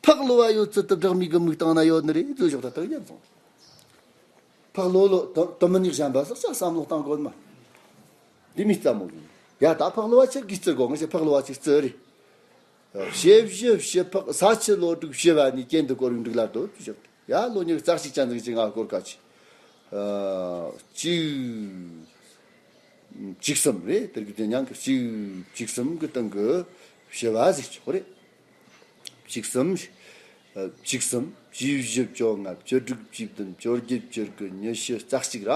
ཕག་ལོ་བ་ཡོད་ཚུལ་དུ་སྦྲག་མི་གི་མིག་བཏང་ན་ཡོད་ནི་རེད་ཟེར་ཞོག་ད་དག་ཡིན་སོང་། ཕག་ལོ་ལོ་དུ་དུ་མི་ཉག་གཞན་པ་ཟག་ཅག་བསམ་བློ་བཏང་དགོས་མ། འདི་མི་རྩ་མོ་ཡིན། ཡ་ད་ཕག་ལོ་བ་ཆེར་གི་རྩི་དགོས་ང་ཞེས་ཕག་ལོ་བ་ཆེར་རྩི་རེད། ཕྱི་བཞི་ཕྱི་ཕག་ས་ཕྱི་ལོ་དྲུག་ཕྱི་བ་ནི་གྱེན་དུ་བསྐོར་བའི་འབྲུག་ལ་སྡོད་ཅེས་བྱ་སྟེ། ཡ་ལོ་ཉི་ཤུ་རྩ་གཅིག་ཅན་ཟིག་ཅིག་ང་སྐོར་ཁ་ཆེ། གཅིག་གཅིག་གསུམ་རེད། དེར་གི་དེ་མཉམ་གི་གཅིག་གཅིག་གསུམ་གི་སྟེང་གི་ཕྱི་བ་ཟིག་ཆོག་རེད། བཅུ་གསུམ། བཅུ་གསུམ། བཅུ་བཞི། བཅོ་ལྔ། བཅུ་དྲུག། བཅུ་བདུན། བཅོ་བརྒྱད། བཅུ་དགུ། ཉི་ཤུ། རྩ་གཅིག་ར།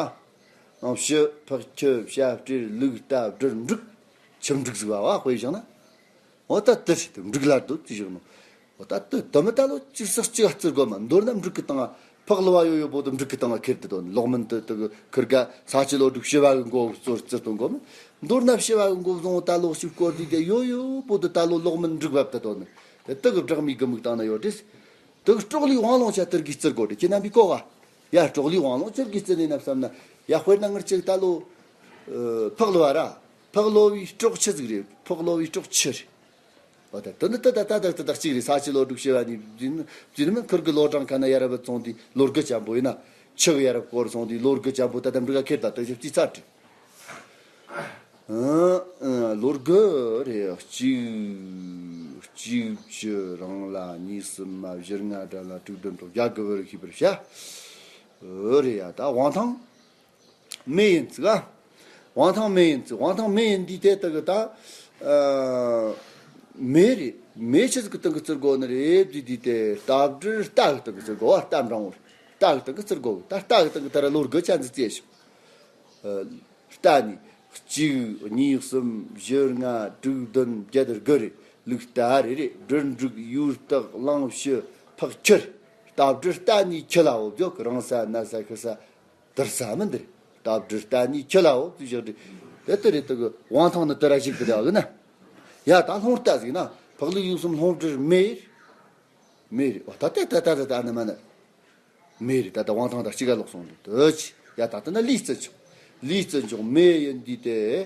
ནང་ཕྱི་ཕག་ཁྱི་བྱ་སྤྲེལ་ལུག་རྟ་སྦྲུལ་འབྲུག་ཁྱི་འབྲུག་ཟིག་བ་བ་དཔེ་བཞག་ན། འོ་ད་དེ་རེད། འབྲུག་ལ་སྡོད་ཅི་བཞག་ནོ། འོ་ད་དེ་དུ་མི་ད་ལོ་གཅིག་སག་གཅིག་བརྩི་དགོས་མ། མདོར་ན་འབྲུག་གི་སྟེང་ཕག་ལོ་བ་ཡོ་ཡོ་པོ་དུ་འབྲུག་གི་སྟེང་ཁེར་དུ་དོན་ལོག་མིན་དུ་དུ་ཁིར་ག་ས་ཆི་ལོ་དྲུག་ཕྱི་བ་གི་མགོ་གཙོར་བརྩི་དོན་དགོས་མ། མདོར་ན་ཕྱི་བ་གི་མགོ་བཟུང་ད་ལོ་ཞིག་སྐོར་དུས་དེ་ཡོ་ཡོ་པོ་དུ་ད་ལོ་ལོག་མིན་འབྲུག་བབ་ཏུ་དོན་ནི། དེ་དུ་གི་བྲག་མི་གི་མིག་བཏང་ན་ཡོད་དེ། དུ་གི་སྲོག་ལུས་དབང་ལོང་ཆ་དེར་གི་བརྩི་དགོས་དེ་ཁྱེད་རྣམ་པའི་གོ་བ། ཡ་སྲོག་ལུས་དབང་ལོང་ཆེར་གི་བརྩི་ནས་ན་བསམ་ན། ཡ་དཔེར་ན་ངར་ཅིག་ད་ལོ། ཕག་ལོ་བ་ར། ཕག་ལོ་བའི་སྲོག་ཆི་ཟིག་རེད། ཕག་ལོ་བའི་སྲོག་ཆི་རེད། འོ་ད་དེ་ནི་དེ་ད་ད་ད་ད་གཅིག་རེད། ས་ཆི་ལོ་དྲུག་ཕྱི་བ་ནི་བརྫིས་ནི་ཁུར་གི་ལོ་གྲངས་ཁ་ན་ཡ་རབས་བཙོང་དུས་ལོ་དགུ་ཅན་པོ་ཡིན་ན། ཆི་གི་ཡ་རབས་སྐོར་སོང་དུས་ལོ་དགུ་ཅན་པོ་ད་ལྟ་འབྲུག་ག་ཁེར་ད་དེ་བཞི་བརྩིས་ཚར་ཏེ། ཨ་ཨ་ལོ་དགུ་རེད། གཅིག་གཅིག་བཅུ་རང་ལ་གཉིས་གསུམ་མ་བཞི་ལྔ་དགྲ་ལ་དྲུག་བདུན་དྲུག་བརྒྱད་དགུ་བར་ཤེས་པར་བྱ། ཨོ་རེད་ཡ། ད་དབང་ཐང་། མེ་ཡིན་ཙི་ག་དབང་ཐང་མེ་ཡིན་ཙི། དབང་ཐང་མེ་ཡིན་འདི་དེ་ལྟ་གི་ད། ཨ། མེ་རེད། མེ་ཆི་ཟིག་གི་སྟེང་གི་བརྩི་དགོས་ནི་རེད་འདི་འདི་དེ་རྟ་སྦྲུལ་རྟ་གི་སྟེང་གི་བརྩི་དགོས་བ། རྟ་འབྲང་བོ་རེད། རྟ་གི་སྟེང་གི་བརྩི་དགོས། ད་རྟ་གི་སྟེང་གི་ད་ར་ལོ་དགུ་ཅན་ཟིག་བརྩིས་ཤོག་ཨ། རྟ་ནི། གཅིག་གཉིས། གསུམ། བཞི། ལྔ། དྲུག་བདུན། བརྒྱད། དགུ་རེད། ལུག་རྟ་རེ་རེ། སྦྲུལ་འབྲུག་ཡུལ་སྟག་གླང་ཕྱི་ཕག་ཁྱི་རེད། རྟ་སྦྲུལ་རྟ་ནི་ཁྱི་ལའོ་བརྗོད་གི་རང་ས་ན་ས་ཤི་ས། དར་ས་མི་འདིར། རྟ་སྦྲུལ་རྟ་ནི་ཁྱི་ལའོ་ཙི་བཞག་དེ། དེ་ལྟར་རེད་དུ་གི་དབང་ཐང་ནི་དེ་ར་ཞིག་ཏུ་རེད་ཨ་གི་ན། ཡ་ད་ལྷུང་རྟ་ཟིག་ན་ཕག་ལུག་ཡུག་གསུམ་ལྷུང་སྦྲུལ་མེ་རེད། མེ་རེད། འོ་ད་དེ་ད་ད་ད་ད་ནི་མ་ནི། མེ་རེད། ད་ད་དབང་ཐང་ད་གཅིག་ག་ལོག་སོང་རེད་དོ་ཅི། ཡ་ད་ད་ན་ལུས་རྩི་ཆོག་ལུས་རྩི་ཆོག་མེ་ཡིན་འདི་དེ།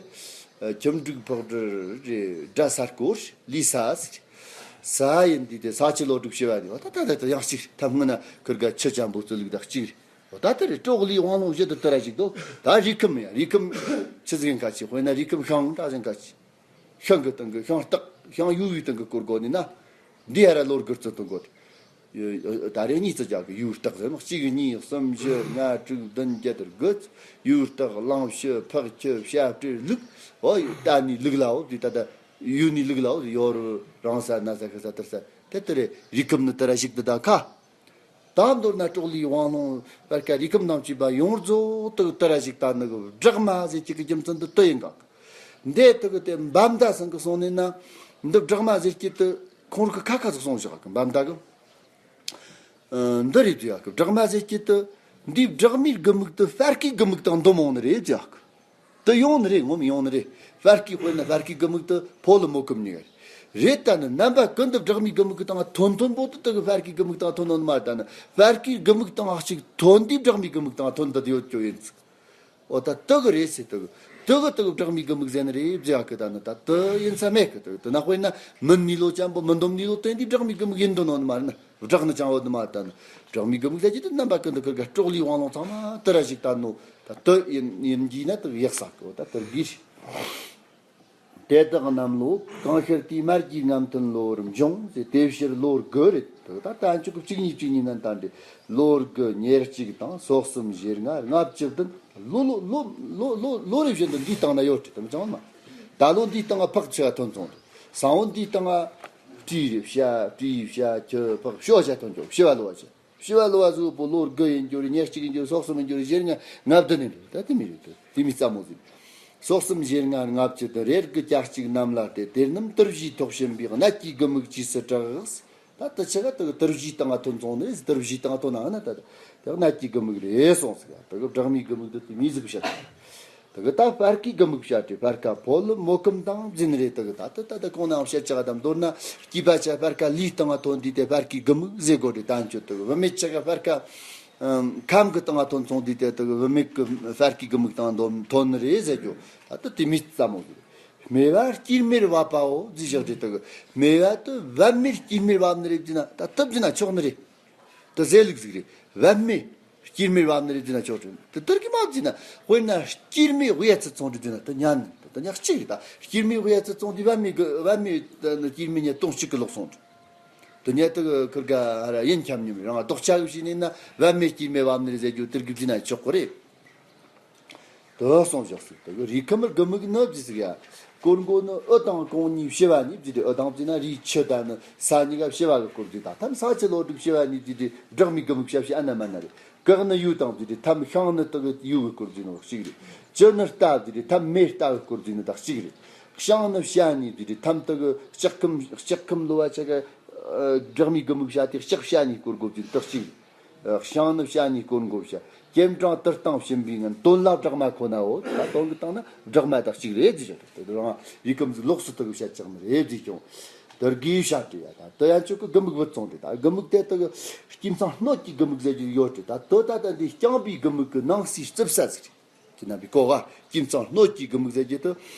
ཁྱིམ་འབྲུག་ཕག་སྦྲུལ་རེད། དགྲ་ས་སྐོར་ལུས་ས་ཟེར། ས་ཡིན་འདི་དེ་ས་ཆི་ལོ་དྲུག་ཕྱི་བ་ནི། འོ་ད་ད་ད་ད་ཡང་གཅིག་ཐབས་སྔོན་ན་ཁུར་ག་ཆུ་ཅན་པོ་རྩི་ལུགས་ད་གཅིག་རེད། འོ་ད་དེ་རེད། སྲོག་ལུས་དབང་ལོང་བཞི་དུ་དེ་ར་ཞིག་འདུག་ད་རིགས་ཁམས་ཡ་རིགས་ཁམས་ཆི་ཟིག་ཡིན་ཁ་ཆེ། དཔེར་ན་རིགས་ཁམས་ཤིང་འདྲ་ཟིག་ཁ་ཆེ། ཤིང་གི་སྟེང་གི་ཤིང་སྟག་ཤིང་ཡུ་བའི་སྟེང་གི་སྐོར་དགོས་ནི་ན། འདི་ཡ་ར་ལོ་དགུ་རྩི་དུ་དགོས། ད་རེ་གཉིས་རྩི་རྒྱག་གི་ཡུ་སྟག་ཟེར་ན་གཅིག་གཉིས་གསུམ་བཞི་ལྔ་དྲུག་བདུན་བརྒྱད་དེར་དགུ། ཡུ་སྟག་གླང་ཕྱི་ཕག་ཁྱི་བྱ་སྤྲེལ་ལུག་འོ་ཡུ་རྟ་ནི་ལུག་ལའོ་དེ་ད་ད་ཡུ་ནི་ལུག་ལའོ་ཡོ་རུ་རང་ས་ན་ས་ཤི་ས་དེར་ས་དེ་དེ་རེད། རིགས་ཁམས་ནི་དེ་ར་ཞིག་ཏུ་ད་ཁ། ད་མདོར་ན་སྲོག་ལུས་དབང་ལོང་བར་ཀ་རིགས་ཁམས་རྣམས་ཀྱི་བ་ཡོངས་རྫོགས་དུ་དེ་ར་ཞིག་ད་ནི་གི་སྦྲག་མ་ཟེར་གྱི་གི་རྒྱུ་མཚན་དུ་དུ་ཡིན་ག་འདི་དུ་གི་དེ་འབའ་མདའ་སང་གི་སོང་ནས་ན། འདི་སྦྲག་མ་ཟེར་གྱི་དུ་ཁོང་རུ་གི་ཁ་ཁ་ཟིག་སོང་བཞག་གི་འབའ་མདའ་གི། ཨ། འདི་རེད་དུ་ཡག་གི་སྦྲག་མ་ཟེར་གྱི་དུ། འདི་སྦྲག་མའི་དགུ་མིག་དུ་ཧྥ་ར་ཀའི་དགུ་མིག་དང་འདུམ་འོང་ནི་རེད་དུ་ཡག་གི་དུ་ཡོང་ནི་རེད། ངོ་མ་ཡོང་ནི་རེད། ཧྥ་ར་ཀའི་དཔེར་ན་ཧྥ་ར་ཀའི་དགུ་མིག་དུ་ཕོ་ལི་མོ་ཀུམ་ནི་རེད། ད་ནི་རྣམ་པ་ཀུན་ཏུ་སྦྲག་མའི་དགུ་མིག་གི་སྟེང་ཐོན་ཐོན་པོ་དུ་དུ་གི་ཧྥ་ར་ཀའི་དགུ་མིག་དང་ཐོན་ནོ་ནི་མ་རེད། ད་ནི་ཧྥ་ར་ཀའི་དགུ་མིག་དང་གཅིག་ཐོན་དུས་སྦྲག་མའི་དགུ་མིག་དང་ཐོན་དུ་ཡོད་ཀྱོ་ཡིན་ཚུགས། འོ་ད་དུ་གི་རེད་ཟེར། དུ་གི་དུ་གི་དུ་གི་སྦྲག་མའི་དགུ་མིག་ཟེར་ནི་རེད་ཟེར་ཡག་གི་ད་ནི་ད་དུ་ཡིན་ས་མེད་གི་དུ་གི་དུ་ན་དཔེར་ན་མིན་ནི་ལོ་ཅན་པོ་མིན་འདོམ་ནི་ལོ་དོན་དུས་སྦྲག་མའི་དགུ་མིག་ཡིན་འདུག་ནོ་ནི་མ་རེད་ན། སྦྲག་ནི་ཅང་འོ་ནི་མ་རེད། ད་ནི་སྦྲག་མའི་དགུ་མིག་ཟེར་གྱི་དུ་རྣམ་པ་ཀུན་ཏུ་ཁུར་ག་སྲོག་ལུས་དབང་ལོང་ཚང་མ་དུ་ར་ཞིག་ད་ནོ། ད་དུ་ཡིན་ཡིན་གྱི་ན་དུ་གི་ཡག་ས་གི་འོ་ད་དུ་གི་རེད། དེ་དག་གནམ་ལོ་གང་ཤར་དུས་མར་གྱི་རྔམ་ཐོན་ལོར་འབྱུང་ཟེར། དེ་ཕྱིར་ལོ་དགུ་རེད། དེ་ད་ལྟ་འཇུག་གི་གཅིག་གཉིས་གཅིག་གཉིས་ནན་ཏན་རེད། ལོ་དགུ་ཉེར་གཅིག་དང་སོ་གསུམ་བཞི་ལྔ་ལྔ་བཅུ་བདུན་ ལོ་ལོ་ལོ་ལོ་ལོ་ལོ་རེ་བཞིན་དུ་འདིའི་སྟེང་ན་ཡོད་དེ་དམ་ཅང་མ། ད་ལོ་འདིའི་སྟེང་ན་ཕག་ཆེ་བ་ཐོན་སོང་དུ། སང་བོ་འདིའི་སྟེང་ན་སྤྲེའུ་རེ་བྱ་སྤྲེའུ་བྱ་ཁྱི་ཕག་ཤོ་བྱ་ཐོན་ཆོག་བྱི་བ་ལོ་བ་ཆེ། བྱི་བ་ལོ་བ་ཟུག་པོ་ལོ་དགུ་ཡིན་རྒྱུ་རེད། ཉེར་གཅིག་ཡིན་རྒྱུ་རེད། སོ་གསུམ་ཡིན་རྒྱུ་རེད། བཞི་ལྔ་ལྔ་བདུན་ཡིན་རྒྱུ་རེད། ད་དེ་མི་རེད་དེ་དེ་མི་རྩ་མོ་ཟིག། སོ་གསུམ་བཞི་ལྔ་ལྔ་བཅུ་དང་རེ་དགུ་གྱ་གཅིག་རྣམས་ལ་སྟེ། དེ་རྣམས་དུར་བྱའི་ཐོག་ཕྱིན་པའི་གནད་ཀྱི་དགུ་མིག་ཅིས་སུ་གྲགས། ད་དུ་ཆི་ག་དུ་དུར་བྱའི་སྟེང་ང་ཐོན་སོང་ནི་དུར་བྱའི་སྟེང་ང་ཐོན་ན་ན་ད་དུ་གནད་ཀྱི་དགུ་མིག་རེད་སོང་ཟིག། དུ་གི་སྦྲག་མའི་དགུ་མིག་འདི་དུ་མི་ཟིག་བཤད། དུ་གི་ད་སྤར་ཁའི་དགུ་མིག་བཤད་དེ་སྤར་ཁ་ཕོ་ལུ་མོ་ཁམ་དང་འཛིན་རེད། དུ་གི་ད་དུ་ད་དུ་གོང་ནའང་བཤད་ཆ་ག་དམ་མདོར་ན་སྐྱིད་པ་ཆ་སྤར་ཁ་ལུས་སྟེང་ང་ཐོན་དུས་དེ་སྤར་ཁའི་དགུ་མིག་ཟེར་གོ་དེ་ད་འཆོ། དུ་གི་བུད་མེད་ཆ་ག་སྤར་ཁ་ཁམ་གི་སྟེང་ང་ཐོན་སོང་དུས་དེ་དུ་གི་བུད་མེད་གི་སྤར་ཁའི་དགུ་མིག་སྟེང་ང་ཐོན་ནི་རེད་ཟེར་རྒྱུ། ད་དུ་དེ་མི་ཙམ་མོ་ཟིག། སྨེ་བ་དཀྱུས་སྨེར་བབས་པའོ་ཟེར་བཞག་དེ་དུ་གི། སྨེ་བ་དུ་བབ་སྨེ་དཀྱུས་སྨེར་བབས་ནི་རེད་ཟེར་ན་ད་དུ་ཟེར་ན་ཆོག་ནི་རེད། དུ་ཟེར་ལུགས་ཟིག་རེད། བབ་སྨེ་དཀྱུས་སྨེར་བབས་ནི་རེད་ཟེར་ན་ཆོག་རེད། དུ་དུར་གི་མ་ཟེར་ན་དཔེར་ན་དཀྱུས་སྨེ་དབྱེ་ཚུལ་ཚོང་འདྲི་ཟེར་ན་དུ་ཉན་ནི་དུ་ཉག་གཅིག་རེད། ད་དཀྱུས་སྨེ་དབྱེ་ཚུལ་ཚོང་འདྲི་བབ་སྨེ་གི་བབ་སྨེ་དུ་དཀྱུས་སྨེ་ཉེ་སྟོང་གཅིག་གི་ལོག་སོང་རེད། དུ་ཉེ་དུ་གི་ཁུར་ག་ཧ་ར་ཡིན་ཁྱམ་ཉིམ་རང་ལྡོག་ཆ་གི་བྱས་ནས་ན་བབ་སྨེ་དཀྱུས་སྨེ་བབས་ནི་རེད་ཟེར་རྒྱུ་དུར་གི་ཟེར་ན་ཆོག་གི་རེད། དུ་སོང་བཞག་སུ་དུ་རིགས་ཁམས་དགུ་མིག་ནི་ཟེར་ཟིག་ཡ། སྐོར་མགོ་ནི་ཨུ་དང་གོང་གཉིས་བྱེ་བ་གཉིས་ཟེར་དེ། ཨུ་དང་ཟེར་ན་རིགས་ཆུ་ད་ནི་ས་གཉིས་ཀ་བྱེ་བ་གི་སྐོར་ཟིག། ད་ཐམ་ས་ཆུ་ལོ་དྲུག་བྱེ་བ་གཉིས་ཟེར་དེ་སྦྲག་མའི་དགུ་མིག་ཞབས་ཕྱི་ཨ་ན་མ་ན་རེད། ཀག་ནི་ཡུ་དང་ཟེར་དེ་ཐམ་ཤང་ནི་དུ་གི་ཡུ་གི་སྐོར་ཟིག་ནི་གཅིག་རེད། ཅུ་ནི་རྟ་ཟེར་དེ་ཐམ་མེ་རྟ་གི་སྐོར་ཟིག་ནི་ད་གཅིག་རེད། ཤང་ནི་བྱ་གཉིས་ཟེར་དེ་ཐམ་དུ་གི་ལྕགས་ཁམས་ལྕགས་ཁམས་ལོ་བ་ཆ་ག་སྦྲག་མའི་དགུ་མིག་བྱ་དེ་ལྕགས་བྱ་གཉིས་སྐོར་དགོ་ཟིག་ནི་ད་གཅིག་རེད། ཤང་ནི་བྱ་གཉིས་སྐོར་འགོ་བྱ། སྐྱེམས་དྲང་དུར་སྟེང་བྱིན་པའི་ངན། དོན་ལ་སྦྲག་མ་ཁོ་ནའོ། ད་དོན་གི་སྟེང་ན་སྦྲག་མ་དག་གཅིག་རེད་ཟེར་བྱ། དེ་རང་ཡི་གམ་ཟིག་ལོགས་སུ་དག་བྱ་ཆགས་ནི་རེད་ཟེར་ཀྱང་། དུར་གི་བྱ་དེ་ཡ་ད་དུ་ཡང་ཆོག་གི་དགུ་མིག་བུད་སོང་དེ། ད་དགུ་མིག་དེ་དག་དཀྱིལ་མཚང་སྣོད་ཀྱི་དགུ་མིག་ཟེར་རྒྱུ་ཡོད་དེ། ད་དོ་ད་ད་འདི་རྐྱང་པའི་དགུ་མིག་གི་ནང་གསེས་རྩིབ་ས་ཟིག་རེད། དེ་རྣམ་པའི་གོ་བ། དཀྱིལ་མཚང་སྣོད་ཀྱི་དགུ་མིག་ཟེར་རྒྱུ་དུ།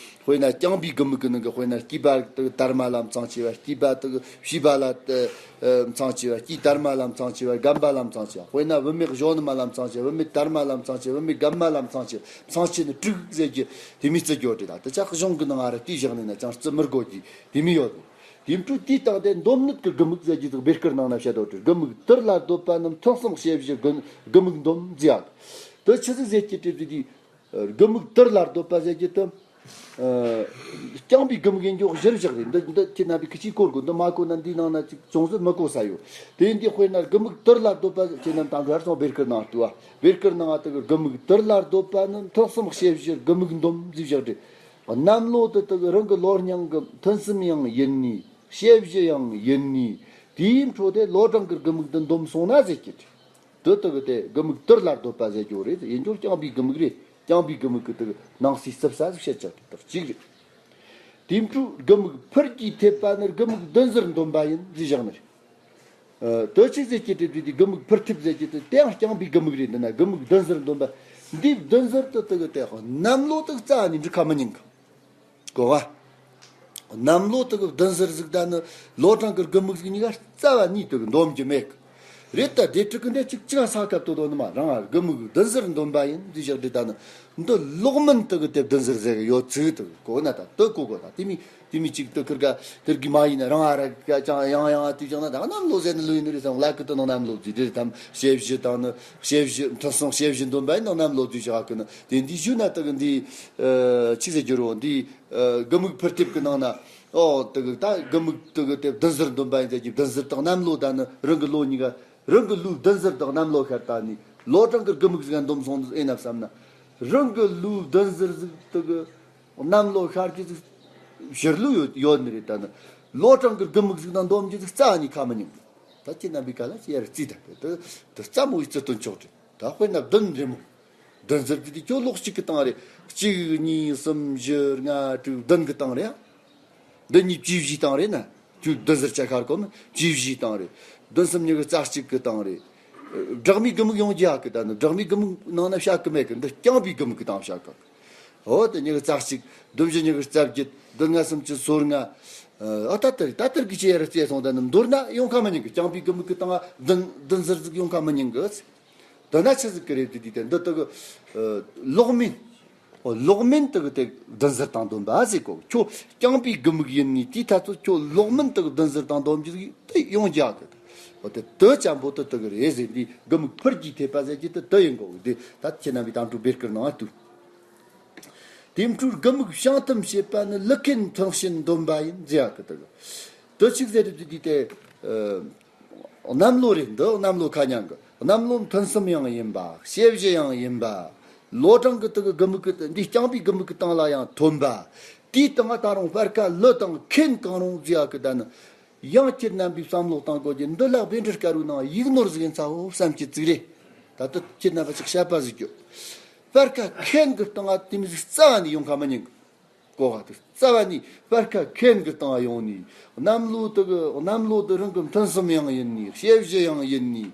དཔེར་ན་རྐྱང་པའི་དགུ་མིག་གི་ནང་གི་དཔེར་ན་སྐྱིད་པ་དག་དར་མ་ལ་མཚང་ཆེ་བ། སྐྱིད་པ་དག་བྱིས་པ་ལ་ཨ་མཚང་ཆེ་བ། སྐྱིད་དར་མ་ལ་མཚང་ཆེ་བ། སྒམ་པ་ལ་མཚང་ཆེ་བ། དཔེར་ན་བུད་མེད་གཞོན་ནུ་མ་ལ་མཚང་ཆེ་བ། བུད་མེད་དར་མ་ལ་མཚང་ཆེ་བ། བུད་མེད་སྒམ་མ་ལ་མཚང་ཆེ་བ། མཚང་ཆེ་ནི་དྲུག་ཟེར་རྒྱུ་དེ་མི་རྩི་རྒྱུ་དེ། ད་དེ་ཆ་གཞུང་གི་ནང་ང་ར་དེའི་བཞག་ནས་ན་ཅང་རྩི་མི་དགོས་ཀྱི་དེ་མི་ཡོད། དེ་འཕྲོ་དེའི་སྟེང་དེ་འདོམས་ནུས་ཀྱི་དགུ་མིག་ཟེར་རྒྱུ་དག་སྦེ་བསྐུར་ནང་ན་བཤད་དོ་དྲི། དགུ་མིག་དུར་ལ་སྡོད་པ་རྣམས་ཐུན་གསུམ་ཞེ་བཞི་དགུ་དགུ་མིག་འདོམས་ཟེར་ཡག། དུ་ཆི་ཟིག་ཟེར་གྱི་དྲི་དུས་དེ། དགུ་མིག་དུར་ལ་སྡོད་པ་ཟེར་གྱི་དུ། རྐྱང་པའི་དགུ་མིག་ཡིན་རྒྱུ་གཞིར་བཞག་རེད། འདི་འདི་ཁྱེད་རྣམ་པས་ཁི་ཆིག་གོ་དགོས། འདི་མ་གོ་ན་འདིའི་ནང་ན་ཅིག་ཅུང་ཟད་མི་གོ་ས་ཡོད། དེ་འདི་དཔེར་ན་དགུ་མིག་དུར་ལ་སྡོད་པ་ཁྱེད་རྣམས་དང་གར་སོང་སྦེ་བསྐུར་ནང་ལྟོས་ཨ། སྦེ་བསྐུར་ནང་ཨ་དུ་གི་དགུ་མིག་དུར་ལ་སྡོད་པ་ནི་ཐུན་གསུམ་ཞེ་བཞི་དགུ་མིག་འདོམས་ཟེར་བཞག་རེད། གནམ་ལོ་དུ་དུ་གི་རང་གི་ལོ་རྙིང་གི་ཐུན་གསུམ་ཡང་ཡིན་ནི། ཞེ་བཞི་ཡང་ཡིན་ནི། དེའི་འཕྲོ་དེ་ལོ་གྲངས་ཀྱི་དགུ་མིག་དུ་འདོམས་སོང་ན་ཟེར་གྱི་དུ་དུ་གི་དེ་དགུ་མིག་དུར་ལ་སྡོད་པ་ཟེར་རྒྱུ་རེད། ཡིན་རྒྱུ་རྐྱང་པའི་དགུ་མིག་རེད། རྐྱང་པའི་དགུ་མིག་གི་དུ་གི་ནང་གསེས་རྩིབ་ས་ཟིག་བཤད་ཆགས་དེ་དག་གཅིག་རེད། དེའི་འཕྲོ་དགུ་མིག་ཕུར་གྱིས་ཐེབས་པ་ནི་དགུ་མིག་བདུན་ཟུར་འདོམས་པ་ཡིན་ཟེར་བཞག་ནི་རེད། ཨ། དུ་ཆི་ཟེར་གྱི་དེ་དུས་དེ་དགུ་མིག་ཕུར་ཐེབས་ཟེར་གྱི་དེ་དེའང་རྐྱང་པའི་དགུ་མིག་རེད། འདི་ན་དགུ་མིག་བདུན་ཟུར་འདོམས་པ། འདི་བདུན་ཟུར་དུ་དུ་གི་དེ་གནམ་ལོ་དུ་རྩ་ནས་འགྲིག་ཁ་མི་ཉན་གི། གོ་བ། གནམ་ལོ་དུ་གི་བདུན་ཟུར་ཟིག་ད་ནི་ལོ་གྲངས་ཀྱི་དགུ་མིག་ཟིག་གཉིས་ཀ་རྩ་བ་ནས་དུ་གི་འདོམས་རྒྱུ་མེད་གི། རེད། ད་དེ་ཕྲུ་གུ་འདྲ་གཅིག་གཅིག་ས་ཁབ་ཏུ་དོ་ནི་མ་རང་ཨ་དགུ་མིག་བདུན་ཟུར་འདོམས་པ་ཡིན་ཟེར་བཞག་དེ་ད་ནི། འདི་ལོག་མིན་དུ་གི་དེ་བདུན་ཟུར་ཟེར་གི་ཡོད་ཚུལ་དུ་གོ་ན་ད་དུ་གོ་གོ་ད་དེ་མི་དེ་མི་གཅིག་དུ་ཁིར་ག་དེར་གི་མ་ཡིན་ན་རང་ཨ་ར་ག་ཅང་ཡང་ཡང་ཨ་དུས་ཀྱང་ན་ད་གནམ་ལོ་ཟེར་ནི་ལོ་ཡིན་ནི་རེད་ཙང་ལ་ཀི་དུ་ནང་གནམ་ལོ་དུས་དེ་དམ་ཞེ་བཞི་དང་ནི་ཞེ་བཞི་ཐུན་གསུམ་ཞེ་བཞི་འདོམས་པ་ཡིན་ནང་གནམ་ལོ་དུས་བཞག་གི་ནི་དེ་འདི་ཞུ་ན་དུ་གི་འདི་ཆི་ཟེར་རྒྱུ་རོ་འདི་དགུ་མིག་ཕུར་ཐེབས་གི་ནང་ན་ཨོ་དུ་གི་ད་དགུ་མིག་དུ་གི་དེ་བདུན་ཟུར་འདོམས་པ་ཡིན་ཟེར་གྱི་བདུན་ཟུར་དང་གནམ་ལོ་ད་ནི་རང་གི་ལོ་གཉིས་ཀ་རང་གི་ལོའི་བདུན་ཟུར་དང་གནམ་ལོ་ཤར་ད་ནི་ལོ་གྲངས་ཀྱི་དགུ་མིག་ཟིག་འདོམས་སོང་ཨེ་ན་བསམ་ན། རང་གི་ལོའི་བདུན་ཟུར་ཟིག་དུ་གི་གནམ་ལོ་ཤར་གྱི་ཟིག་ཕྱིར་ལོ་ཡོད་ཡོད་ནི་རེད། ད་ནི་ལོ་གྲངས་ཀྱི་དགུ་མིག་ཟིག་དང་འདོམས་རྒྱུ་ཟིག་རྩ་ནས་ཁ་མི་ཉན། ད་ཁྱེད་རྣམ་པའི་ག་ལ་ཅི་ཡར་རྩིས་ད་གི་དུ་དུ་རྩ་མོ་ཡི་རྩི་དོན་ཆོག་རེད། ད་དཔེར་ན་བདུན་རེད་མོ། བདུན་ཟུར་དེ་དེ་ཁྱོད་ལོག་གཅིག་གི་སྟེང་རེད། གཅིག་གཉིས་གསུམ་བཞི་ལྔ་དྲུག་བདུན་གི་སྟེང་རེད། འདི་གཉིས་བཅུ་བཞིའི་སྟེང་རེད་ན། བཅུ་བདུན་ཟུར་ཆ་ཁར་གོ་མི་བཅུ་བཞིའི་སྟེང་རེད། བདུན་གསུམ་གཉིས་ཀྱི་རྩ་གཅིག་གི་སྟེང་རེད། སྦྲག་མའི་དགུ་མིག་ཡོང་རྒྱུ་ཡག་གི་ད་ནི་སྦྲག་མའི་དགུ་མིག་ནང་ན་བཤད་གི་མེད་གི། འདི་རྐྱང་པའི་དགུ་མིག་གི་སྟེང་བཤད་གི། འོ་དེ་གཉིས་ཀྱི་རྩ་གཅིག་བདུན་བཞི་གཉིས་ཀྱི་རྩ་བརྒྱད་བདུན་ལྔ་སུམ་ཅུ་སོ་ལྔ། ཨ་ད་ལྟར་ད་ལྟར་གི་ཆེ་ཡར་རྩིས་སོང་ད་ནི་མདོར་ན་ཡོང་ཁ་མི་ཉན་གི། རྐྱང་པའི་དགུ་མིག་གི་སྟེང་བདུན་བདུན་ཟུར་ཟིག་ཡོང་ཁ་མི་ཉན་གི། འདི་ན་ཆི་ཟིག་གི་རེད་དེ་དེ་འདི་དག་ལོག་མིན། ལོག་མིན་དག་དེ་བདུན་ཟུར་དང་བསྡོམས་པ་ཟེར་གོ། ཁྱོད་རྐྱང་པའི་དགུ་མིག་ཡིན་ནི་དེའི་ཐ་ཚོ་ཁྱོད་ལོག་མིན་དག་བདུན་ཟུར་དང་བསྡོམས་རྒྱུ་དེ་ཡོང་རྒྱུ་གི། དེ་དུ་ཅན་པོ་དེ་དེ་གི་རེད་ཟེར། འདི་དགུ་མིག་ཕུར་གྱིས་ཐེབས་པ་ཟེར་གྱི་དེ་དེ་ཡིན་གོ། འདི་ད་ཁྱེད་རྣམ་པས་དང་དུ་བེར་ཀིར་ནང་ལྟོས། དེ་འཕྲོས་དགུ་མིག་བྱང་ཐུམ་བྱེད་པ་ནི་ལུ་ཁེན་མཐུན་ཕྱིན་འདོམས་པ་ཡིན་ཟེར་ཡག་གི་དེ་གི། དེ་ཆིག་ཟེར་དུས་དེ་དེ། གནམ་ལོ་རེད། འདི་གནམ་ལོ་ཁ་ཉང་གི། གནམ་ལོ་མཐུན་གསུམ་ཡང་ཡིན་པ། དཔྱད་བཞི་ཡང་ཡིན་པ། ལོ་གྲངས་ཀྱི་དེ་གི་དགུ་མིག་གི་འདི་རྐྱང་པའི་དགུ་མིག་གི་སྟེང་ལ་ཡང་ཐོན་པ། དེའི་སྟེང་ང་ད་རུང་སྤར་ཁ་ལུ་དང་ཁེན་གང་རུང་ཟེར་ཡག་གི་ད་ནི། ཡང་ཁྱེད་རྣམ་པས་བསམ་བློ་བཏང་དགོས་ཀྱི། འདི་ལ་བཻ་ཌཱི་དཀར་པོའི་ནང་ཡིག་ནོར་ཟིག་ཡིན་ཚ་བོ་བསམ་གྱི་ཙིག་རེད། ད་ལྟ་ཁྱེད་རྣམ་པ་ཅིག་བཤད་པ་ཟིག་རྒྱུ། སྤར་ཁ་ཁེན་གི་སྟེང་ང་དེ་མོ་ཟིག་རྩ་བ་ནས་ཡོང་ཁ་མི་ཉན་གི། གོ་བ་དེ་རྩ་བ་ནས་སྤར་ཁ་ཁེན་གི་སྟེང་ང་ཡོང་ནི། གནམ་ལོ་དེ་གི་གནམ་ལོ་དེ་རང་གི་མཐུན་གསུམ་ཡང་ཡིན་ནི། དཔྱད་བཞི་ཡང་ཡིན་ནི།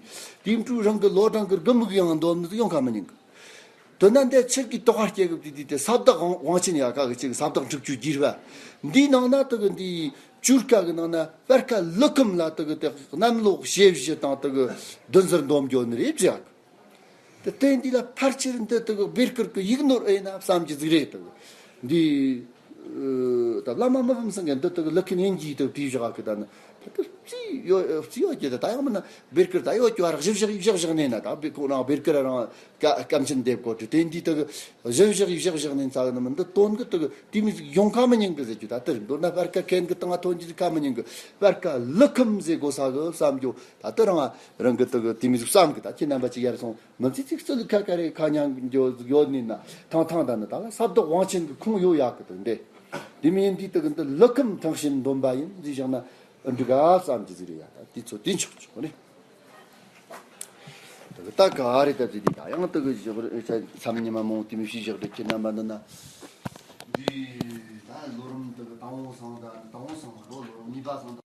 དེ་འཕྲོས་རང་གི་ལོ་གྲངས་ཀྱི་དགུ་མིག་ཡང་འདོམས་ནི་ཡོང་ཁ་མི་ཉན་གི། དོན་ན་འདི་ཕྱིར་གྱི་དོགས་པ་སྐྱེ་གི་དེ་དེ་དེ་ས་བདག་དབང་ཆེན་ཡ་ག་གི་ཅིག་ས་བདག་འཁྲུག་ཆོས་བསྒྱུར་བ། འདིའི་ནང་ན་དེ་གི་འདི་བཅུ་ཀ་གི་ནང་ན་སྤར་ཁ་ལུ་ཁུམ་ལ་དེ་གི་དེ་གནམ་ལོ་དཔྱད་བཞི་དང་དེ་གི་བདུན་ཟུར་འདོམས་རྒྱུ་ནི་རེད་བྱ་གི། དེ་དེ་འདི་ལ་ཕལ་ཆེར་འདི་དེ་གི་བེར་ཀིར་གི་ཡིག་ནོར་ཨེ་ན་བསམ་གྱི་ཟིག་རེད། དེ་གི་འདི། ད་བླ་མ་མི་ཕམ་ཚང་གི་འདི་དག་ལུ་ཁེན་ཡིན་གྱིས་དུ་དེའི་བཞག་གི། ད་ནི་ད་དུ་རྩིས་ཡོད་རྩིས་ཡོད་ཀྱི། ད་ད་ཡང་མིན་ན་བེར་ཀིར་ད་ཡོད་ཀྱི་བ་རག་བཞི་བཞག་བཞག་བཞག་ནས་ན། ད་བེ་ཁོ་རང་བེར་ཀིར་རང་བཀའ་བཀའ་མཆན་འདེབས་གོ་དུ་དེ་འདི་དག་བཞི་བཞག་བཞག་བཞག་ནས་ཚ་གི་ནི་མིན། འདི་དོན་གི་དག་དེ་མི་ཟིག་ཡོང་ཁ་མི་ཉན་གི་ཟེར་རྒྱུ། ད་དེར་མདོར་ན་སྤར་ཁ་ཁེན་གི་སྟེང་ང་ཐོན་རྒྱུ་ཁ་མི་ཉན་གི། སྤར་ཁ་ལུ་ཁུམ་ཟེར་དགོས་ས་གི་བསམ་རྒྱུ། ད་དེ་རང་རང་གི་དག་དེ་མི་ཟིག་བསམ་གི། ད་ཁྱེད་རྣམ་པ་ཅིག་ཡར་སོང་མི་ཚེ་གཅིག་གཙོ་ལུགས་ཁ་ཁ་རེ་ཁ་ཉང་འགྱོ་ཡོད་ནི་ན། ཐང་ཐང་ད་ནི་ད་ལ་ས་བདག་དབང་ཆེན་གྱི་ཁུངས་ཡོད་ཡག་གི་དོན་དེ། དེ་མིན་འདི་དག་འདི་ལུ་ཁུམ་ཐང་ཤིན་འདོམས་པ་ཡིན་ཟེར་བཞག་ན་འགྲིག་ག་བསམ་གྱི་ཟིག་རེད་ཡ། ད་དེ་ཚོ་དེ་ཆོག་ཆོག་རེད། དག་ད་ག་རེ་ད་ཟིག་དེ་ད་ཡང་དག་བཞག་རེད། མཚམས་ཉི་མ་མང་དེ་མི་ཤེས་བཞག་རེད། ཁྱེད་རྣམ་པ་འདི་ན་འདི་ད་ལོ་རིམ་དག་དང་བོ་སང་ད་དང་བོ་སང་ལོ་ལོ་རིམ་གཉིས་པ་སང་ད།